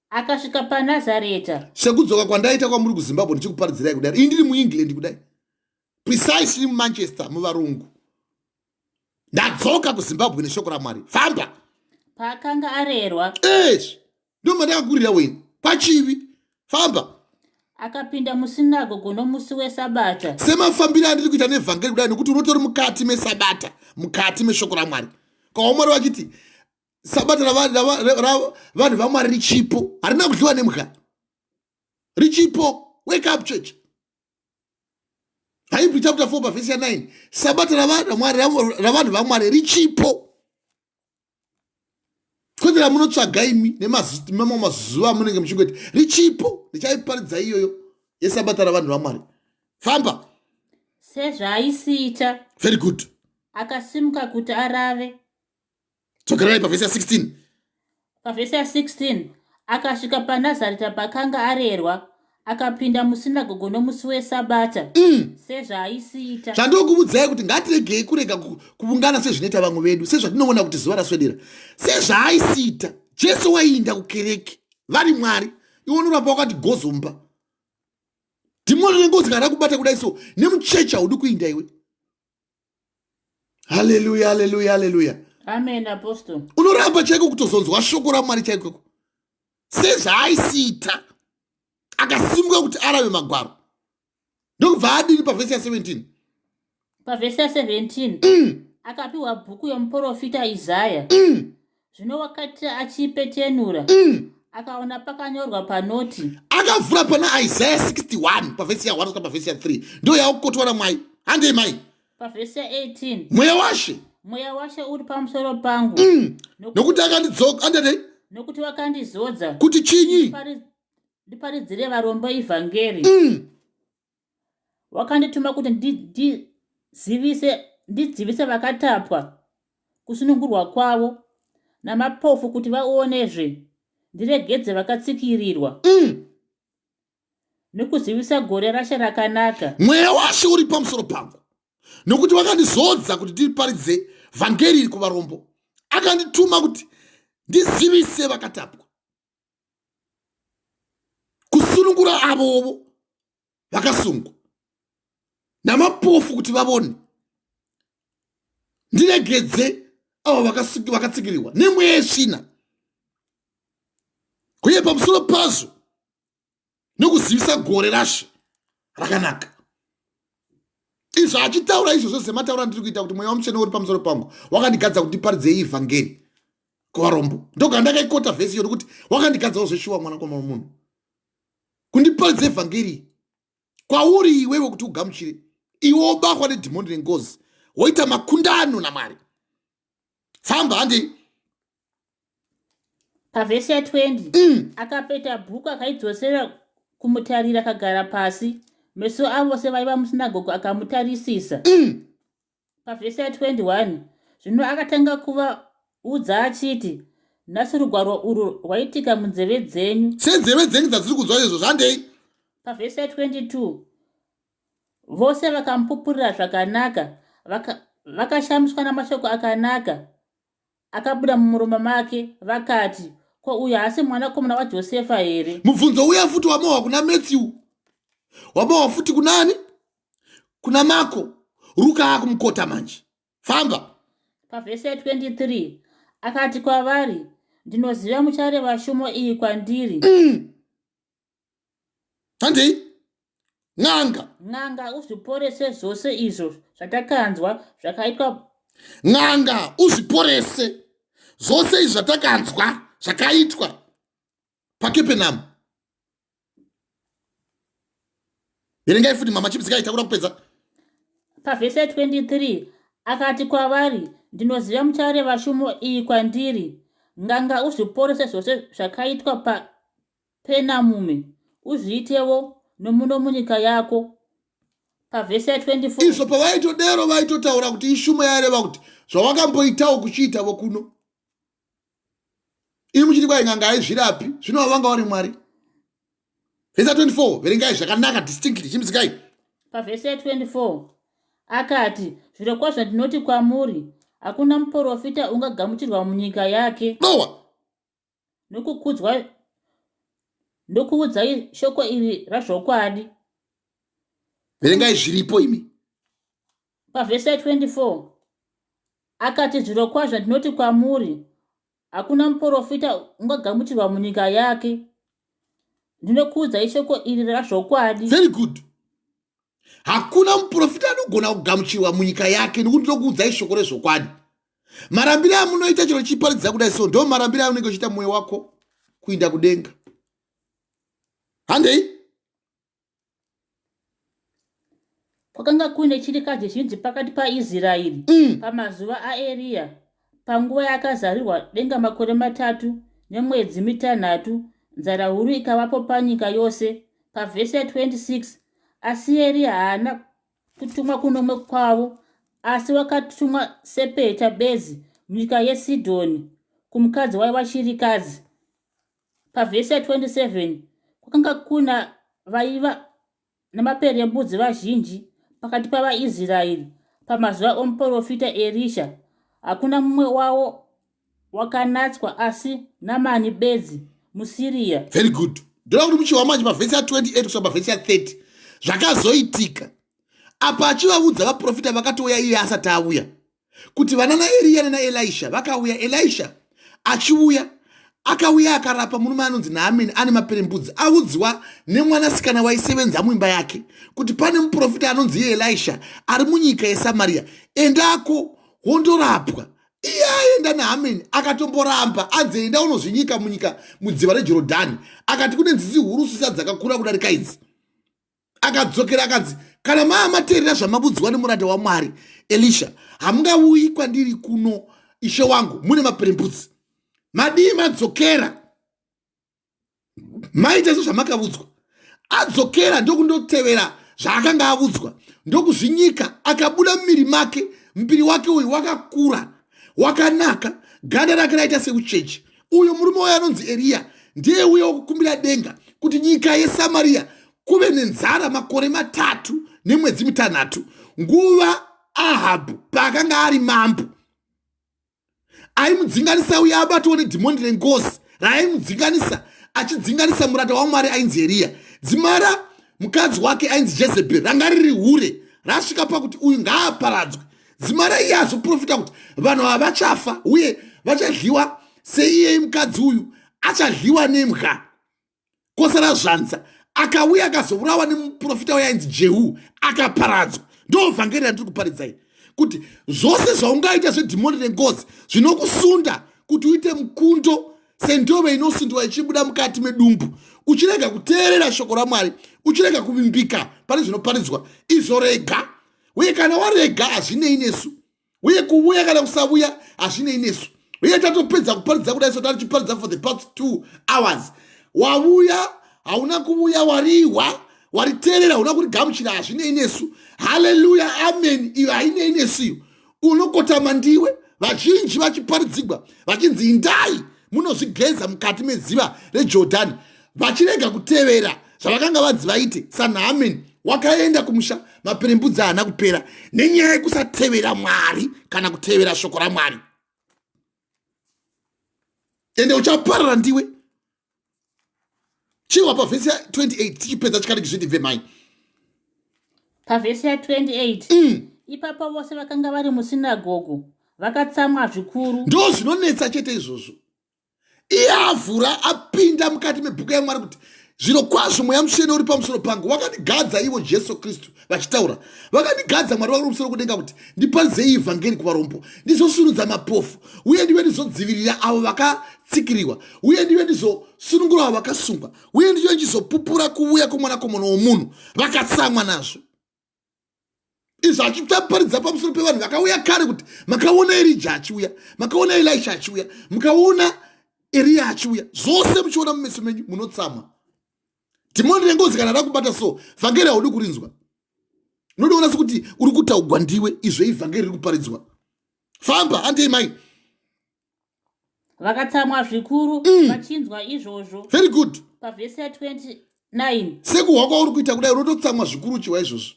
Akasvika paNazareta. Sekudzoka kwandaita kwamuri kuZimbabwe ndichikuparidzirai kudai, ini ndiri muEngland kudai, precisely muManchester, muvarungu. Ndadzoka kuZimbabwe neshoko raMwari. Famba. Paakanga arerwa. Ezvi ndo mandakakurira weni pachivi. Famba. Akapinda musinagogo nomusi wesabata. Semafambiro andiri kuita nevhangeri kudai, nekuti unotori mukati mesabata, mukati meshoko raMwari. Kawa Mwari vachiti sabata ravanhu vaMwari richipo, harina kudyiwa nemwa, richipo. Wake up, church. Hebrew chapter 4 pavhesi ya9: sabata ravanhu vaMwari richipo, kwete ramunotsvaga imi nemamwe mazuva amunenge muchingoti. Richipo. Ndichaiparidza iyoyo yesabata ravanhu vaMwari. Famba. Sezvaaisiita. Very good. Akasimuka kuti arave. Tsokerai pavhesi ya16. Pavhesi ya16: akasvika paNazareta pakanga arerwa, akapinda musinagogo nomusi wesabata sezvaaisiita. Zvandokuudzai kuti ngatiregei kurega kuvungana sezvinoita vamwe vedu, sezvatinoona kuti zuva raswedera. Sezvaaisiita Jesu, waiinda kukereke vari Mwari. Iwe unoramba wakati gozomba. Dhimoni rengozi kana rakubata kudai so, nemuchechi haudi kuinda iwe. Haleluya, haleluya, haleluya! Amen, apostle. Unoramba chaiko kutozonzwa shoko raMwari chaikoko. Sezvaaisiita, akasimuka kuti arave magwaro. Ndokubva adini pavhesi ya17? Pavhesi ya17 akapiwa bhuku yomuprofita Isaya. Zvino wakati achipetenura, akaona pakanyorwa panoti, Akavhura pana Isaya 61 pavhesi ya1 kusvika pavhesi ya3, ndo yaukotwa namai. Handei mai. Pavhesi ya18. Mweya washe. Mweya washe uri pamusoro pangu, nokuti akandidzoka andadei. Nokuti wakandizodza. Kuti chinyi? Ndiparidzire varombo ivhangeri. Wakandituma kuti ndidzivise vakatapwa kusunungurwa kwavo, namapofu kuti vaonezve, ndiregedze vakatsikirirwa, nokuzivisa gore rashe rakanaka. Mweya washe uri pamusoro pangu, nokuti wakandizodza kuti ndiparidze vhangeri iri kuvarombo. Akandituma kuti ndizivise vakatapwa kusunungura avovo vakasungwa, namapofu kuti vavone, ndiregedze avo vakatsikirirwa nemweya yesvina, uye pamusoro pazvo nokuzivisa gore rashe rakanaka. Izvo achitaura izvozvo semataura ndiri kuita, kuti mweya wamutsvene uri pamusoro pangu, wakandigadza kuti ndiparidzei ivhangeri kuvarombo. Ndoga ndakaikota vhesi iyo, nokuti wakandigadzawo zveshuwa, mwanakomana womunhu, kundiparidza evhangeri kwauri iwewe kuti ugamuchire. Iwe wobahwa nedhimoni rengozi, woita makundano namwari. Famba, handei. Pavhesi ya20, akapeta bhuku, akaidzosera kumutariri, akagara pasi. Meso avose vaiva musinagogo akamutarisisa. Pavhesi ya21, zvino akatanga kuvaudza achiti, "Nhasi rugwaro urwu rwaitika munzeve dzenyu." Senzeve dzenyu dzadziri kunzwa izvo, zvandei. Pavhesi ya22, vose vakamupupurira zvakanaka, vakashamiswa namashoko akanaka akabuda mumuromo make, vakati, "Ko uyu haasi mwanakomana waJosefa here?" Mubvunzo uya futi wamawa kuna Matthew, wamawa futi kunani? Kuna Mako. Ruka akumukota manje. Famba. Pavhesi ya23, akati kwavari, "Ndinoziva muchareva shumo iyi kwandiri." Handei, n'anga. N'anga, uzviporese zvose izvo zvatakanzwa zvakaitwa. N'anga, uzviporese zvose izvi zvatakanzwa zvakaitwa paKepenamu. Verengai futi, mama chipisikai, takuda kupedza. Pavhesi ya23, akati kwavari, "Ndinoziva muchareva shumo iyi kwandiri, 'Nganga, uzviporese zvose zvakaitwa paPenamume, uzviitewo nomuno munyika yako.'" Pavhesi ya24. Izvo pavaitodero vaitotaura kuti ishumo yaireva kuti zvawakamboitawo kuchiitavo kuno. Imi muchiti kwai n'anga haizvirapi, zvino vanga vari mwari. Vhesi ya24, verengai zvakanaka, distinctly, chimisikai. Pavhesi ya24, akati, "Zvirokwazvo ndinoti kwamuri, hakuna muprofita ungagamuchirwa munyika yake." Nowa. Nokukudzwa ndokuudzai shoko iri razvokwadi. Verengai zviripo imi. Pavhesi ya24, akati, "Zvirokwazvo ndinoti kwamuri, hakuna muprofita ungagamuchirwa munyika yake. Ndinokuudzai shoko iri razvokwadi." Very good. Hakuna muprofita anogona kugamuchirwa munyika yake, nokuti ndinokuudzai shoko rezvokwadi. Marambiro amunoita chero chiparidza kudai, so ndo marambiro aunenge uchiita mwoyo wako kuinda kudenga. Handei. Kwakanga kuine chirikadzi zhinji pakati paIsraeri pamazuva aEriya, panguva yakazarirwa denga makore 3 nemwedzi 6, nzara huru ikavapo panyika yose. Pavhesi ya26, asi Eriya haana kutumwa kunomwe kwavo, asi wakatumwa Sepeta bedzi, munyika yeSidhoni, kumukadzi waiva chirikadzi. Pavhesi ya27, kwakanga kuna vaiva namaperembudzi vazhinji pakati pavaIsraeri pamazuva omuprofita Erisha. Hakuna mumwe wavo wakanatswa, asi Namani bedzi, muSiriya. Very good. Ndoda kuti muchiwa manje pavhesi ya28 kusvika pavhesi ya30, zvakazoitika apa achivaudza vaprofita vakatouya iye asati auya, kuti vana naEriya nanaElisha vakauya. Elisha achiuya Akauya akarapa murume anonzi Naameni ane maperembudzi, audzwa nemwanasikana waisevenza muimba yake kuti pane muprofita anonzi iye Elisha ari munyika yeSamaria, endako wondorapwa. Iye aenda naAmeni akatomboramba, anzi enda unozvinyika munyika mudziva reJorodhani, akati kune nzizi hurususa dzakakura kudarika idzi. Akadzokera akanzi, kana maa mateerera zvamabudzwa nemuranda waMwari Elisha, hamungauyi kwandiri kuno ishe wangu mune maperembudzi. Madii madzokera maita sezvamakavudzwa. Adzokera ndokundotevera zvaakanga avudzwa, ndokuzvinyika, akabuda mumiri make. Muviri wake uyu wakakura wakanaka, ganda rake raita seucheche. Uyo murume uyo anonzi Eriya ndiye uya wekukumbira denga kuti nyika yeSamariya kuve nenzara makore 3 nemwedzi 6, nguva Ahabhu paakanga ari mambo. Aimudzinganisa uye abatwa nedhimoni rengozi raaimudzinganisa, achidzinganisa muranda waMwari ainzi Eriya. Dzimara mukadzi wake ainzi Jezebheri ranga riri hure, rasvika pakuti uyu ngaaparadzwe. Dzimara iye azoprofita kuti vanhu ava vachafa uye vachadliwa seiyei, mukadzi uyu achadliwa nembwa kosara zvanza. Akauya akazourawa nemuprofita uye ainzi Jehu, akaparadzwa. Ndo vhangeri randiri kuparidzai, kuti zvose zvaungaita zvedhimoni rengozi zvinokusunda kuti uite mukundo sendove inosundwa ichibuda mukati medumbu, uchirega kuteerera shoko raMwari, uchirega kuvimbika pane zvinoparidzwa izvo, rega. Uye kana warega hazvinei nesu, uye kuvuya kana kusavuya hazvinei nesu. Uye tatopedza kuparidza kudai, so tarichiparidza for the past 2 hours, wavuya hauna kuvuya, warihwa wariteerera hauna kurigamuchira, hazvinei nesu. Haleluya, amen, iyo hainei nesu iyo. Unokotama ndiwe. Vazhinji vachiparidzigwa vachinzi indai munozvigeza mukati medziva reJordhani, vachirega kutevera zvavakanga vanzi vaite. SanaAmen wakaenda kumusha, maperembudzi haana kupera nenyaya yekusatevera Mwari kana kutevera shoko raMwari. Ende uchaparara ndiwe. Chiwa pavhesi ya28 tichipedza chikariki zvitibve mai. Pavhesi ya28. Ipapo vose vakanga vari musinagogo vakatsamwa zvikuru. Ndo zvinonetsa chete izvozvo. Iye avhura apinda mukati mebhuku yaMwari kuti zviro kwazvo Mweya Mutsvene uri pamusoro pangu, wakandigadza ivo Jesu Kristu vachitaura, vakandigadza Mwari vari kumusoro kudenga kuti ndiparidzei ivhangeri kuvarombo, ndizosunudza mapofu, uye ndive ndizodzivirira avo vakatsikiriwa, uye ndive ndizosunungura avo vakasungwa, uye ndive ndichizopupura kuuya kwomwanakomana womunhu. Vakatsamwa nazvo izvo, achitaparidza pamusoro pevanhu vakauya kare kuti makaona Erija achiuya, makaona Elisha achiuya, mukaona Eriya achiuya, zvose muchiona mumeso menyu, munotsamwa. Dhimoni rengozi kana rakubata so, vhangeri haudi kurinzwa, unodoona sekuti uri kutaugwa ndiwe, izvo ivhangeri riri kuparidzwa. Famba, handei mai. Vakatsamwa zvikuru vachinzwa izvozvo. Very good. Pavhesi ya29. Sekuhwa kwauri kuita kudai, unototsamwa zvikuru chiwa izvozvo,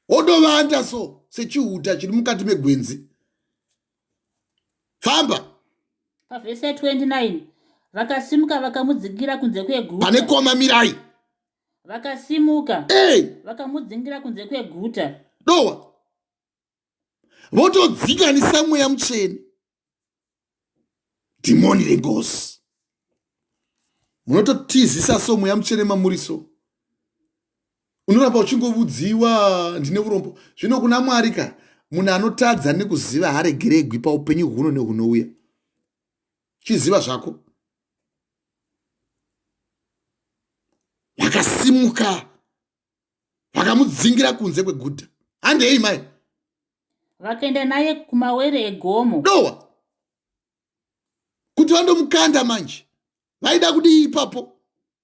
wodovanda so sechihuta chiri mukati megwenzi. Famba. Pavhesi ya29, vakasimuka vakamudzingira kunze kweguta. Pane koma mirai. Vakasimuka hey! Vakamudzingira kunze kweguta. Dowa votodzinganisa Mweya Mutsvene, dhimoni rengozi. Munototizisa so Mweya Mutsvene mamuri so, unoramba uchingovudziwa ndine urombo. Zvino kuna Mwari ka, munhu anotadza nekuziva haregeregwi paupenyu huno nehunouya. Chiziva zvako. Vakasimuka vakamudzingira kunze kweguta. Handei mai. Vakaenda naye kumawere egomo. Dowa kuti vandomukanda manje. Vaida kudii ipapo?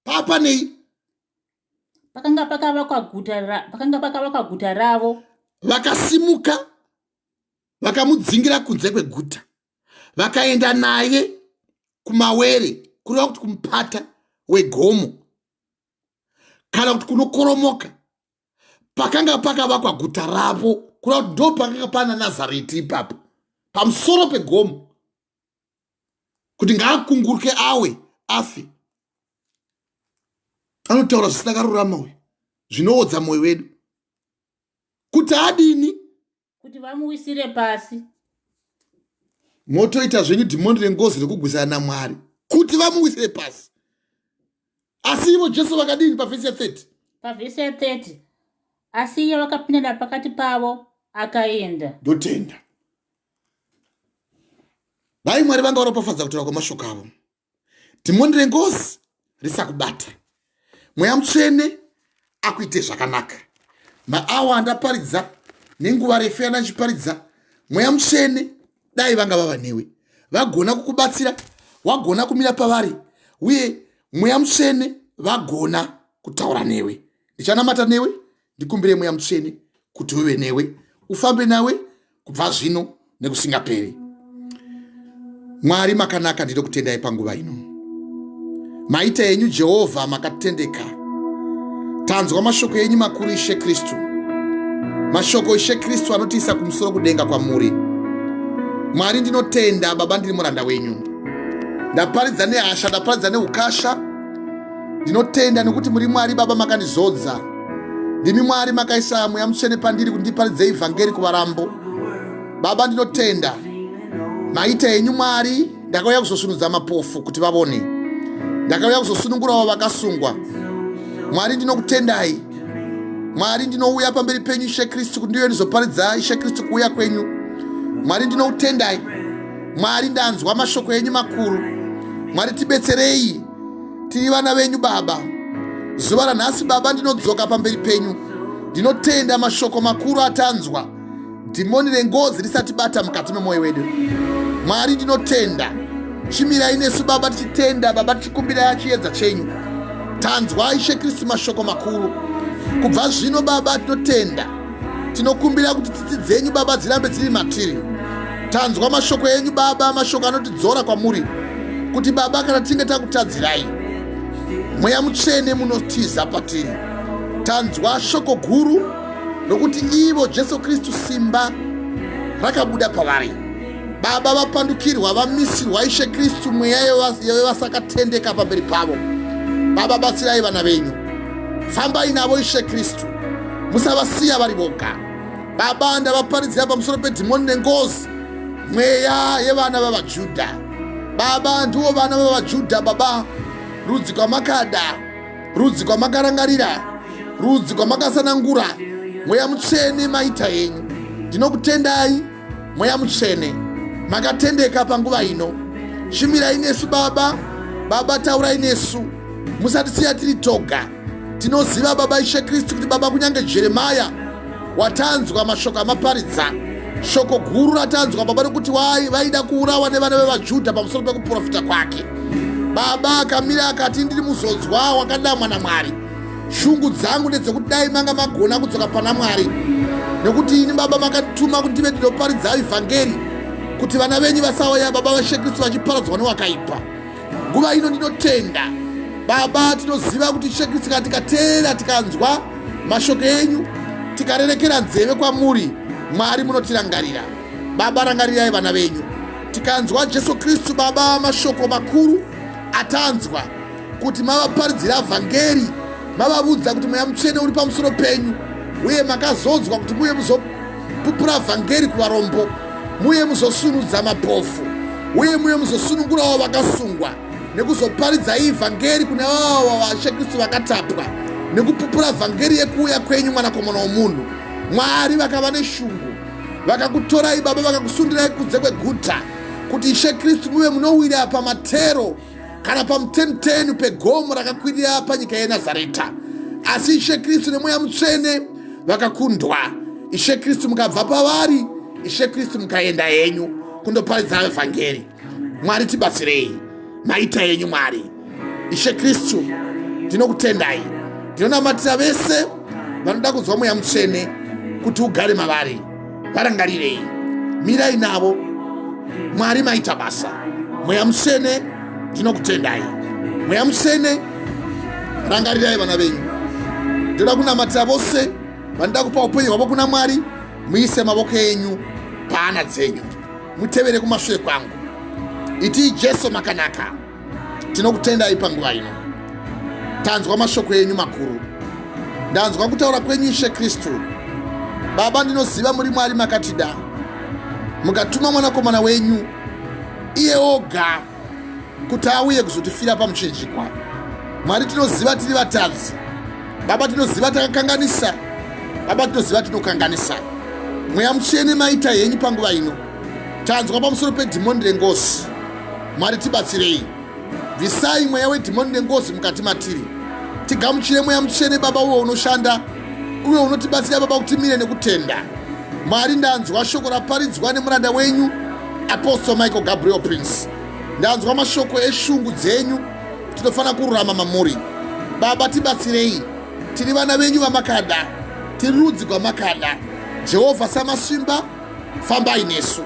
Papanei? Pakanga pakavakwa guta, pakanga pakavakwa guta ravo. Vakasimuka vakamudzingira kunze kweguta, vakaenda naye kumawere, kureva kuti kumupata wegomo kana kuti kunokoromoka pakanga pakavakwa guta ravo, kureva kuti ndo pakanga pana Nazareti ipapo pamusoro pegomo, kuti ngaakunguruke awe afe. Anotaura zvisina karurama uyu, zvinoodza mwoyo wedu kuti adini? Kuti vamuwisire pasi. Motoita zvenyu dhimoni rengozi rekugwisana naMwari. Kuti vamuwisire pasi. Asi ivo Jesu vakadini pavhesi ya30? Pavhesi ya30, asi iye wakapinda napakati pavo akaenda. Ndotenda. Dai Mwari vanga varopafadza kutaura kwemashoko avo. Dhimoni rengozi risakubata. Mweya Mutsvene akuite zvakanaka. Maawa andaparidza nenguva refu yandachiparidza, Mweya Mutsvene dai vanga vava newe, vagona kukubatsira, wagona kumira pavari, uye Mweya Mutsvene vagona kutaura newe. Ndichanamata newe, ndikumbire Mweya Mutsvene kuti uve newe, ufambe nawe kubva zvino nekusingaperi. Mwari makanaka, ndinokutendai panguva ino. Maita enyu Jehovha, makatendeka. Tanzwa mashoko enyu makuru, Ishe Kristu. Mashoko Ishe Kristu anotiisa kumusoro kudenga kwamuri. Mwari ndinotenda, Baba, ndiri muranda wenyu. Ndaparidza nehasha, ndaparidza neukasha. Ndinotenda nekuti muri Mwari Baba, makandizodza. Ndimi Mwari makaisa Mweya Mutsvene pandiri kuti ndiparidze ivhangeri kuvarambo. Baba ndinotenda. Maita henyu Mwari, ndakauya kuzosunudza mapofu kuti vavone. Ndakauya kuzosunungurawo vakasungwa. Mwari ndinokutendai. Mwari ndinouya pamberi penyu Ishe Kristu kuti ndiuye ndizoparidza Ishe Kristu kuuya kwenyu. Mwari ndinokutendai. Mwari ndanzwa mashoko enyu makuru. Mwari tibetserei. Tiri vana venyu Baba. Zuva ranhasi Baba ndinodzoka pamberi penyu. Ndinotenda mashoko makuru atanzwa. Dhimoni rengozi risatibata mukati memwoyo wedu. Mwari ndinotenda. Chimirai nesu Baba tichitenda Baba tichikumbira chiedza chenyu. Tanzwa Ishe Kristu mashoko makuru. Kubva zvino Baba tinotenda. Tinokumbira kuti tsitsi dzenyu Baba dzirambe dziri matiri. Tanzwa mashoko enyu Baba, mashoko anotidzora kwamuri. Kuti Baba kana tinge takutadzirai, Mweya Mutsvene munotiza patiri. Tanzwa shoko guru nokuti ivo Jesu Kristu simba rakabuda pavari. Baba vapandukirwa, vamisirwa Ishe Kristu mweya yevasakatendeka pamberi pavo. Baba batsirai vana venyu, fambai navo Ishe Kristu, musavasiya vari voga. Baba ndavaparidzira pamusoro pedhimoni nengozi, mweya yevana vavaJudha. Baba ndiwo vana vavaJudha, Baba rudzi kwamakada, rudzi kwamakarangarira, rudzi kwamakasanangura. Mweya Mutsvene maita henyu, ndinokutendai Mweya Mutsvene makatendeka panguva ino. Chimirai nesu Baba, Baba taurai nesu, musatisiya tiri toga. Tinoziva Baba Ishe Kristu kuti Baba kunyange Jeremaya watanzwa mashoko amaparidza, shoko guru ratanzwa Baba rekuti vaida kuurawa nevana vevaJudha pamusoro pekuprofita kwake. Baba akamira akati ndiri muzodzwa wakadamwa naMwari. Shungu dzangu ndedzekuti dai manga magona kudzoka pana Mwari, nekuti ini Baba makatuma kuti ndive ndinoparidza ivhangeri kuti vana venyu vasauya Baba vaShe Kristu vachiparadzwa newakaipa. Nguva ino ndinotenda Baba, tinoziva kuti Ishe Kristu kana tikateerera tikanzwa mashoko enyu tikarerekera nzeve kwamuri, Mwari munotirangarira. Baba rangarirai vana venyu. Tikanzwa Jesu Kristu Baba mashoko makuru atanzwa kuti mavaparidzira vhangeri, mavavudza kuti Mweya Mutsvene uri pamusoro penyu, uye makazodzwa kuti muye muzopupura vhangeri kuvarombo, muye muzosunudza mapofu, uye muye muzosunungurawo vakasungwa, nekuzoparidza iyi vhangeri kune vava vaShe Kristu vakatapwa, nekupupura vhangeri yekuuya kwenyu Mwanakomana womunhu. Mwari vakava neshungu, vakakutorai Baba, vakakusundirai kunze kweguta kuti Ishe Kristu muve munowira pamatero kana pamutenutenu pegomo rakakwirira panyika yeNazareta. Asi Ishe Kristu neMweya Mutsvene vakakundwa. Ishe Kristu mukabva pavari, Ishe Kristu mukaenda henyu kundoparidza vhangeri. Mwari tibatsirei, maita henyu Mwari. Ishe Kristu ndinokutendai, ndinonamatira vese vanoda kunzwa Mweya Mutsvene kuti ugare mavari. Varangarirei, mirai navo Mwari, maita basa. Mweya Mutsvene ndinokutendai. Mweya Mutsvene rangarirai vana venyu. Ndinoda kunamatira vose vanoda kupa upenyu hwavo kuna Mwari, muise mavoko enyu paana dzenyu, mutevere kumashure kwangu. Itii Jesu makanaka. Tinokutendai panguva ino, tanzwa mashoko enyu makuru, ndanzwa kutaura kwenyu Ishe Kristu. Baba ndinoziva muri Mwari makatida, mukatuma Mwanakomana wenyu iye oga kuti auye kuzotifira pamuchinjikwa. Mwari, tinoziva tiri vatadzi. Baba, tinoziva takakanganisa. Baba, tinoziva tinokanganisa. Mweya Mutsvene, maita henyu panguva ino. Tanzwa pamusoro pedhimoni rengozi. Mwari, tibatsirei. Bvisai mweya wedhimoni nengozi mukati matiri. Tigamuchire Mweya Mutsvene, Baba, uyo unoshanda, uyo unotibatsira, Baba, kuti timire nekutenda. Mwari, ndanzwa shoko raparidzwa nemuranda wenyu Apostle Michael Gabriel Prince. Ndanzwa mashoko eshungu dzenyu, tinofanira kururama mamuri. Baba, tibatsirei. Tiri vana venyu vamakada, tiri rudzi gwamakada. Jehovha Samasimba, fambai nesu.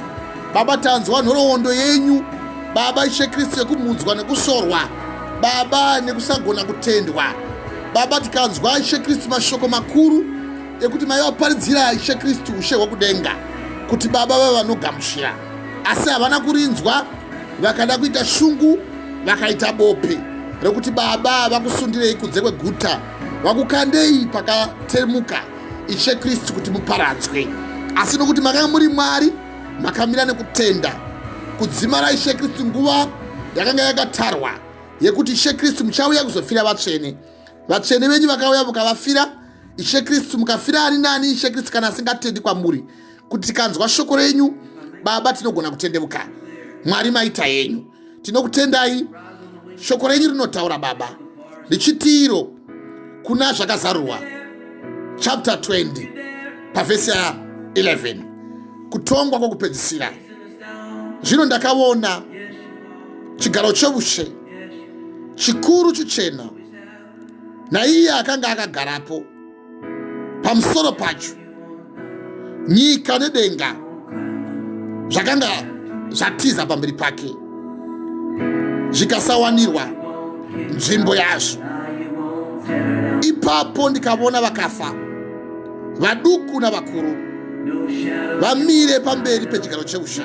Baba, tanzwa nhoroondo yenyu, Baba Ishe Kristu, yekumhudzwa nekusorwa, Baba, nekusagona kutendwa. Baba, tikanzwa Ishe Kristu mashoko makuru ekuti maivaparidzira Ishe Kristu ushe hwekudenga, kuti Baba vave vanogamuchira, asi havana kurinzwa, vakada kuita shungu, vakaita bope rekuti Baba vakusundirei kunze kweguta, vakukandei pakatemuka, Ishe Kristu, kuti muparadzwe. Asi nokuti makanga muri Mwari, makamira nekutenda kudzimara Ishe Kristu nguva yakanga yakatarwa yekuti Ishe Kristu muchauya kuzofira vatsvene. Vatsvene venyu vakauya mukavafira, Ishe Kristu, mukafira ani nani, Ishe Kristu, kana asingatendi kwamuri, kuti tikanzwa shoko renyu, Baba, tinogona kutendevuka. Mwari, maita yenyu, tinokutendai. Shoko renyu rinotaura, Baba, richitiro kuna Zvakazarurwa chapter 20 pavhesi ya 11, kutongwa kwokupedzisira. Zvino ndakaona chigaro cheushe chikuru chichena, naiye akanga akagarapo pamusoro pacho. Nyika nedenga zvakanga zvatiza pamberi pake, zvikasawanirwa nzvimbo yazvo. Ipapo ndikavona vakafa, vaduku navakuru, vamire pamberi pechigaro cheushe.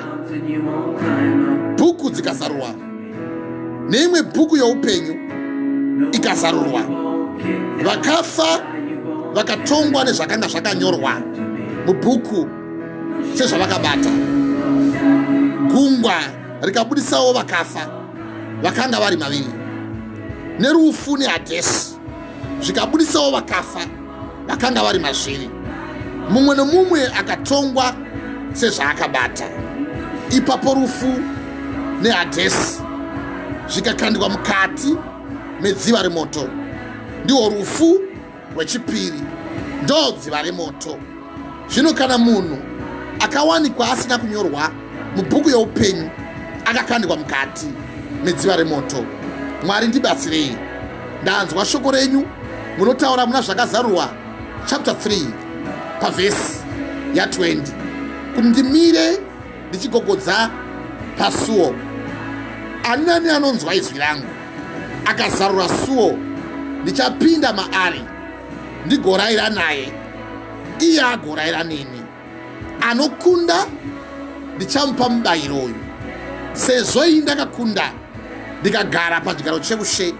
Bhuku dzikazarurwa, neimwe bhuku youpenyu ikazarurwa. Vakafa vakatongwa nezvakanga zvakanyorwa mubhuku sezvavakabata. Gungwa rikabudisawo vakafa vakanga vari maviri, nerufu neHadhesi zvikabudisawo vakafa vakanga vari mazviri, mumwe nomumwe akatongwa sezvaakabata. Ipapo rufu neHadhesi zvikakandwa mukati medziva remoto. Ndihwo rufu rwechipiri, ndo dziva remoto. Zvino kana munhu akawanikwa asina kunyorwa mubhuku youpenyu, akakandwa mukati medziva remoto. Mwari, ndibatsirei. Ndanzwa shoko renyu munotaura muna Zvakazarurwa chapter 3 pavhesi ya20 kuti ndimire ndichigogodza pasuo. Ani nani anonzwa izwi rangu akazarura suo, ndichapinda maari, ndigoraira naye, iye agoraira neni. Anokunda ndichamupa mubayiro uyu, sezvo ini ndakakunda ndikagara pachigaro cheushe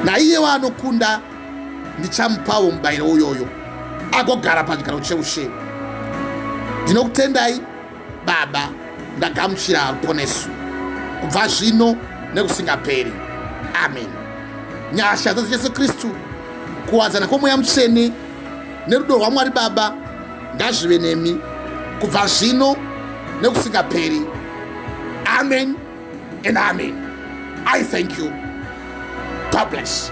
naiye waanokunda ndichamupawo mubayiro uyoyo, agogara pachigaro cheushe. Ndinokutendai, Baba, ndagamuchira ruponeso kubva zvino nekusingaperi. Amen. Nyasha dzaJesu Kristu, kuwadzana kwoMweya Mutsvene nerudo rwaMwari Baba ngazvive nemi kubva zvino nekusingaperi. Amen and amen. I thank you. God bless.